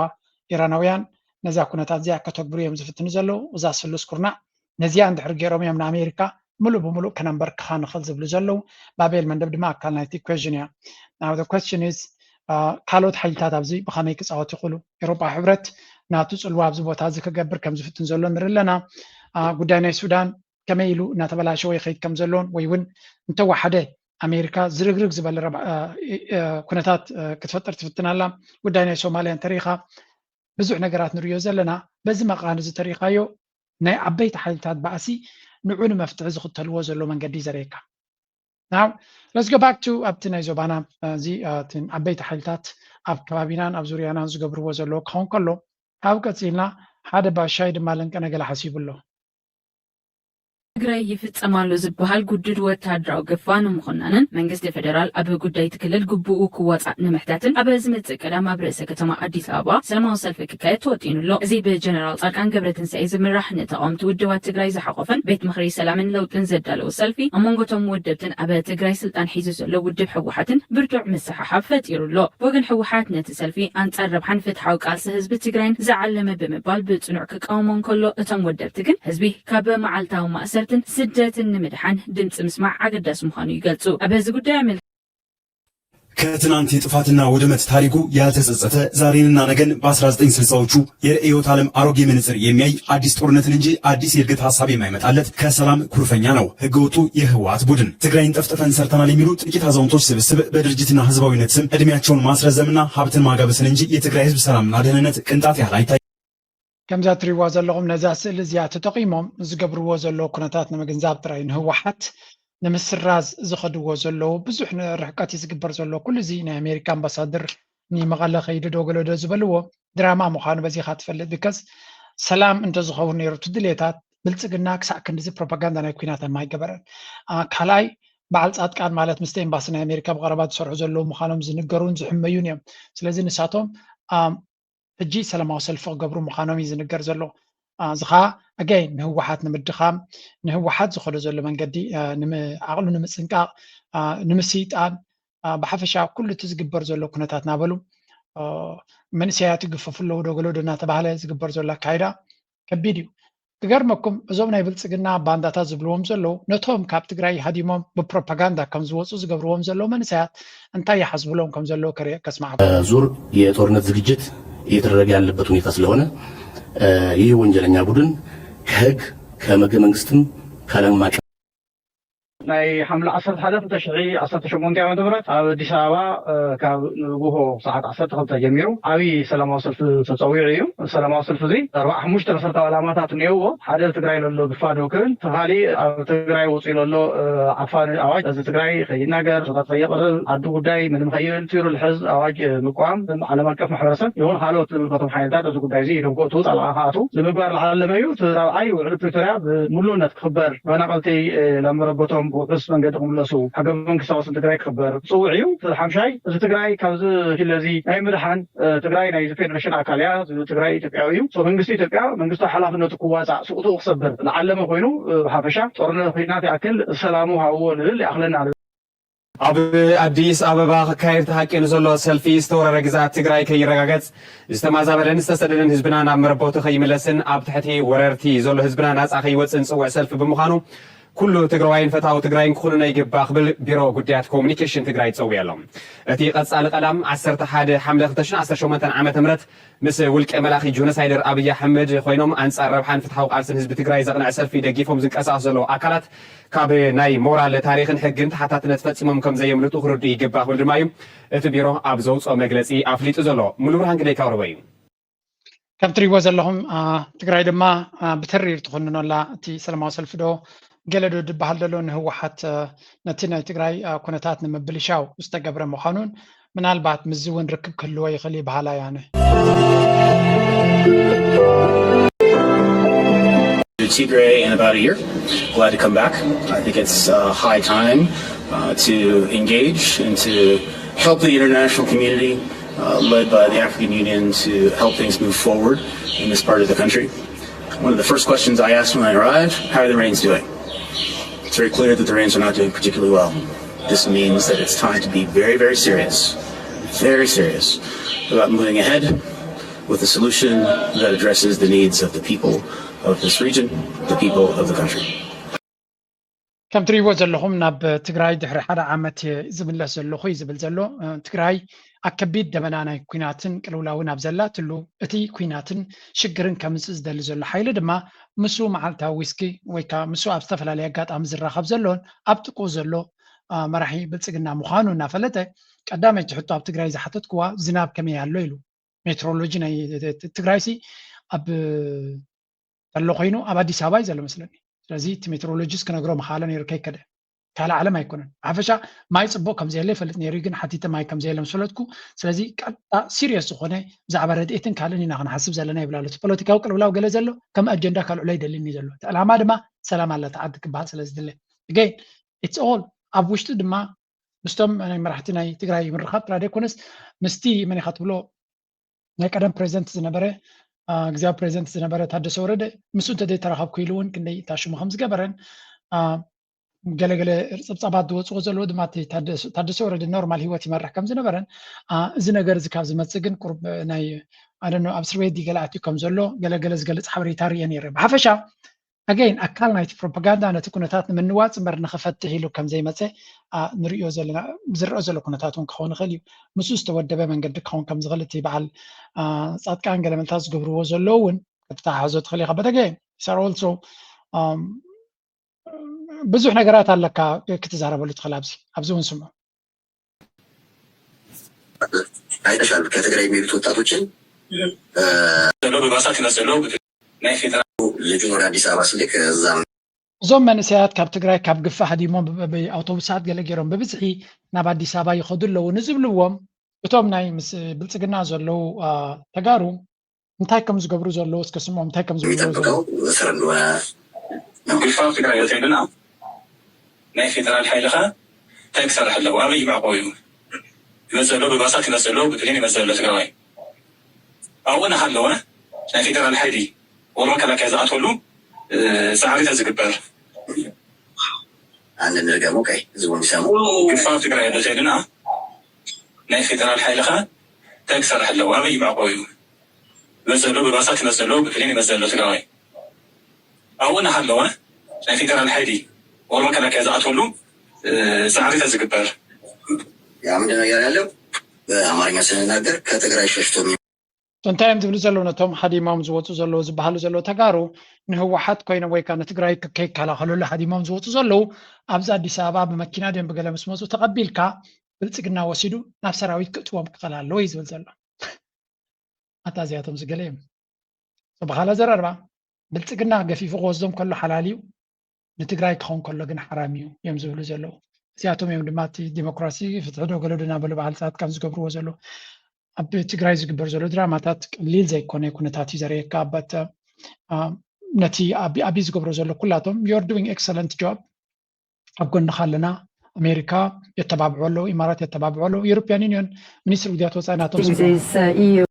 ኢራናውያን ነዛ ኩነታት እዚኣ ከተግብሩ እዮም ዝፍትኑ ዘለዉ። እዛ ስሉስ ኩርናዕ ነዚኣ እንድሕር ገይሮም እዮም ንኣሜሪካ ምሉእ ብምሉእ ከነንበርክኻ ንኽእል ዝብሉ ዘለዉ። ባቤል መንደብ ድማ ኣካል ናይቲ ኢኩዌሽን እያ። Now the question is ካልኦት ሓይልታት ኣብዚ ብኸመይ ክፃወት ይኽእሉ? ኤውሮጳ ሕብረት ናቱ ፅልዋ ኣብዚ ቦታ እዚ ክገብር ከም ዝፍትን ዘሎ ንርኢ ኣለና። ጉዳይ ናይ ሱዳን ከመይ ኢሉ እናተበላሸወ ይኸይድ ከም ዘሎን ወይ እውን እንተወሓደ ኣሜሪካ ዝርግርግ ዝበለ ኩነታት ክትፈጥር ትፍትን ኣላ። ጉዳይ ናይ ሶማልያ እንተሪኢኻ ብዙሕ ነገራት ንሪኦ ዘለና። በዚ መቓን እዚ ተሪኢኻዮ ናይ ዓበይቲ ሓይልታት ባእሲ ንዑ ንመፍትሒ ዝኽተልዎ ዘሎ መንገዲ ዘርእየካ። Now let's go back to ኣብቲ ናይ ዞባና እዚ ዓበይቲ ሓይልታት ኣብ ከባቢናን ኣብ ዙርያናን ዝገብርዎ ዘለዎ ክኸውን ከሎ ካብ ቀፂልና ሓደ ባሻይ ድማ ለንቀነ ገለ ሓሲቡ ኣሎ። ትግራይ ይፍጸም ኣሎ ዝበሃል ግዱድ ወታደራዊ ግፋ ንምኹናንን መንግስቲ ፌደራል ኣብ ጉዳይ እቲ ክልል ግቡኡ ክዋፃእ ንምሕታትን ኣብ ዝመፅእ ቀዳም ኣብ ርእሰ ከተማ ኣዲስ ኣበባ ሰላማዊ ሰልፊ ክካየድ ተወጢኑ ኣሎ። እዚ ብጀነራል ፃድቃን ገብረትንሳኤ ዝምራሕ ንተቓወምቲ ውድባት ትግራይ ዝሓቆፈን ቤት ምኽሪ ሰላምን ለውጥን ዘዳለዎ ሰልፊ ኣብ መንጎ እቶም ወደብትን ኣብ ትግራይ ስልጣን ሒዙ ዘሎ ውድብ ህወሓትን ብርቱዕ ምስሕሓብ ፈጢሩ ኣሎ። ብወገን ህወሓት ነቲ ሰልፊ ኣንፃር ረብሓን ፍትሓዊ ቃልሲ ህዝቢ ትግራይን ዝዓለመ ብምባል ብፅኑዕ ክቃወሞ እንከሎ እቶም ወደብቲ ግን ህዝቢ ካብ መዓልታዊ ማእሰርትን ስደትን ንምድሓን ድምፂ ምስማዕ ኣገዳሲ ምዃኑ ይገልፁ። ኣብ እዚ ጉዳይ ኣመልኪ ከትናንት የጥፋትና ውድመት ታሪኩ ያልተጸጸተ ዛሬንና ነገን በ1960ዎቹ የርእዮት ዓለም አሮጌ መነጽር የሚያይ አዲስ ጦርነትን እንጂ አዲስ የእድገት ሐሳብ የማይመጣለት ከሰላም ኩርፈኛ ነው ህገወጡ የህወሓት ቡድን። ትግራይን ጠፍጥፈን ሰርተናል የሚሉ ጥቂት አዛውንቶች ስብስብ በድርጅትና ህዝባዊነት ስም እድሜያቸውን ማስረዘምና ሀብትን ማጋበስን እንጂ የትግራይ ህዝብ ሰላምና ደህንነት ቅንጣት ያህል አይታይ። ከምዛ ትሪዋ ዘለኹም ነዛ ስእሊ እዚኣ ተጠቒሞም ዝገብርዎ ዘለዉ ኩነታት ንምግንዛብ ጥራይ ንህወሓት ንምስራዝ ዝኸድዎ ዘለዉ ብዙሕ ርሕቀት እዩ ዝግበር ዘሎ። ኩሉ እዚ ናይ ኣሜሪካ ኣምባሳደር ንመቐለ ከይዱ ዶ ገለ ዶ ዝበልዎ ድራማ ምዃኑ በዚኻ ትፈልጥ። ቢካዝ ሰላም እንተዝኸውን ነይሩ እቲ ድሌታት ብልፅግና ክሳዕ ክንድዚ ፕሮፓጋንዳ ናይ ኩናት ኣይገበረን። ካልኣይ በዓል ፃድቃን ማለት ምስቲ ኤምባሲ ናይ ኣሜሪካ ብቐረባ ዝሰርሑ ዘለዉ ምዃኖም ዝንገሩን ዝሕመዩን እዮም። ስለዚ ንሳቶም ሕጂ ሰላማዊ ሰልፊ ክገብሩ ምዃኖም እዩ ዝንገር ዘሎ። እዚ ከዓ ኣጋይን ንህወሓት ንምድኻም፣ ንህወሓት ዝኸዶ ዘሎ መንገዲ ዓቕሉ ንምፅንቃቕ፣ ንምስይጣን፣ ብሓፈሻ ኩሉ እቲ ዝግበር ዘሎ ኩነታት እናበሉ መንእሰያት ይግፈፉ ኣለዉ ዶ ገለ ዶ እናተባህለ ዝግበር ዘሎ ኣካይዳ ከቢድ እዩ። ክገርመኩም እዞም ናይ ብልፅግና ባንዳታት ዝብልዎም ዘለዉ ነቶም ካብ ትግራይ ሃዲሞም ብፕሮፓጋንዳ ከም ዝወፁ ዝገብርዎም ዘለዉ መንእሰያት እንታይ ይሓስብሎም ከም ዘለዉ ከስማዕኩም። ዙር የጦርነት ዝግጅት እየተደረገ ያለበት ሁኔታ ስለሆነ ይህ ወንጀለኛ ቡድን ከህግ ከህገ መንግስትም ከዓለም አቀፍ ናይ ሓምለ ዓሰርተ ሓደ ክልተ ሽሕ ዓሰርተ ሸሞንተ ዓመተ ምህረት ኣብ ኣዲስ ኣበባ ካብ ንግሆ ሰዓት ዓሰርተ ክልተ ጀሚሩ ዓብዪ ሰላማዊ ሰልፊ ተፀዊዑ እዩ። ሰላማዊ ሰልፊ እዚ ኣርባዓ ሓሙሽተ መሰረታዊ ዕላማታት እኒአዎ። ሓደ ትግራይ ለሎ ግፋ ደው ክብል፣ ተኻሊ ኣብ ትግራይ ወፂኡ ለሎ ዓፋኒ ኣዋጅ እዚ ትግራይ ከይናገር፣ ሸታት ከየቕርብ፣ ዓዲ ጉዳይ ምንም ከይብል፣ ቲሩ ልሕዝ ኣዋጅ ምቋም፣ ዓለም ኣቀፍ ማሕበረሰብ ይኹን ካልኦት ዝምልከቶም ሓይልታት እዚ ጉዳይ እዚ ኢዶም ክእቱ ጣልቃ ክኣቱ ንምግባር ዝዓለመ እዩ። እቲ ራብዓይ ውዕሊ ፕሪቶርያ ብምሉእነት ክኽበር፣ ተፈናቐልቲ ናብ መረበቶም ብውሑስ መንገዲ ክምለሱ፣ ሕገ መንግስታዊ ስም ትግራይ ክኽበር ዝፅውዕ እዩ። እቲ ሓምሻይ እዚ ትግራይ ካብዚ ሽለ እዚ ናይ ምድሓን ትግራይ ናይ ፌደሬሽን ኣካል እያ። ትግራይ ኢትዮጵያዊ እዩ። መንግስቲ ኢትዮጵያ መንግስታዊ ሓላፍነቱ ክዋፃእ ስቕትኡ ክሰብር ዝዓለመ ኮይኑ ብሓፈሻ ጦርነት ኩናት ይኣክል ሰላሙ ሃብዎ ንብል ይኣኽለና። ኣብ ኣዲስ ኣበባ ክካየድ ተሃቂኑ ዘሎ ሰልፊ ዝተወረረ ግዝኣት ትግራይ ከይረጋገፅ ዝተማዛበለን ዝተሰደደን ህዝብና ናብ መረቦቱ ከይምለስን ኣብ ትሕቲ ወረርቲ ዘሎ ህዝብና ናፃ ከይወፅእ ዝፅውዕ ሰልፊ ብምዃኑ ኩሉ ትግራዋይን ፈታዊ ትግራይን ክኹንኖ ይግባእ ክብል ቢሮ ጉዳያት ኮሙኒኬሽን ትግራይ ፀውየ ኣሎ። እቲ ቀፃሊ ቀዳም ዓሰርተ ሓደ ሓምለ ክልተ ሽሕን ዓሰርተ ሸሞንተን ዓመተ ምህረት ምስ ውልቀ መላኺ ጆኖሳይደር ኣብይ ኣሕመድ ኮይኖም ኣንፃር ረብሓን ፍትሓዊ ቃልስን ህዝቢ ትግራይ ዘቕንዐ ሰልፊ ደጊፎም ዝንቀሳቐሱ ዘለዉ ኣካላት ካብ ናይ ሞራል ታሪኽን ሕግን ተሓታትነት ፈፂሞም ከም ዘየምልጡ ክርዱ ይግባእ ክብል ድማ እዩ እቲ ቢሮ ኣብ ዘውፅኦ መግለፂ ኣፍሊጡ ዘሎ። ሙሉ ብርሃን ግደይ ካብ ረቦ እዩ። ከም ትሪእዎ ዘለኹም ትግራይ ድማ ብተሪር ትኹንኖ ኣላ። እቲ ሰላማዊ ሰልፊ ዶ ገለ ዶ ዝበሃል ዘሎ ንህወሓት ነቲ ናይ ትግራይ ኩነታት ንምብልሻው ዝተገብረ ምዃኑን ምናልባት ምስዚ እውን ርክብ ክህልዎ ይኽእል እዩ በሃላይ ኣነ። Tigray in about a year. Glad to come back. I think it's uh, high time uh, to engage and to help the international community, uh, led by the African Union, to help things move forward in this part of the country. One of the first questions I asked when I arrived, how are the Rains doing? It's very clear that the Rains are not doing particularly well. This means that it's time to be very, very serious, very serious about moving ahead with a solution that addresses the needs of the people of this region, the people of the country. ከም ትሪእዎ ዘለኹም ናብ ትግራይ ድሕሪ ሓደ ዓመት ዝምለስ ዘለኹ እዩ ዝብል ዘሎ። ትግራይ ኣብ ከቢድ ደበና ናይ ኩናትን ቅልውላውን ኣብ ዘላትሉ እቲ ኩናትን ሽግርን ከምፅእ ዝደሊ ዘሎ ሓይሊ ድማ ምስ መዓልታዊ ዊስኪ ወይ ከዓ ምስ ኣብ ዝተፈላለየ ኣጋጣሚ ዝራኸብ ዘሎን ኣብ ጥቅኡ ዘሎ መራሒ ብልፅግና ምዃኑ እናፈለጠ ቀዳመይቲ ሕቶ ኣብ ትግራይ ዝሓተትክዋ ዝናብ ከመይ ኣሎ ኢሉ። ሜትሮሎጂ ናይ ትግራይ ሲ ኣብ ዘሎ ኮይኑ ኣብ ኣዲስ ኣበባ እዩ ዘሎ መስለኒ። ስለዚ እቲ ሜትሮሎጂስ ክነግሮ ምኻለ ነይሩ ከይከደ ካልእ ዓለም ኣይኮነን። ሓፈሻ ማይ ፅቡቅ ከም ዘየለ ይፈልጥ ነይሩ ግን ሓቲተ ማይ ከም ዘየለ ምስ ፈለጥኩ ስለዚ ቀጥታ ሲሪየስ ዝኾነ ብዛዕባ ረድኤትን ካልእን ኢና ክንሓስብ ዘለና ይብል ኣሎ። እቲ ፖለቲካዊ ቅልውላው ገለ ዘሎ ከም ኣጀንዳ ካልዕሎ ኣይደልን እዩ ዘሎ። እቲ ዕላማ ድማ ሰላም ኣላ ተዓዲ ክበሃል ስለ ዝድለ ግን it's all ኣብ ውሽጢ ድማ ምስቶም ናይ መራሕቲ ናይ ትግራይ ምርኻብ ጥራይ ዘይኮነስ ምስቲ መን ኢኻ ትብሎ ናይ ቀደም ፕሬዚደንት ዝነበረ ግዝያዊ ፕሬዚደንት ዝነበረ ታደሰ ወረደ ምስኡ እንተዘይተራኸብኩ ኢሉ እውን ክንደይ ታሽሙ ከም ዝገበረን ገለገለ ፀብፃባት ዝወፅዎ ዘለዎ ድማ ታደሰ ወረደ ኖርማል ሂወት ይመርሕ ከም ዝነበረን እዚ ነገር እዚ ካብ ዝመፅእ ግን ቁርብ ናይ ኣደኖ ኣብ እስር ቤት ገለ ኣትዩ ከም ዘሎ ገለገለ ዝገልፅ ሓበሬታ ርየ ነይረ። ብሓፈሻ ኣገይን ኣካል ናይቲ ፕሮፓጋንዳ ነቲ ኩነታት ንምንዋፅ እምበር ንኽፈትሕ ኢሉ ከም ዘይመፀ ንሪኦ ዘለና ዝረአ ዘሎ ኩነታት እውን ክኸውን ይኽእል እዩ። ምስኡ ዝተወደበ መንገዲ ክኸውን ከም ዝኽእል እቲ በዓል ፃድቃን ገለመልታት ዝገብርዎ ዘለዉ እውን ክትተሓሕዞ ትኽእል ኢኻ። በተገይን ሰር ኦልሶ ብዙሕ ነገራት ኣለካ ክትዛረበሉ ትኽእል ኣብዚ ኣብዚ እውን ስምዑ። አይተሻል ከትግራይ የሚሄዱት ወጣቶችን ዘሎ በባሳት ይመጽእ ኣሎ። ናይ ፌደራል ልጁን ወደ አዲስ አበባ ሲልክ እዛም እዞም መንእሰያት ካብ ትግራይ ካብ ግፋ ሃዲሞም ብኣውቶቡሳት ገለ ገይሮም ብብዝሒ ናብ ኣዲስ ኣበባ ይኸዱ ኣለዉ ንዝብልዎም እቶም ናይ ምስ ብልፅግና ዘለዉ ተጋሩ እንታይ ከም ዝገብሩ ዘለዉ እስከ ስምዖም እንታይ ከም ዝብልዎ ዘለዉ የሚጠብቀው እስር እንደሆነ ግፋ ትግራይ ወፂኡልና ናይ ፌደራል ሓይሊ ኸ እንታይ ክሰርሕ ኣለዎ? ኣበይ ይምዕቆ እዩ? ይመፅእ ኣሎ፣ ብባሳት ይመፅእ ኣሎ፣ ብፕሌን ይመፅእ ኣሎ ትግራዋይ። ኣብኡ እናሃለወ ናይ ፌደራል ሓይሊ ወር መከላከያ ዝኣትወሉ እ፣ ፃዕሪ ተዝግበር። አንድ እንድገመው ቀይ ህዝቡ እንዲሰሙ ግፋ ትግራይ ኣሎ ጀግና ናይ ፌደራል ሓይልኻ እንታይ ክሰርሕ ኣለዎ? ኣበይ ይምዕቆ እዩ? ይመፅ ዘሎ ብባሳት ይመፅ ዘሎ ብፕሌን ይመፅ ዘሎ ትግራዋይ ኣብኡ እናሃለወ ናይ ፌደራል ሓይሊ ወር መከላከያ ዝኣትወሉ እ፣ ፃዕሪ ተዝግበር። ያ ምንድን ነው እያለ ያለው? በአማርኛ ስንናገር ከትግራይ ሸሽቶ የሚ- እንታይ እዮም ዝብሉ ዘለዉ? ነቶም ሃዲሞም ዝወፁ ዘለዉ ዝበሃሉ ዘለዉ ተጋሩ ንህወሓት ኮይኖም ወይ ከዓ ንትግራይ ከ- ከይከላኸሉሉ ሃዲሞም ዝወፁ ዘለዉ ኣብዚ ኣዲስ ኣበባ ብመኪና ድዮም ብገለ ምስ መፁ ተቐቢልካ ብልፅግና ወሲዱ ናብ ሰራዊት ክእትዎም ክኽእል ኣለዎ እዩ ዝብል ዘሎ። ኣታ እዚኣቶም ዝገለ እዮም። ብኻልእ ኣዘራርባ ብልፅግና ገፊፉ ክወስዶም ከሎ ሓላል እዩ፣ ንትግራይ ክኸውን ከሎ ግን ሓራም እዩ እዮም ዝብሉ ዘለዉ። እዚኣቶም እዮም ድማ እቲ ዲሞክራሲ ፍትሒ ዶ ገለ ዶ እናበሉ በዓል ፃድቃን ዝገብርዎ ዘለዉ። ኣብ ትግራይ ዝግበር ዘሎ ድራማታት ቀሊል ዘይኮነ ኩነታት እዩ ዘርእየካ። ኣባት ነቲ ኣቢ ዝገብሮ ዘሎ ኩላቶም you're doing excellent job ኣብ ጎንኻ ኣለና። ኣሜሪካ የተባብዑ ኣለዉ፣ ኢማራት የተባብዑ ኣለዉ፣ European Union ሚኒስትር ጉዳያት ወፃኢ ናቶም This is uh, E U.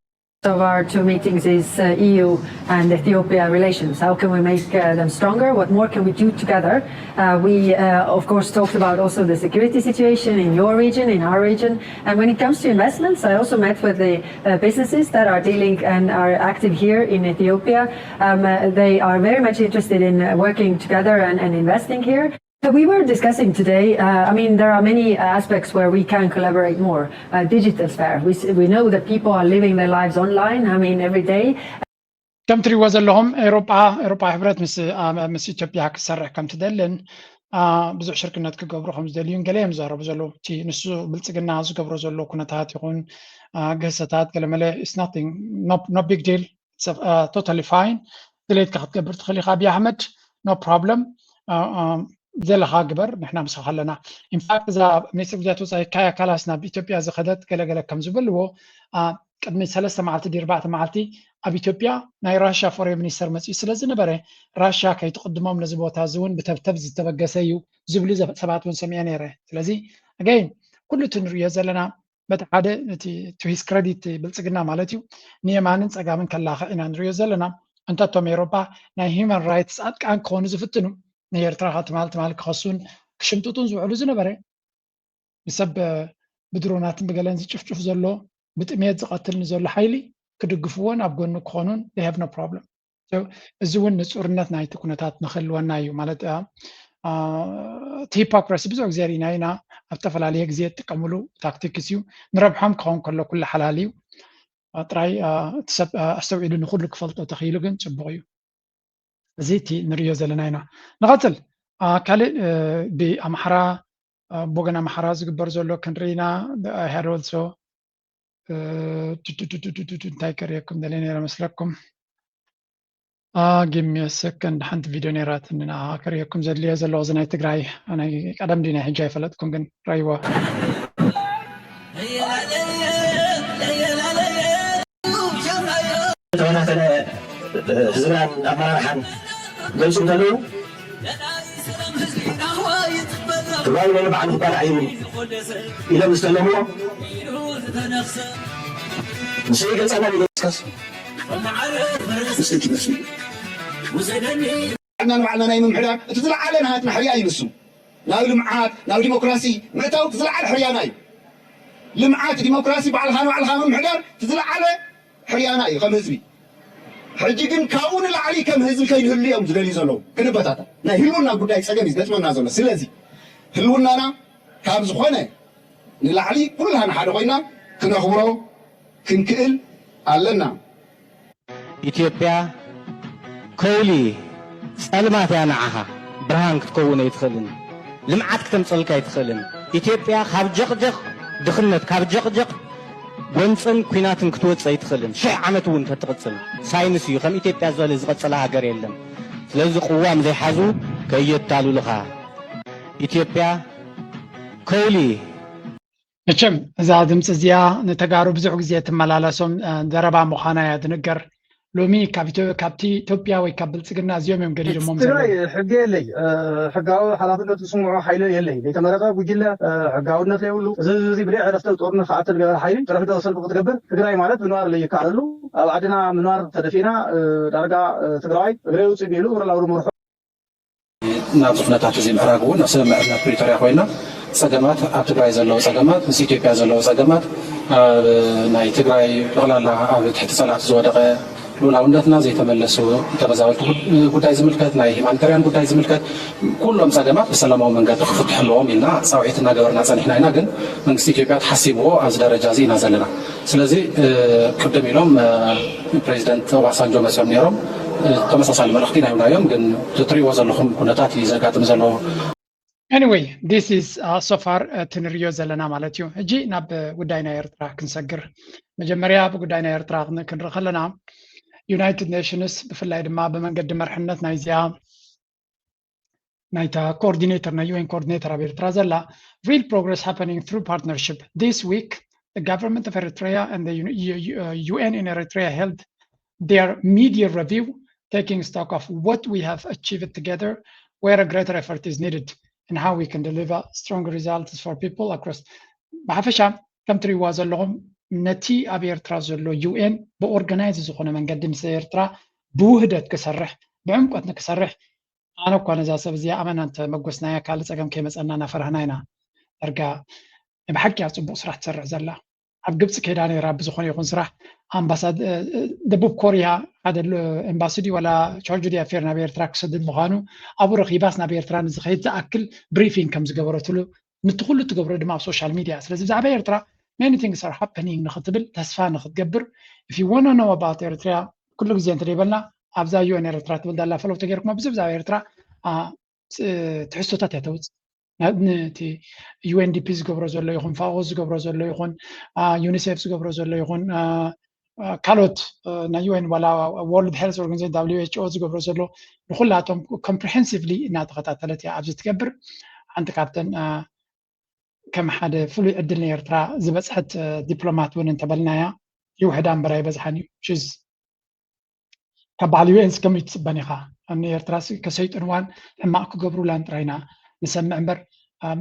Of our two meetings is uh, E U and Ethiopia relations. How can we make uh, them stronger? What more can we do together? Uh, we, uh, of course, talked about also the security situation in your region, in our region. And when it comes to investments, I also met with the uh, businesses that are dealing and are active here in Ethiopia. Um, uh, they are very much interested in uh, working together and, and investing here. We were discussing today, uh, I mean, there are many aspects where we can collaborate more. Uh, digital sphere, we, s- we know that people are living their lives online, I mean, every day. ከም ትሪእዎ ዘለኹም ኤሮጳ ኤሮጳ ሕብረት ምስ ምስ ኢትዮጵያ ክሰርሕ ከም ትደልን ብዙሕ ሽርክነት ክገብሩ ከም ዝደልዩን ገለ እዮም ዝዛረቡ ዘለዉ። እቲ ንሱ ብልፅግና ዝገብሮ ዘሎ ኩነታት ይኹን ግህሰታት ገለመለ is nothing, no big deal, totally fine። ድሌትካ ክትገብር ትኽእል ኢኻ። ኣብይ ኣሕመድ no problem፣ ዘለኻ ግበር፣ ንሕና ምሳኻ ኣለና። In fact እዛ ሚኒስትር ጉዳያት ወፃኢ ካያ ካላስ ናብ ኢትዮጵያ ዝኸደት ገለገለ ከም ዝበልዎ ቅድሚ ሰለስተ መዓልቲ ድዩ ኣርባዕተ መዓልቲ ኣብ ኢትዮጵያ ናይ ራሻ ፎሬን ሚኒስተር መፂኡ ስለ ዝነበረ ራሻ ከይትቕድሞም ነዚ ቦታ እዚ እውን ብተብተብ ዝተበገሰ እዩ ዝብሉ ሰባት እውን ሰሚዐ ነይረ። ስለዚ again ኩሉ እቲ ንሪኦ ዘለና በቲ ሓደ እቲ to his credit ብልፅግና ማለት እዩ ንየማንን ፀጋምን ከላኽዕ ኢና ንሪኦ ዘለና። እንተቶም ኤሮፓ ናይ human rights ፃድቃን ክኾኑ ዝፍትኑ ንኤርትራ ትማል ትማል ክኸሱን ክሽምጥጡን ዝውዕሉ ዝነበረ ንሰብ ብድሮናትን ብገለን ዝጭፍጭፍ ዘሎ ብጥሜት ዝቐትል ንዘሎ ሓይሊ ክድግፍዎን ኣብ ጎኑ ክኾኑን they have no problem። እዚ እውን ንፁርነት ናይቲ ኩነታት ንክህልወና እዩ ማለት እቲ ሂፖክራሲ ብዙሕ ግዜ ርኢና ኢና ኣብ ዝተፈላለየ ግዜ ዝጥቀምሉ ታክቲክስ እዩ። ንረብሖም ክኸውን ከሎ ኩሉ ሓላል እዩ። ጥራይ እቲ ሰብ ኣስተውዒሉ ንኩሉ ክፈልጦ ተኽኢሉ ግን ፅቡቕ እዩ። እዚ እቲ ንሪኦ ዘለና ኢና። ንቐፅል ካልእ ብኣምሓራ ብወገን ኣምሓራ ዝግበር ዘሎ ክንርኢ ኢና። I had also እንታይ ከርእየኩም ደልየ ነይረ መስለኩም? Give me a second ሓንቲ ቪድዮ ነይራትኒ ንዓ ከርእየኩም ዘድልየ ዘለኹ እዚ ናይ ትግራይ ናይ ቀደም ድዩ ናይ ሕጂ ኣይፈለጥኩን ግን ረይዎ ተበታተነ ህዝብናን ኣመራርሓን ገልፁ እንተለዉ ትግራይ ነንባዕሉ ክባላዕ እዩ ኢሎም ዝተለምዎ ንሰይ ገልፃና ይገልፅካስ ንስቲ ትመስሉ ንባዕልና ናይ ምምሕዳር እቲ ዝለዓለ ናሃትና ሕርያ እዩ ንሱ ናብ ልምዓት ናብ ዲሞክራሲ ምእታው እቲ ዝለዓለ ሕርያና እዩ ልምዓት ዲሞክራሲ ባዕልኻ ንባዕልኻ ምምሕዳር እቲ ዝለዓለ ሕርያና እዩ ከም ህዝቢ ሕጂ ግን ካብኡ ንላዕሊ ከም ህዝቢ ከይንህሉ እዮም ዝደልዩ ዘለዉ ክንበታታ ናይ ህልውና ጉዳይ ፀገም እዩ ዝገጥመና ዘሎ ስለዚ ህልውናና ካብ ዝኾነ ንላዕሊ ኩላና ሓደ ኮይና ክነኽብሮ ክንክእል ኣለና። ኢትዮጵያ ከውሊ ጸልማት እያ ንዓኻ ብርሃን ክትከውን ኣይትኽእልን። ልምዓት ክተምጸልካ ኣይትኽእልን። ኢትዮጵያ ካብ ጀቕጀቕ ድኽነት፣ ካብ ጀቕጀቕ ጎንጽን ኲናትን ክትወጽእ ኣይትኽእልን። ሽሕ ዓመት እውን ተትቕጽል ሳይንስ እዩ ከም ኢትዮጵያ ዝበለ ዝቐጸለ ሃገር የለን። ስለዚ ቅዋም ዘይሓዙ ከየታልሉኻ። ኢትዮጵያ ከውሊ መቸም እዛ ድምፂ እዚኣ ንተጋሩ ብዙሕ ግዜ ትመላለሶም ዘረባ ምዃና እያ ዝንገር። ሎሚ ካብ ኢትዮ- ካብቲ ኢትዮጵያ ወይ ካብ ብልፅግና እዚኦም እዮም ገዲዶሞም ትግራይ ዘለዉ። ሕጊ የለይ፣ እ፣ ሕጋዊ ሓላፍነቱ ዝስምዖ ሓይሊ የለይ። ዘይተመረጠ ጉጅለ፣ እ፣ ሕጋውነት ዘይብሉ፣ እዚ እዚ ብደይ ዕረፍቲ ጦርነት ክኣትል ገበር ሓይሊ ጥርሕዶ ሰልፊ ክትገብር ትግራይ ማለት ምንባር ለይከኣለሉ ኣብ ዓድና ምንባር ተደፊእና፣ እ፣ ዳርጋ፣ እ፣ ትግራዋይ እግረ ውፅእ ቢሉ እግረ ላውሩ መርሑ ናብዚ ኩነታት እዚ ምዕራግ እውን ኣብ ስምምዕነት ፕሪቶርያ ኮይና ፀገማት ኣብ ትግራይ ዘለዉ ፀገማት ምስ ኢትዮጵያ ዘለዉ ፀገማት ኣብ ናይ ትግራይ ጠቕላላ ኣብ ትሕቲ ፀላእቲ ዝወደቐ ልኡላውነትና ዘይተመለሱ ተመዛበልቲ ጉዳይ ዝምልከት ናይ ሂማኒታርያን ጉዳይ ዝምልከት ኩሎም ፀገማት ብሰላማዊ መንገዲ ክፍትሑ ኣለዎም ኢልና ፃውዒት እናገበርና ፀኒሕና ኢና። ግን መንግስቲ ኢትዮጵያ ተሓሲብዎ ኣብዚ ደረጃ እዚ ኢና ዘለና። ስለዚ ቅድም ኢሎም ፕሬዚደንት ኦባሳንጆ መፅኦም ነይሮም ተመሳሳሊ መልእኽቲ ናይብናዮም ግን እትሪእዎ ዘለኹም ኩነታት እዩ ዘጋጥም ዘሎ። Anyway, this is so far እቲ ንሪኦ ዘለና ማለት እዩ። ሕጂ ናብ ጉዳይ ናይ ኤርትራ ክንሰግር፣ መጀመርያ ብጉዳይ ናይ ኤርትራ ክንርኢ ከለና ዩናይትድ ኔሽንስ ብፍላይ ድማ ብመንገዲ መርሕነት ናይዚኣ ናይታ ኮኦርዲኔተር ናይ ዩኤን ኮኦርዲኔተር ኣብ ኤርትራ ዘላ real progress happening through partnership. This week, the government of Eritrea and the UN in Eritrea held their mid-year review, taking stock of what we have achieved together, where a greater effort is needed, and how we can deliver strong results for people across. ብሓፈሻ ከም ትሪእዋ ዘለኹም ነቲ ኣብ ኤርትራ ዘሎ ዩኤን ብኦርጋናይዝ ዝኾነ መንገዲ ምስ ኤርትራ ብውህደት ክሰርሕ ብዕምቆት ንክሰርሕ ኣነ እኳ ነዛ ሰብ እዚኣ ኣመና እንተ መጎስናያ ካልእ ጸገም ከይመጸና እናፈራህና ኢና። ዳርጋ ናይ ብሓቂ እያ ጽቡቕ ስራሕ ትሰርሕ ዘላ። ኣብ ግብጺ ከይዳ ነይራ ብዝኾነ ይኹን ስራሕ ኣምባሳድ ደቡብ ኮርያ ሓደ ኤምባሲ ድዩ ዋላ ቻርጅ ዲ ኣፌር ናብ ኤርትራ ክሰድድ ምዃኑ ኣብኡ ረኺባስ ናብ ኤርትራ ንዝኸይድ ዝኣክል ብሪፊንግ ከም ዝገበረትሉ ንቲ ኩሉ ትገብሮ ድማ ኣብ ሶሻል ሚድያ። ስለዚ ብዛዕባ ኤርትራ many things are happening ንኽትብል ተስፋ ንኽትገብር if you wanna know about ኤርትራ ኩሉ ግዜ እንተደይበልና ኣብዛ ዩኤን ኤርትራ ትብል ዳላ ፈለው ተገይርኩማ ብዙ ብዛዕባ ኤርትራ ትሕዝቶታት እያ ተውፅእ። ነቲ ዩኤንዲፒ ዝገብሮ ዘሎ ይኹን ፋኦ ዝገብሮ ዘሎ ይኹን ዩኒሴፍ ዝገብሮ ዘሎ ይኹን ካልኦት ናይ ዩኤን ዋላ ወርልድ ሄልት ኦርጋኒዜሽን ዳብሊው ኤች ኦ ዝገብሮ ዘሎ ንኩላቶም ኮምፕሪሄንሲቭሊ እናተኸታተለት እያ ኣብዚ ትገብር። ሓንቲ ካብተን ከም ሓደ ፍሉይ ዕድል ንኤርትራ ዝበፅሐት ዲፕሎማት እውን እንተበልናያ ይውሕዳ እምበር ኣይበዝሓን እዩ። ሽዝ ካብ በዓል ዩኤንስ ከመይ ትፅበን ኢኻ? ንኤርትራ ከሰይጥንዋን ሕማቕ ክገብሩላን ጥራይ ኢና ንሰምዕ እምበር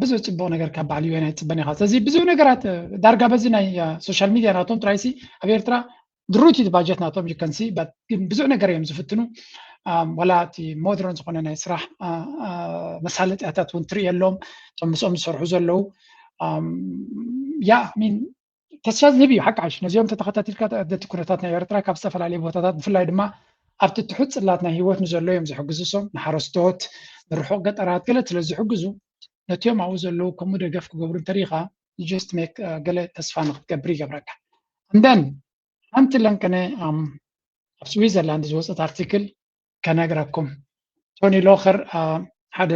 ብዙሕ ፅቡቕ ነገር ካብ በዓል ዩኤን ኣይትፅበን ኢኻ። ስለዚ ብዙሕ ነገራት ዳርጋ በዚ ናይ ሶሻል ሚድያ ናቶም ጥራይሲ ኣብ ኤርትራ ድሩቲ ባጀት ናቶም you can see ግን ብዙሕ ነገር እዮም ዝፍትኑ። ዋላ እቲ ሞደርን ዝኾነ ናይ ስራሕ መሳለጥያታት እውን ትርኢ የሎም እቶም ምስኦም ዝሰርሑ ዘለዉ ያ ሚን ተስፋ ዝህብ እዩ ሓቂ ሓሽ ነዚኦም ተተኸታቲልካ እቲ ኩነታት ናይ ኤርትራ ካብ ዝተፈላለዩ ቦታታት ብፍላይ ድማ ኣብቲ ትሑት ፅላት ናይ ህይወት ንዘሎ እዮም ዝሕግዙ ሶም ንሓረስቶት ንርሑቕ ገጠራት ገለ ስለ ዝሕግዙ ነቲኦም ኣብኡ ዘለዉ ከምኡ ደገፍ ክገብሩ እንተሪኢኻ just make ገለ ተስፋ ንክትገብር ይገብረካ። And then ሓንቲ ለንቅነ ኣብ ስዊዘርላንድ ዝወፀት ኣርቲክል ከነግረኩም። ቶኒ ሎኸር ሓደ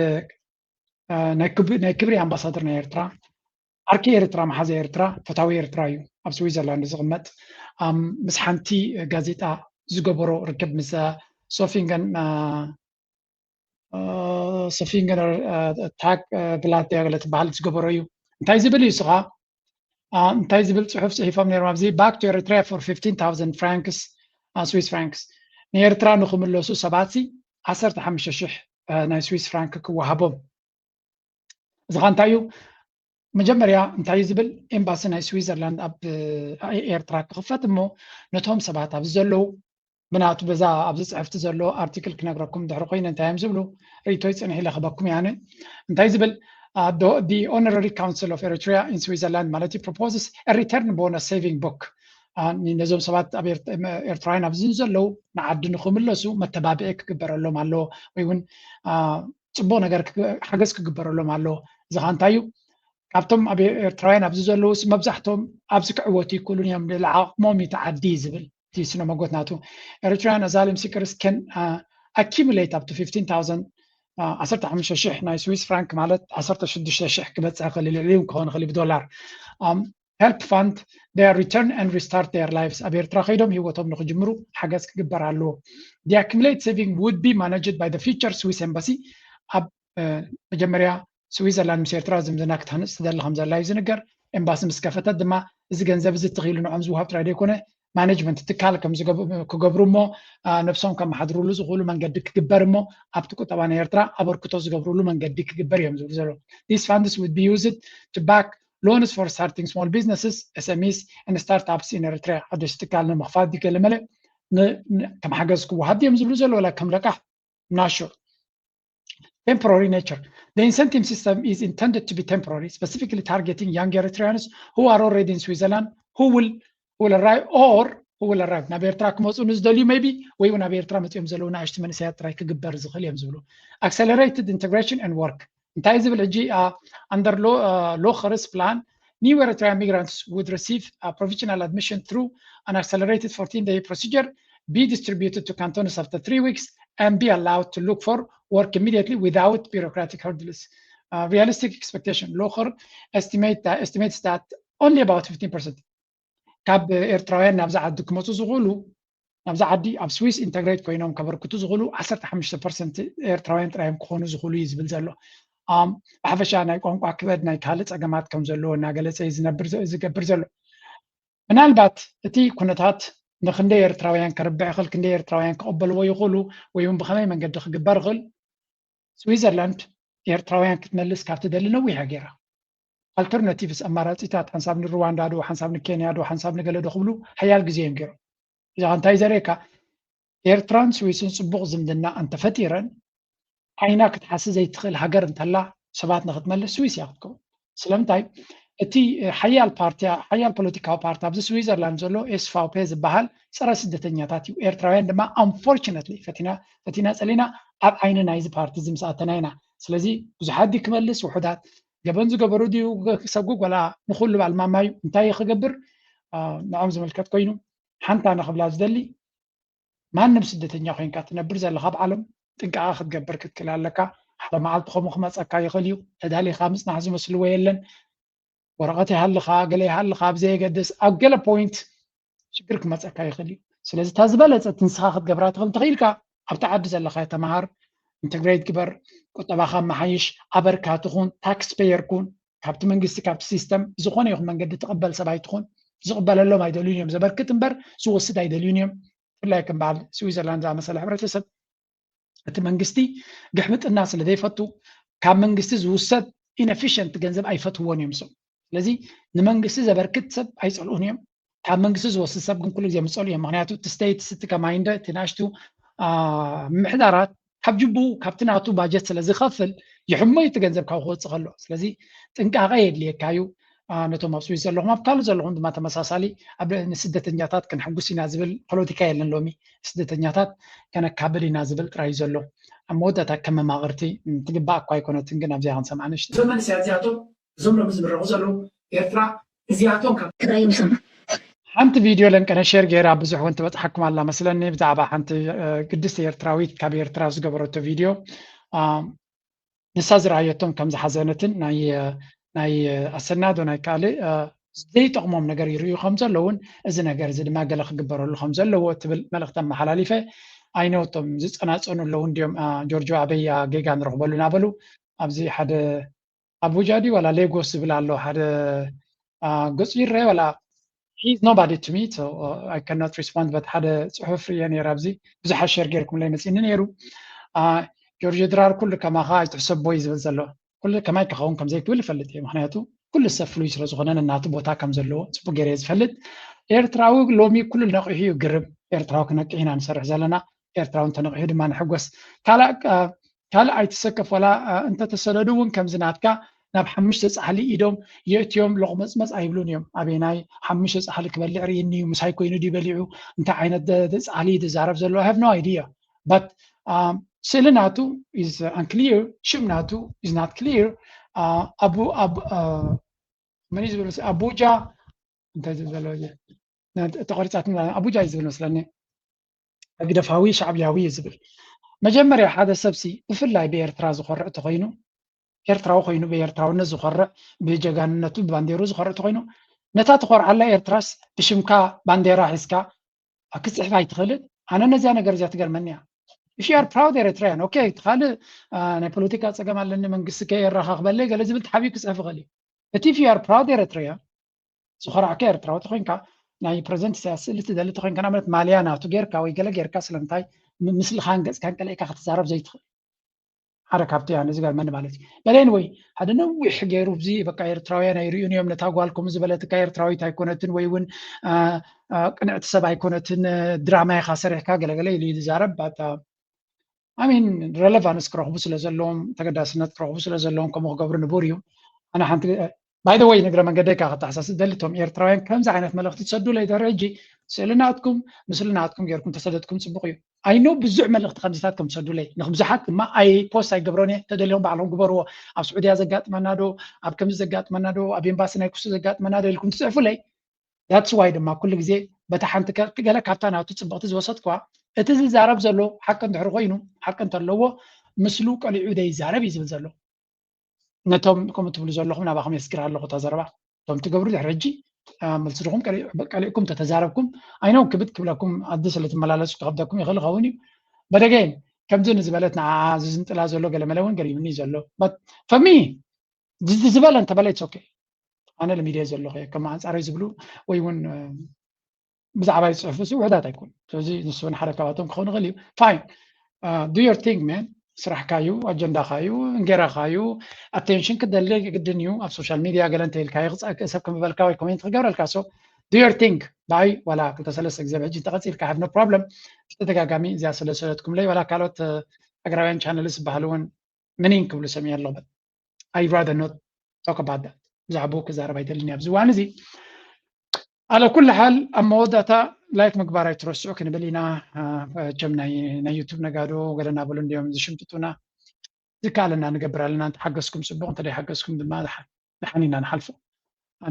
ናይ ክብሪ ኣምባሳደር ናይ ኤርትራ ዓርኪ ኤርትራ መሓዘ ኤርትራ ፈታዊ ኤርትራ እዩ ኣብ ስዊዘርላንድ ዝቕመጥ። ምስ ሓንቲ ጋዜጣ ዝገበሮ ርክብ ምስ ሶፊንገን ሶፊንገን ታግ ብላድ ገለ ትበሃል ዝገበሮ እዩ። እንታይ ዝብል እዩ ስኻ እንታይ ዝብል ፅሑፍ ፅሒፎም ነይሮም ኣብዚ back to Eritrea for fifteen thousand francs Swiss francs ንኤርትራ ንክምለሱ ሰባት ሲ ዓሰርተ ሓሙሽተ ሽሕ ናይ ስዊስ ፍራንክ ክወሃቦም። እዚ ኸ እንታይ እዩ? መጀመርያ እንታይ እዩ ዝብል? ኤምባሲ ናይ ስዊዘርላንድ ኣብ ኤርትራ ክኽፈት እሞ ነቶም ሰባት ኣብዚ ዘለዉ ብናቱ በዛ ኣብዚ ፅሕፍቲ ዘሎ ኣርቲክል ክነግረኩም ድሕሪ ኮይነ እንታይ እዮም ዝብሉ ርእቶይ ፅንሕ ኢለ ክበኩም ያነ እንታይ ዝብል the honorary council of Eritrea in Switzerland ማለት እዩ proposes a return bonus saving book ነዞም ሰባት ኣብ ኤርትራውያን ኣብዚ ዘለዉ ንዓዲ ንክምለሱ መተባብዒ ክግበረሎም ኣለዎ ወይ እውን ፅቡቅ ነገር ሓገዝ ክግበረሎም ኣለዎ። እዚ ከዓ እንታይ እዩ? ካብቶም ኣብ ኤርትራውያን ኣብዚ ዘለዉ መብዛሕቶም ኣብዚ ክዕወቱ ይክእሉን እዮም ልዕሊ ዓቕሞም እዩ ተዓዲ ዝብል እቲ ስነ መጎት ናቱ Eritrean asylum seekers can accumulate up to fifteen thousand ዓሰርተ ሓሙሽተ ሽሕ ናይ ስዊስ ፍራንክ ማለት ዓሰርተ ሽዱሽተ ሽሕ ክበፅሕ ክእል ልዕሊኡ ክኸውን ክእል ብዶላር help fund their return and restart their lives ኣብ ኤርትራ ከይዶም ህይወቶም ንክጅምሩ ሓገዝ ክግበር ኣለዎ። The accumulated saving would be managed by the future Swiss embassy ኣብ መጀመርያ ስዊዘርላንድ ምስ ኤርትራ ዝምድና ክትሃንፅ ትደሊ ከም ዘላ እዩ ዝንገር። ኤምባሲ ምስ ከፈተት ድማ እዚ ገንዘብ እዚ ትኽኢሉ ንዖም ዝውሃብ ጥራይ ዘይኮነ ማኔጅመንት ትካል ከም ዝገብ- ክገብሩ እሞ፣ አ፣ ነብሶም ከመሓድሩሉ ዝኽእሉ መንገዲ ክግበር እሞ፣ ኣብቲ ቁጠባ ናይ ኤርትራ ኣበርክቶ ዝገብሩሉ መንገዲ ክግበር እዮም ዝብሉ ዘለዉ። These funds would be used to back loans for starting small businesses, S M Es, and startups in Eritrea. ሓደሽቲ ትካል ንምኽፋት ድዩ ገለመለ ን- ን- ከም ሓገዝ ክወሃብ ድዮም ዝብሉ ዘለዉ፣ like ከም ለቃሕ? I'm not sure. Temporary nature. The incentive system is intended to be temporary, specifically targeting young Eritreans who are already in Switzerland, who will, who will arrive, or who will arrive. ናብ ኤርትራ ክመፁ ንዝደልዩ maybe፣ ወይ እውን ኣብ ኤርትራ መፅኦም ዘለዉ ንኣሽቱ መንእሰያት ጥራይ ክግበር ዝኽእል እዮም ዝብሉ። Accelerated integration and work. እንታይ ዝብል ሕጂ? Uh, under Lo- uh, Locher's plan, new Eritrean migrants would receive a provisional admission through an accelerated fourteen-day procedure, be distributed to cantons after three weeks, and be allowed to look for work immediately without bureaucratic hurdles. Uh, realistic expectation. Locher estimate that, estimates that only about fifteen percent ካብ ኤርትራውያን ናብዛ ዓዲ ክመፁ ዝኽእሉ፣ ናብዛ ዓዲ ኣብ ስዊስ ኢንተግሬት ኮይኖም ከበርክቱ ዝኽእሉ ዓሰርተ ሓሙሽተ ፐርሰንት ኤርትራውያን ጥራይ እዮም ክኾኑ ዝኽእሉ እዩ ዝብል ዘሎ። Um, ብሓፈሻ ናይ ቋንቋ ክበድ፣ ናይ ካልእ ፀገማት ከም ዘለዎ እናገለፀ እዩ ዝነብር ዘ- ዝገብር ዘሎ። ምናልባት እቲ ኩነታት ንክንደይ ኤርትራውያን ከርብሕ ይኽእል፣ ክንደይ ኤርትራውያን ክቐበልዎ ይኽእሉ፣ ወይ እውን ብኸመይ መንገዲ ክግበር ይኽእል፣ ስዊዘርላንድ ኤርትራውያን ክትመልስ ካብ ትደሊ ነዊሕ እያ ገይራ። ኣልተርናቲቭስ፣ ኣማራፂታት፣ ሓንሳብ ንሩዋንዳ ዶ፣ ሓንሳብ ንኬንያ ዶ፣ ሓንሳብ ንገለ ዶ ክብሉ ሓያል ግዜ እዮም ገይሮም። እዚኣ እንታይ ዘርእየካ? ኤርትራን ስዊስን ፅቡቕ ዝምድና እንተፈጢረን፣ ቻይና ክትሓሲ ዘይትኽእል ሃገር እንተላ፣ ሰባት ንክትመልስ ስዊስ እያ ክትከውን። ስለምንታይ? እቲ ሓያል ፓርቲ፣ ሓያል ፖለቲካዊ ፓርቲ ኣብዚ ስዊዘርላንድ ዘሎ ኤስፋውፔ ዝበሃል ፀረ ስደተኛታት እዩ። ኤርትራውያን ድማ፣ unfortunately፣ ፈቲና ፈቲና ፀሊና፣ ኣብ ዓይኒ ናይዚ ፓርቲ እዚ ምስ ኣተና ኢና። ስለዚ ብዙሓት ድዩ ክመልስ፣ ውሑዳት? ገበን ዝገበሩ ድዩ ክሰጉግ፣ ዋላ ንኩሉ ባል ማማዩ እንታይ ክገብር? ንዖም ዝምልከት ኮይኑ፣ ሓንቲ ኣነ ክብላ ዝደሊ፣ ማንም ስደተኛ ኮይንካ ትነብር ዘለካ ኣብ ዓለም ጥንቃቐ ክትገብር ክትክእል ኣለካ። ሓደ መዓልቲ ከምኡ ክመፀካ ይኽእል እዩ። ተዳሊኻ ምፅናሕ ዝመስልዎ የለን። ወረቐት ይሃልኻ፣ ገለ ይሃልኻ፣ ኣብ ዘየገድስ ኣብ ገለ ፖይንት ሽግር ክመፀካ ይኽእል እዩ። ስለዚ እታ ዝበለፀት ንስኻ ክትገብራ ትኽእል እንተኽኢልካ፣ ኣብቲ ዓዲ ዘለኻ ተምሃር፣ ኢንተግሬት ግበር፣ ቁጠባኻ ኣመሓይሽ፣ ኣበርካቲ ኩን፣ ታክስ ፔየር ኩን፣ ካብቲ መንግስቲ፣ ካብቲ ሲስተም ብዝኾነ ይኹን መንገዲ ትቕበል ሰብ ኣይትኹን። ዝቕበለሎም ኣይደልዩን እዮም። ዘበርክት እምበር ዝወስድ ኣይደልዩን እዮም። ብፍላይ ከም በዓል ስዊዘርላንድ ዝኣመሰለ ሕብረተሰብ፣ እቲ መንግስቲ ግሕምጥና ስለ ዘይፈቱ፣ ካብ መንግስቲ ዝውሰድ ኢንኤፊሽንት ገንዘብ ኣይፈትዎን እዮም። ሰው ስለዚ ንመንግስቲ ዘበርክት ሰብ ኣይፀልኡን እዮም። ካብ መንግስቲ ዝወስድ ሰብ ግን ኩሉ ግዜ ምፀሉ እዮም። ምክንያቱ እቲ ስቴትስ፣ እቲ ከማይ እንደ እቲ ናሽቱ ምምሕዳራት ካብ ጅቡ፣ ካብቲ ናቱ ባጀት ስለ ዝኸፍል፣ ይሕሞ እዩ እቲ ገንዘብ ካብ ክወፅእ ከሎ። ስለዚ ጥንቃቐ የድልየካ እዩ። ነቶም ኣብ ስዊስ ዘለኹም፣ ኣብ ካልእ ዘለኹም ድማ ተመሳሳሊ፣ ኣብ ንስደተኛታት ክንሕጉስ ኢና ዝብል ፖለቲካ የለን። ሎሚ ስደተኛታት ከነካብል ኢና ዝብል ጥራይ እዩ ዘሎ። ኣብ መወዳእታ ከም መማቕርቲ ትግባእ እኳ ኣይኮነትን፣ ግን ኣብዚኣ ክንሰምዓ ንእሽቶ። እዞም መንእሰያት እዚኣቶም፣ እዞም ሎሚ ዝምረቑ ዘለዉ ኤርትራ፣ እዚኣቶም ካብ ትግራይ እዮም ዝሰምዑ። ሓንቲ ቪድዮ ለንቀነ ሼር ገይራ ብዙሕ እውን ትበፅሓኩም ኣላ መስለኒ፣ ብዛዕባ ሓንቲ ግድስቲ ኤርትራዊት ካብ ኤርትራ ዝገበረቶ ቪድዮ። ንሳ ዝረኣየቶም ከም ዝሓዘነትን ናይ ናይ ኣሰናዶ ናይ ካልእ ዘይጠቕሞም ነገር ይርእዩ ከም ዘለውን፣ እዚ ነገር እዚ ድማ ገለ ክግበረሉ ከም ዘለዎ ትብል መልእኽቲ ኣመሓላሊፈ። ኣይነወቶም ዝፀናፀኑ ኣለዉ እንዲዮም። ጆርጆ ኣበይ ጌጋ ንረኽበሉ እናበሉ ኣብዚ ሓደ ኣቡጃ ድዩ ዋላ ሌጎስ ዝብል ኣሎ፣ ሓደ ገፁ ይረአ ዋላ? He's nobody to me, so I cannot respond, but ሓደ ፅሑፍ ርእየ ነይረ ኣብዚ፣ ብዙሓት ሸር ጌርኩምለይ መፂኒ ነይሩ። ጆርጆ ድራር ኩሉ ከማኻ ኣይትሕሰቦ እዩ ዝብል ዘሎ። ኩሉ ከማይ ክኸውን ከም ዘይክብል ይፈልጥ እየ፣ ምክንያቱ ኩሉ ሰብ ፍሉይ ስለ ዝኾነ ነናቱ ቦታ ከም ዘለዎ ፅቡቅ ገይረ እየ ዝፈልጥ። ኤርትራዊ ሎሚ ኩሉ ነቂሑ እዩ፣ ግርም። ኤርትራዊ ክነቅሕ ኢና ንሰርሕ ዘለና፣ ኤርትራዊ እንተነቂሑ ድማ ንሕጎስ። ካልእ ካልእ ኣይትሰከፍ፣ ዋላ እንተተሰደዱ እውን ከምዚ ናትካ ናብ ሓሙሽተ ፃሕሊ ኢዶም የእትዮም ሎቕመፅመፅ ኣይብሉን እዮም። ኣበናይ ሓሙሽተ ፃሕሊ ክበልዕ ርእኒ እዩ፣ ምሳይ ኮይኑ ድዩ በሊዑ፣ እንታይ ዓይነት ፃሕሊ እዩ ዝዛረብ ዘሎ? I have no idea, but ስእሊ ናቱ is unclear፣ ሽም ናቱ is not clear። ኣቡ መን እዩ ዝብል? ኣቡጃ እንታይ ዝብል ዘሎ? ተቆሪፃት ኣቡጃ እዩ ዝብል መስለኒ። ህግደፋዊ ሻዕብያዊ እዩ ዝብል። መጀመርያ ሓደ ሰብሲ ብፍላይ ብኤርትራ ዝኮርዕ ተኮይኑ፣ ኤርትራዊ ኮይኑ ብኤርትራውነት ዝኮርዕ፣ ብጀጋንነቱ ብባንዴሩ ዝኮርዕ ተኮይኑ፣ ነታ ትኮርዓላ ኤርትራስ ብሽምካ ባንዴራ ሒዝካ ክትፅሕፍ ኣይትኽእልን? ኣነ ነዚያ ነገር እዚኣ ትገርመኒ እያ። If you are proud Eritrean፣ okay፣ እቲ ካልእ ናይ ፖለቲካ ፀገም ኣለኒ መንግስቲ ከየራኻኽበለይ ገለ ዝብል ተሓቢኡ ክፅሕፍ ይኽእል እዩ። እቲ if you are proud Eritrean፣ ዝኾራዕካ ኤርትራዊ ተኮይንካ፣ ናይ ፕረዚደንት ኢሳያስ ስእሊ ትደሊ ተኮይንካ ንኣብነት ማልያ ናቱ ጌርካ ወይ ገለ ጌርካ ስለምንታይ ምስልኻን ገጽካን ቀሊዕካ ክትዛረብ ዘይትኽእል? ሓደ ካብቲ ያ ነዚ ገርመኒ ማለት እዩ። በሌን ወይ ሓደ ነዊሕ ገይሩ ብዚ በቃ ኤርትራውያን ኣይርእዩን እዮም ነታ ጓል ከምኡ ዝበለትካ ኤርትራዊት ኣይኮነትን ወይ እውን ቅንዕቲ ሰብ ኣይኮነትን ድራማ ኢኻ ሰሪሕካ ገለገለ ኢሉ ይዛረብ። ኣሚን ረለቫንስ ክረኽቡ ስለ ዘለዎም ተገዳስነት ክረኽቡ ስለ ዘለዎም ከምኡ ክገብሩ ንቡር እዩ። ኣነ ሓንቲ ባይ ወይ ንግረ መንገደይ ካ ክተሓሳስብ ደሊ እቶም ኤርትራውያን ከምዚ ዓይነት መልእኽቲ ትሰዱለይ ደረ ሕጂ ስእሊ ናትኩም ምስሊ ናትኩም ጌርኩም ተሰደድኩም ፅቡቅ እዩ። ኣይኖ ብዙሕ መልእኽቲ ከምዚታት ከም ትሰዱለይ ንብዙሓት ድማ ኣይ ፖስት ኣይገብሮን እየ። ተደልዮም ባዕሎም ግበርዎ። ኣብ ስዑድያ ዘጋጥመና ዶ ኣብ ከምዚ ዘጋጥመና ዶ ኣብ ኤምባሲ ናይ ኩሱ ዘጋጥመና ዶ ኢልኩም ትፅሕፉለይ። That's why ድማ ኩሉ ግዜ በታ ሓንቲ ገለ ካብታ ናቱ ፅብቕቲ ዝወሰድኳ እቲ ዝዛረብ ዘሎ ሓቂ እንድሕር ኮይኑ ሓቂ እንተለዎ ምስሉ ቀሊዑ ደይዛረብ እዩ ዝብል ዘሎ። ነቶም ከምኡ ትብሉ ዘለኹም ናባኹም የስግር ኣለኹ እታ ዘረባ። እቶም ትገብሩ ድሕሪ ሕጂ መልስኹም ቀሊዕኩም ተተዛረብኩም ኣይኖም ክብድ ክብለኩም ኣዲ ስለ ትመላለሱ ክኸብደኩም ይኽእል ይኸውን እዩ። በደገይን ከምዚ ንዝበለት ንዓ ዝዝንጥላ ዘሎ ገለመለ እውን ገሪምኒ ዘሎ ፈሚ ዝበለ እንተበለ ኦኬ። ኣነ ለሚድየ ዘለኹ ከም ኣንፃረይ ዝብሉ ወይ እውን ብዛዕባ ይፅሕፉ ሲ ውሕዳት ኣይኮኑ። ስለዚ ንሱ እውን ሓደ ካብኣቶም ክኸውን ይኽእል እዩ። ፋይን do your thing man። ስራሕካ እዩ፣ ኣጀንዳኻ እዩ፣ እንጌራኻ እዩ። ኣቴንሽን ክደሊ ግድን እዩ። ኣብ ሶሻል ሚድያ ገለ እንተኢልካ ይቕፃእክ ሰብ ክምበልካ ወይ ኮሜንት ክገብረልካ so do your thing። ብኣይ ዋላ ክልተ ሰለስተ ግዜ ብሕጂ እንተቐፂልካ have no problem። ብተደጋጋሚ እዚኣ ስለሰለትኩምለይ ዋላ ካልኦት ሃገራውያን ቻነልስ ዝበሃሉ እውን ምኒን ክብሉ ሰሚዐ ኣለኹ። I rather not talk about that። ብዛዕባኡ ክዛረብ ኣይደልን ኣብዚ እዋን እዚ። ኣለ ኩሉ ሓል ኣብ መወዳእታ ላይክ ምግባር ኣይትረስዑ ክንብል ኢና። ቸም ናይ ዩቱብ ነጋዶ ገለ እናበሉ እንዲዮም ዝሽምጥጡና። ዝከኣለና ንገብር ኣለና። እንተሓገዝኩም ፅቡቕ፣ እንተደይሓገዝኩም ድማ ደሓን ኢና ንሓልፎ።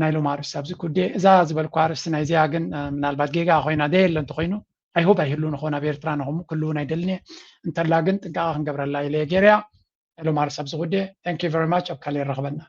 ናይ ሎም ኣርእስቲ ኣብዚ ኩዴ እዛ ዝበልኩ ኣርእስቲ ናይዚኣ ግን ምናልባት ጌጋ ኮይና ደየለ እንተኮይኑ I hope ኣይህሉ ንኾን ኣብ ኤርትራ ንኹም ክልውን ኣይደልን እየ። እንተላ ግን ጥንቃቐ ክንገብረላ ኢለ ገይረያ። ሎም ኣርእስቲ ኣብዚ ኩዴ thank you very much ኣብ ካልእ ይረኽበና።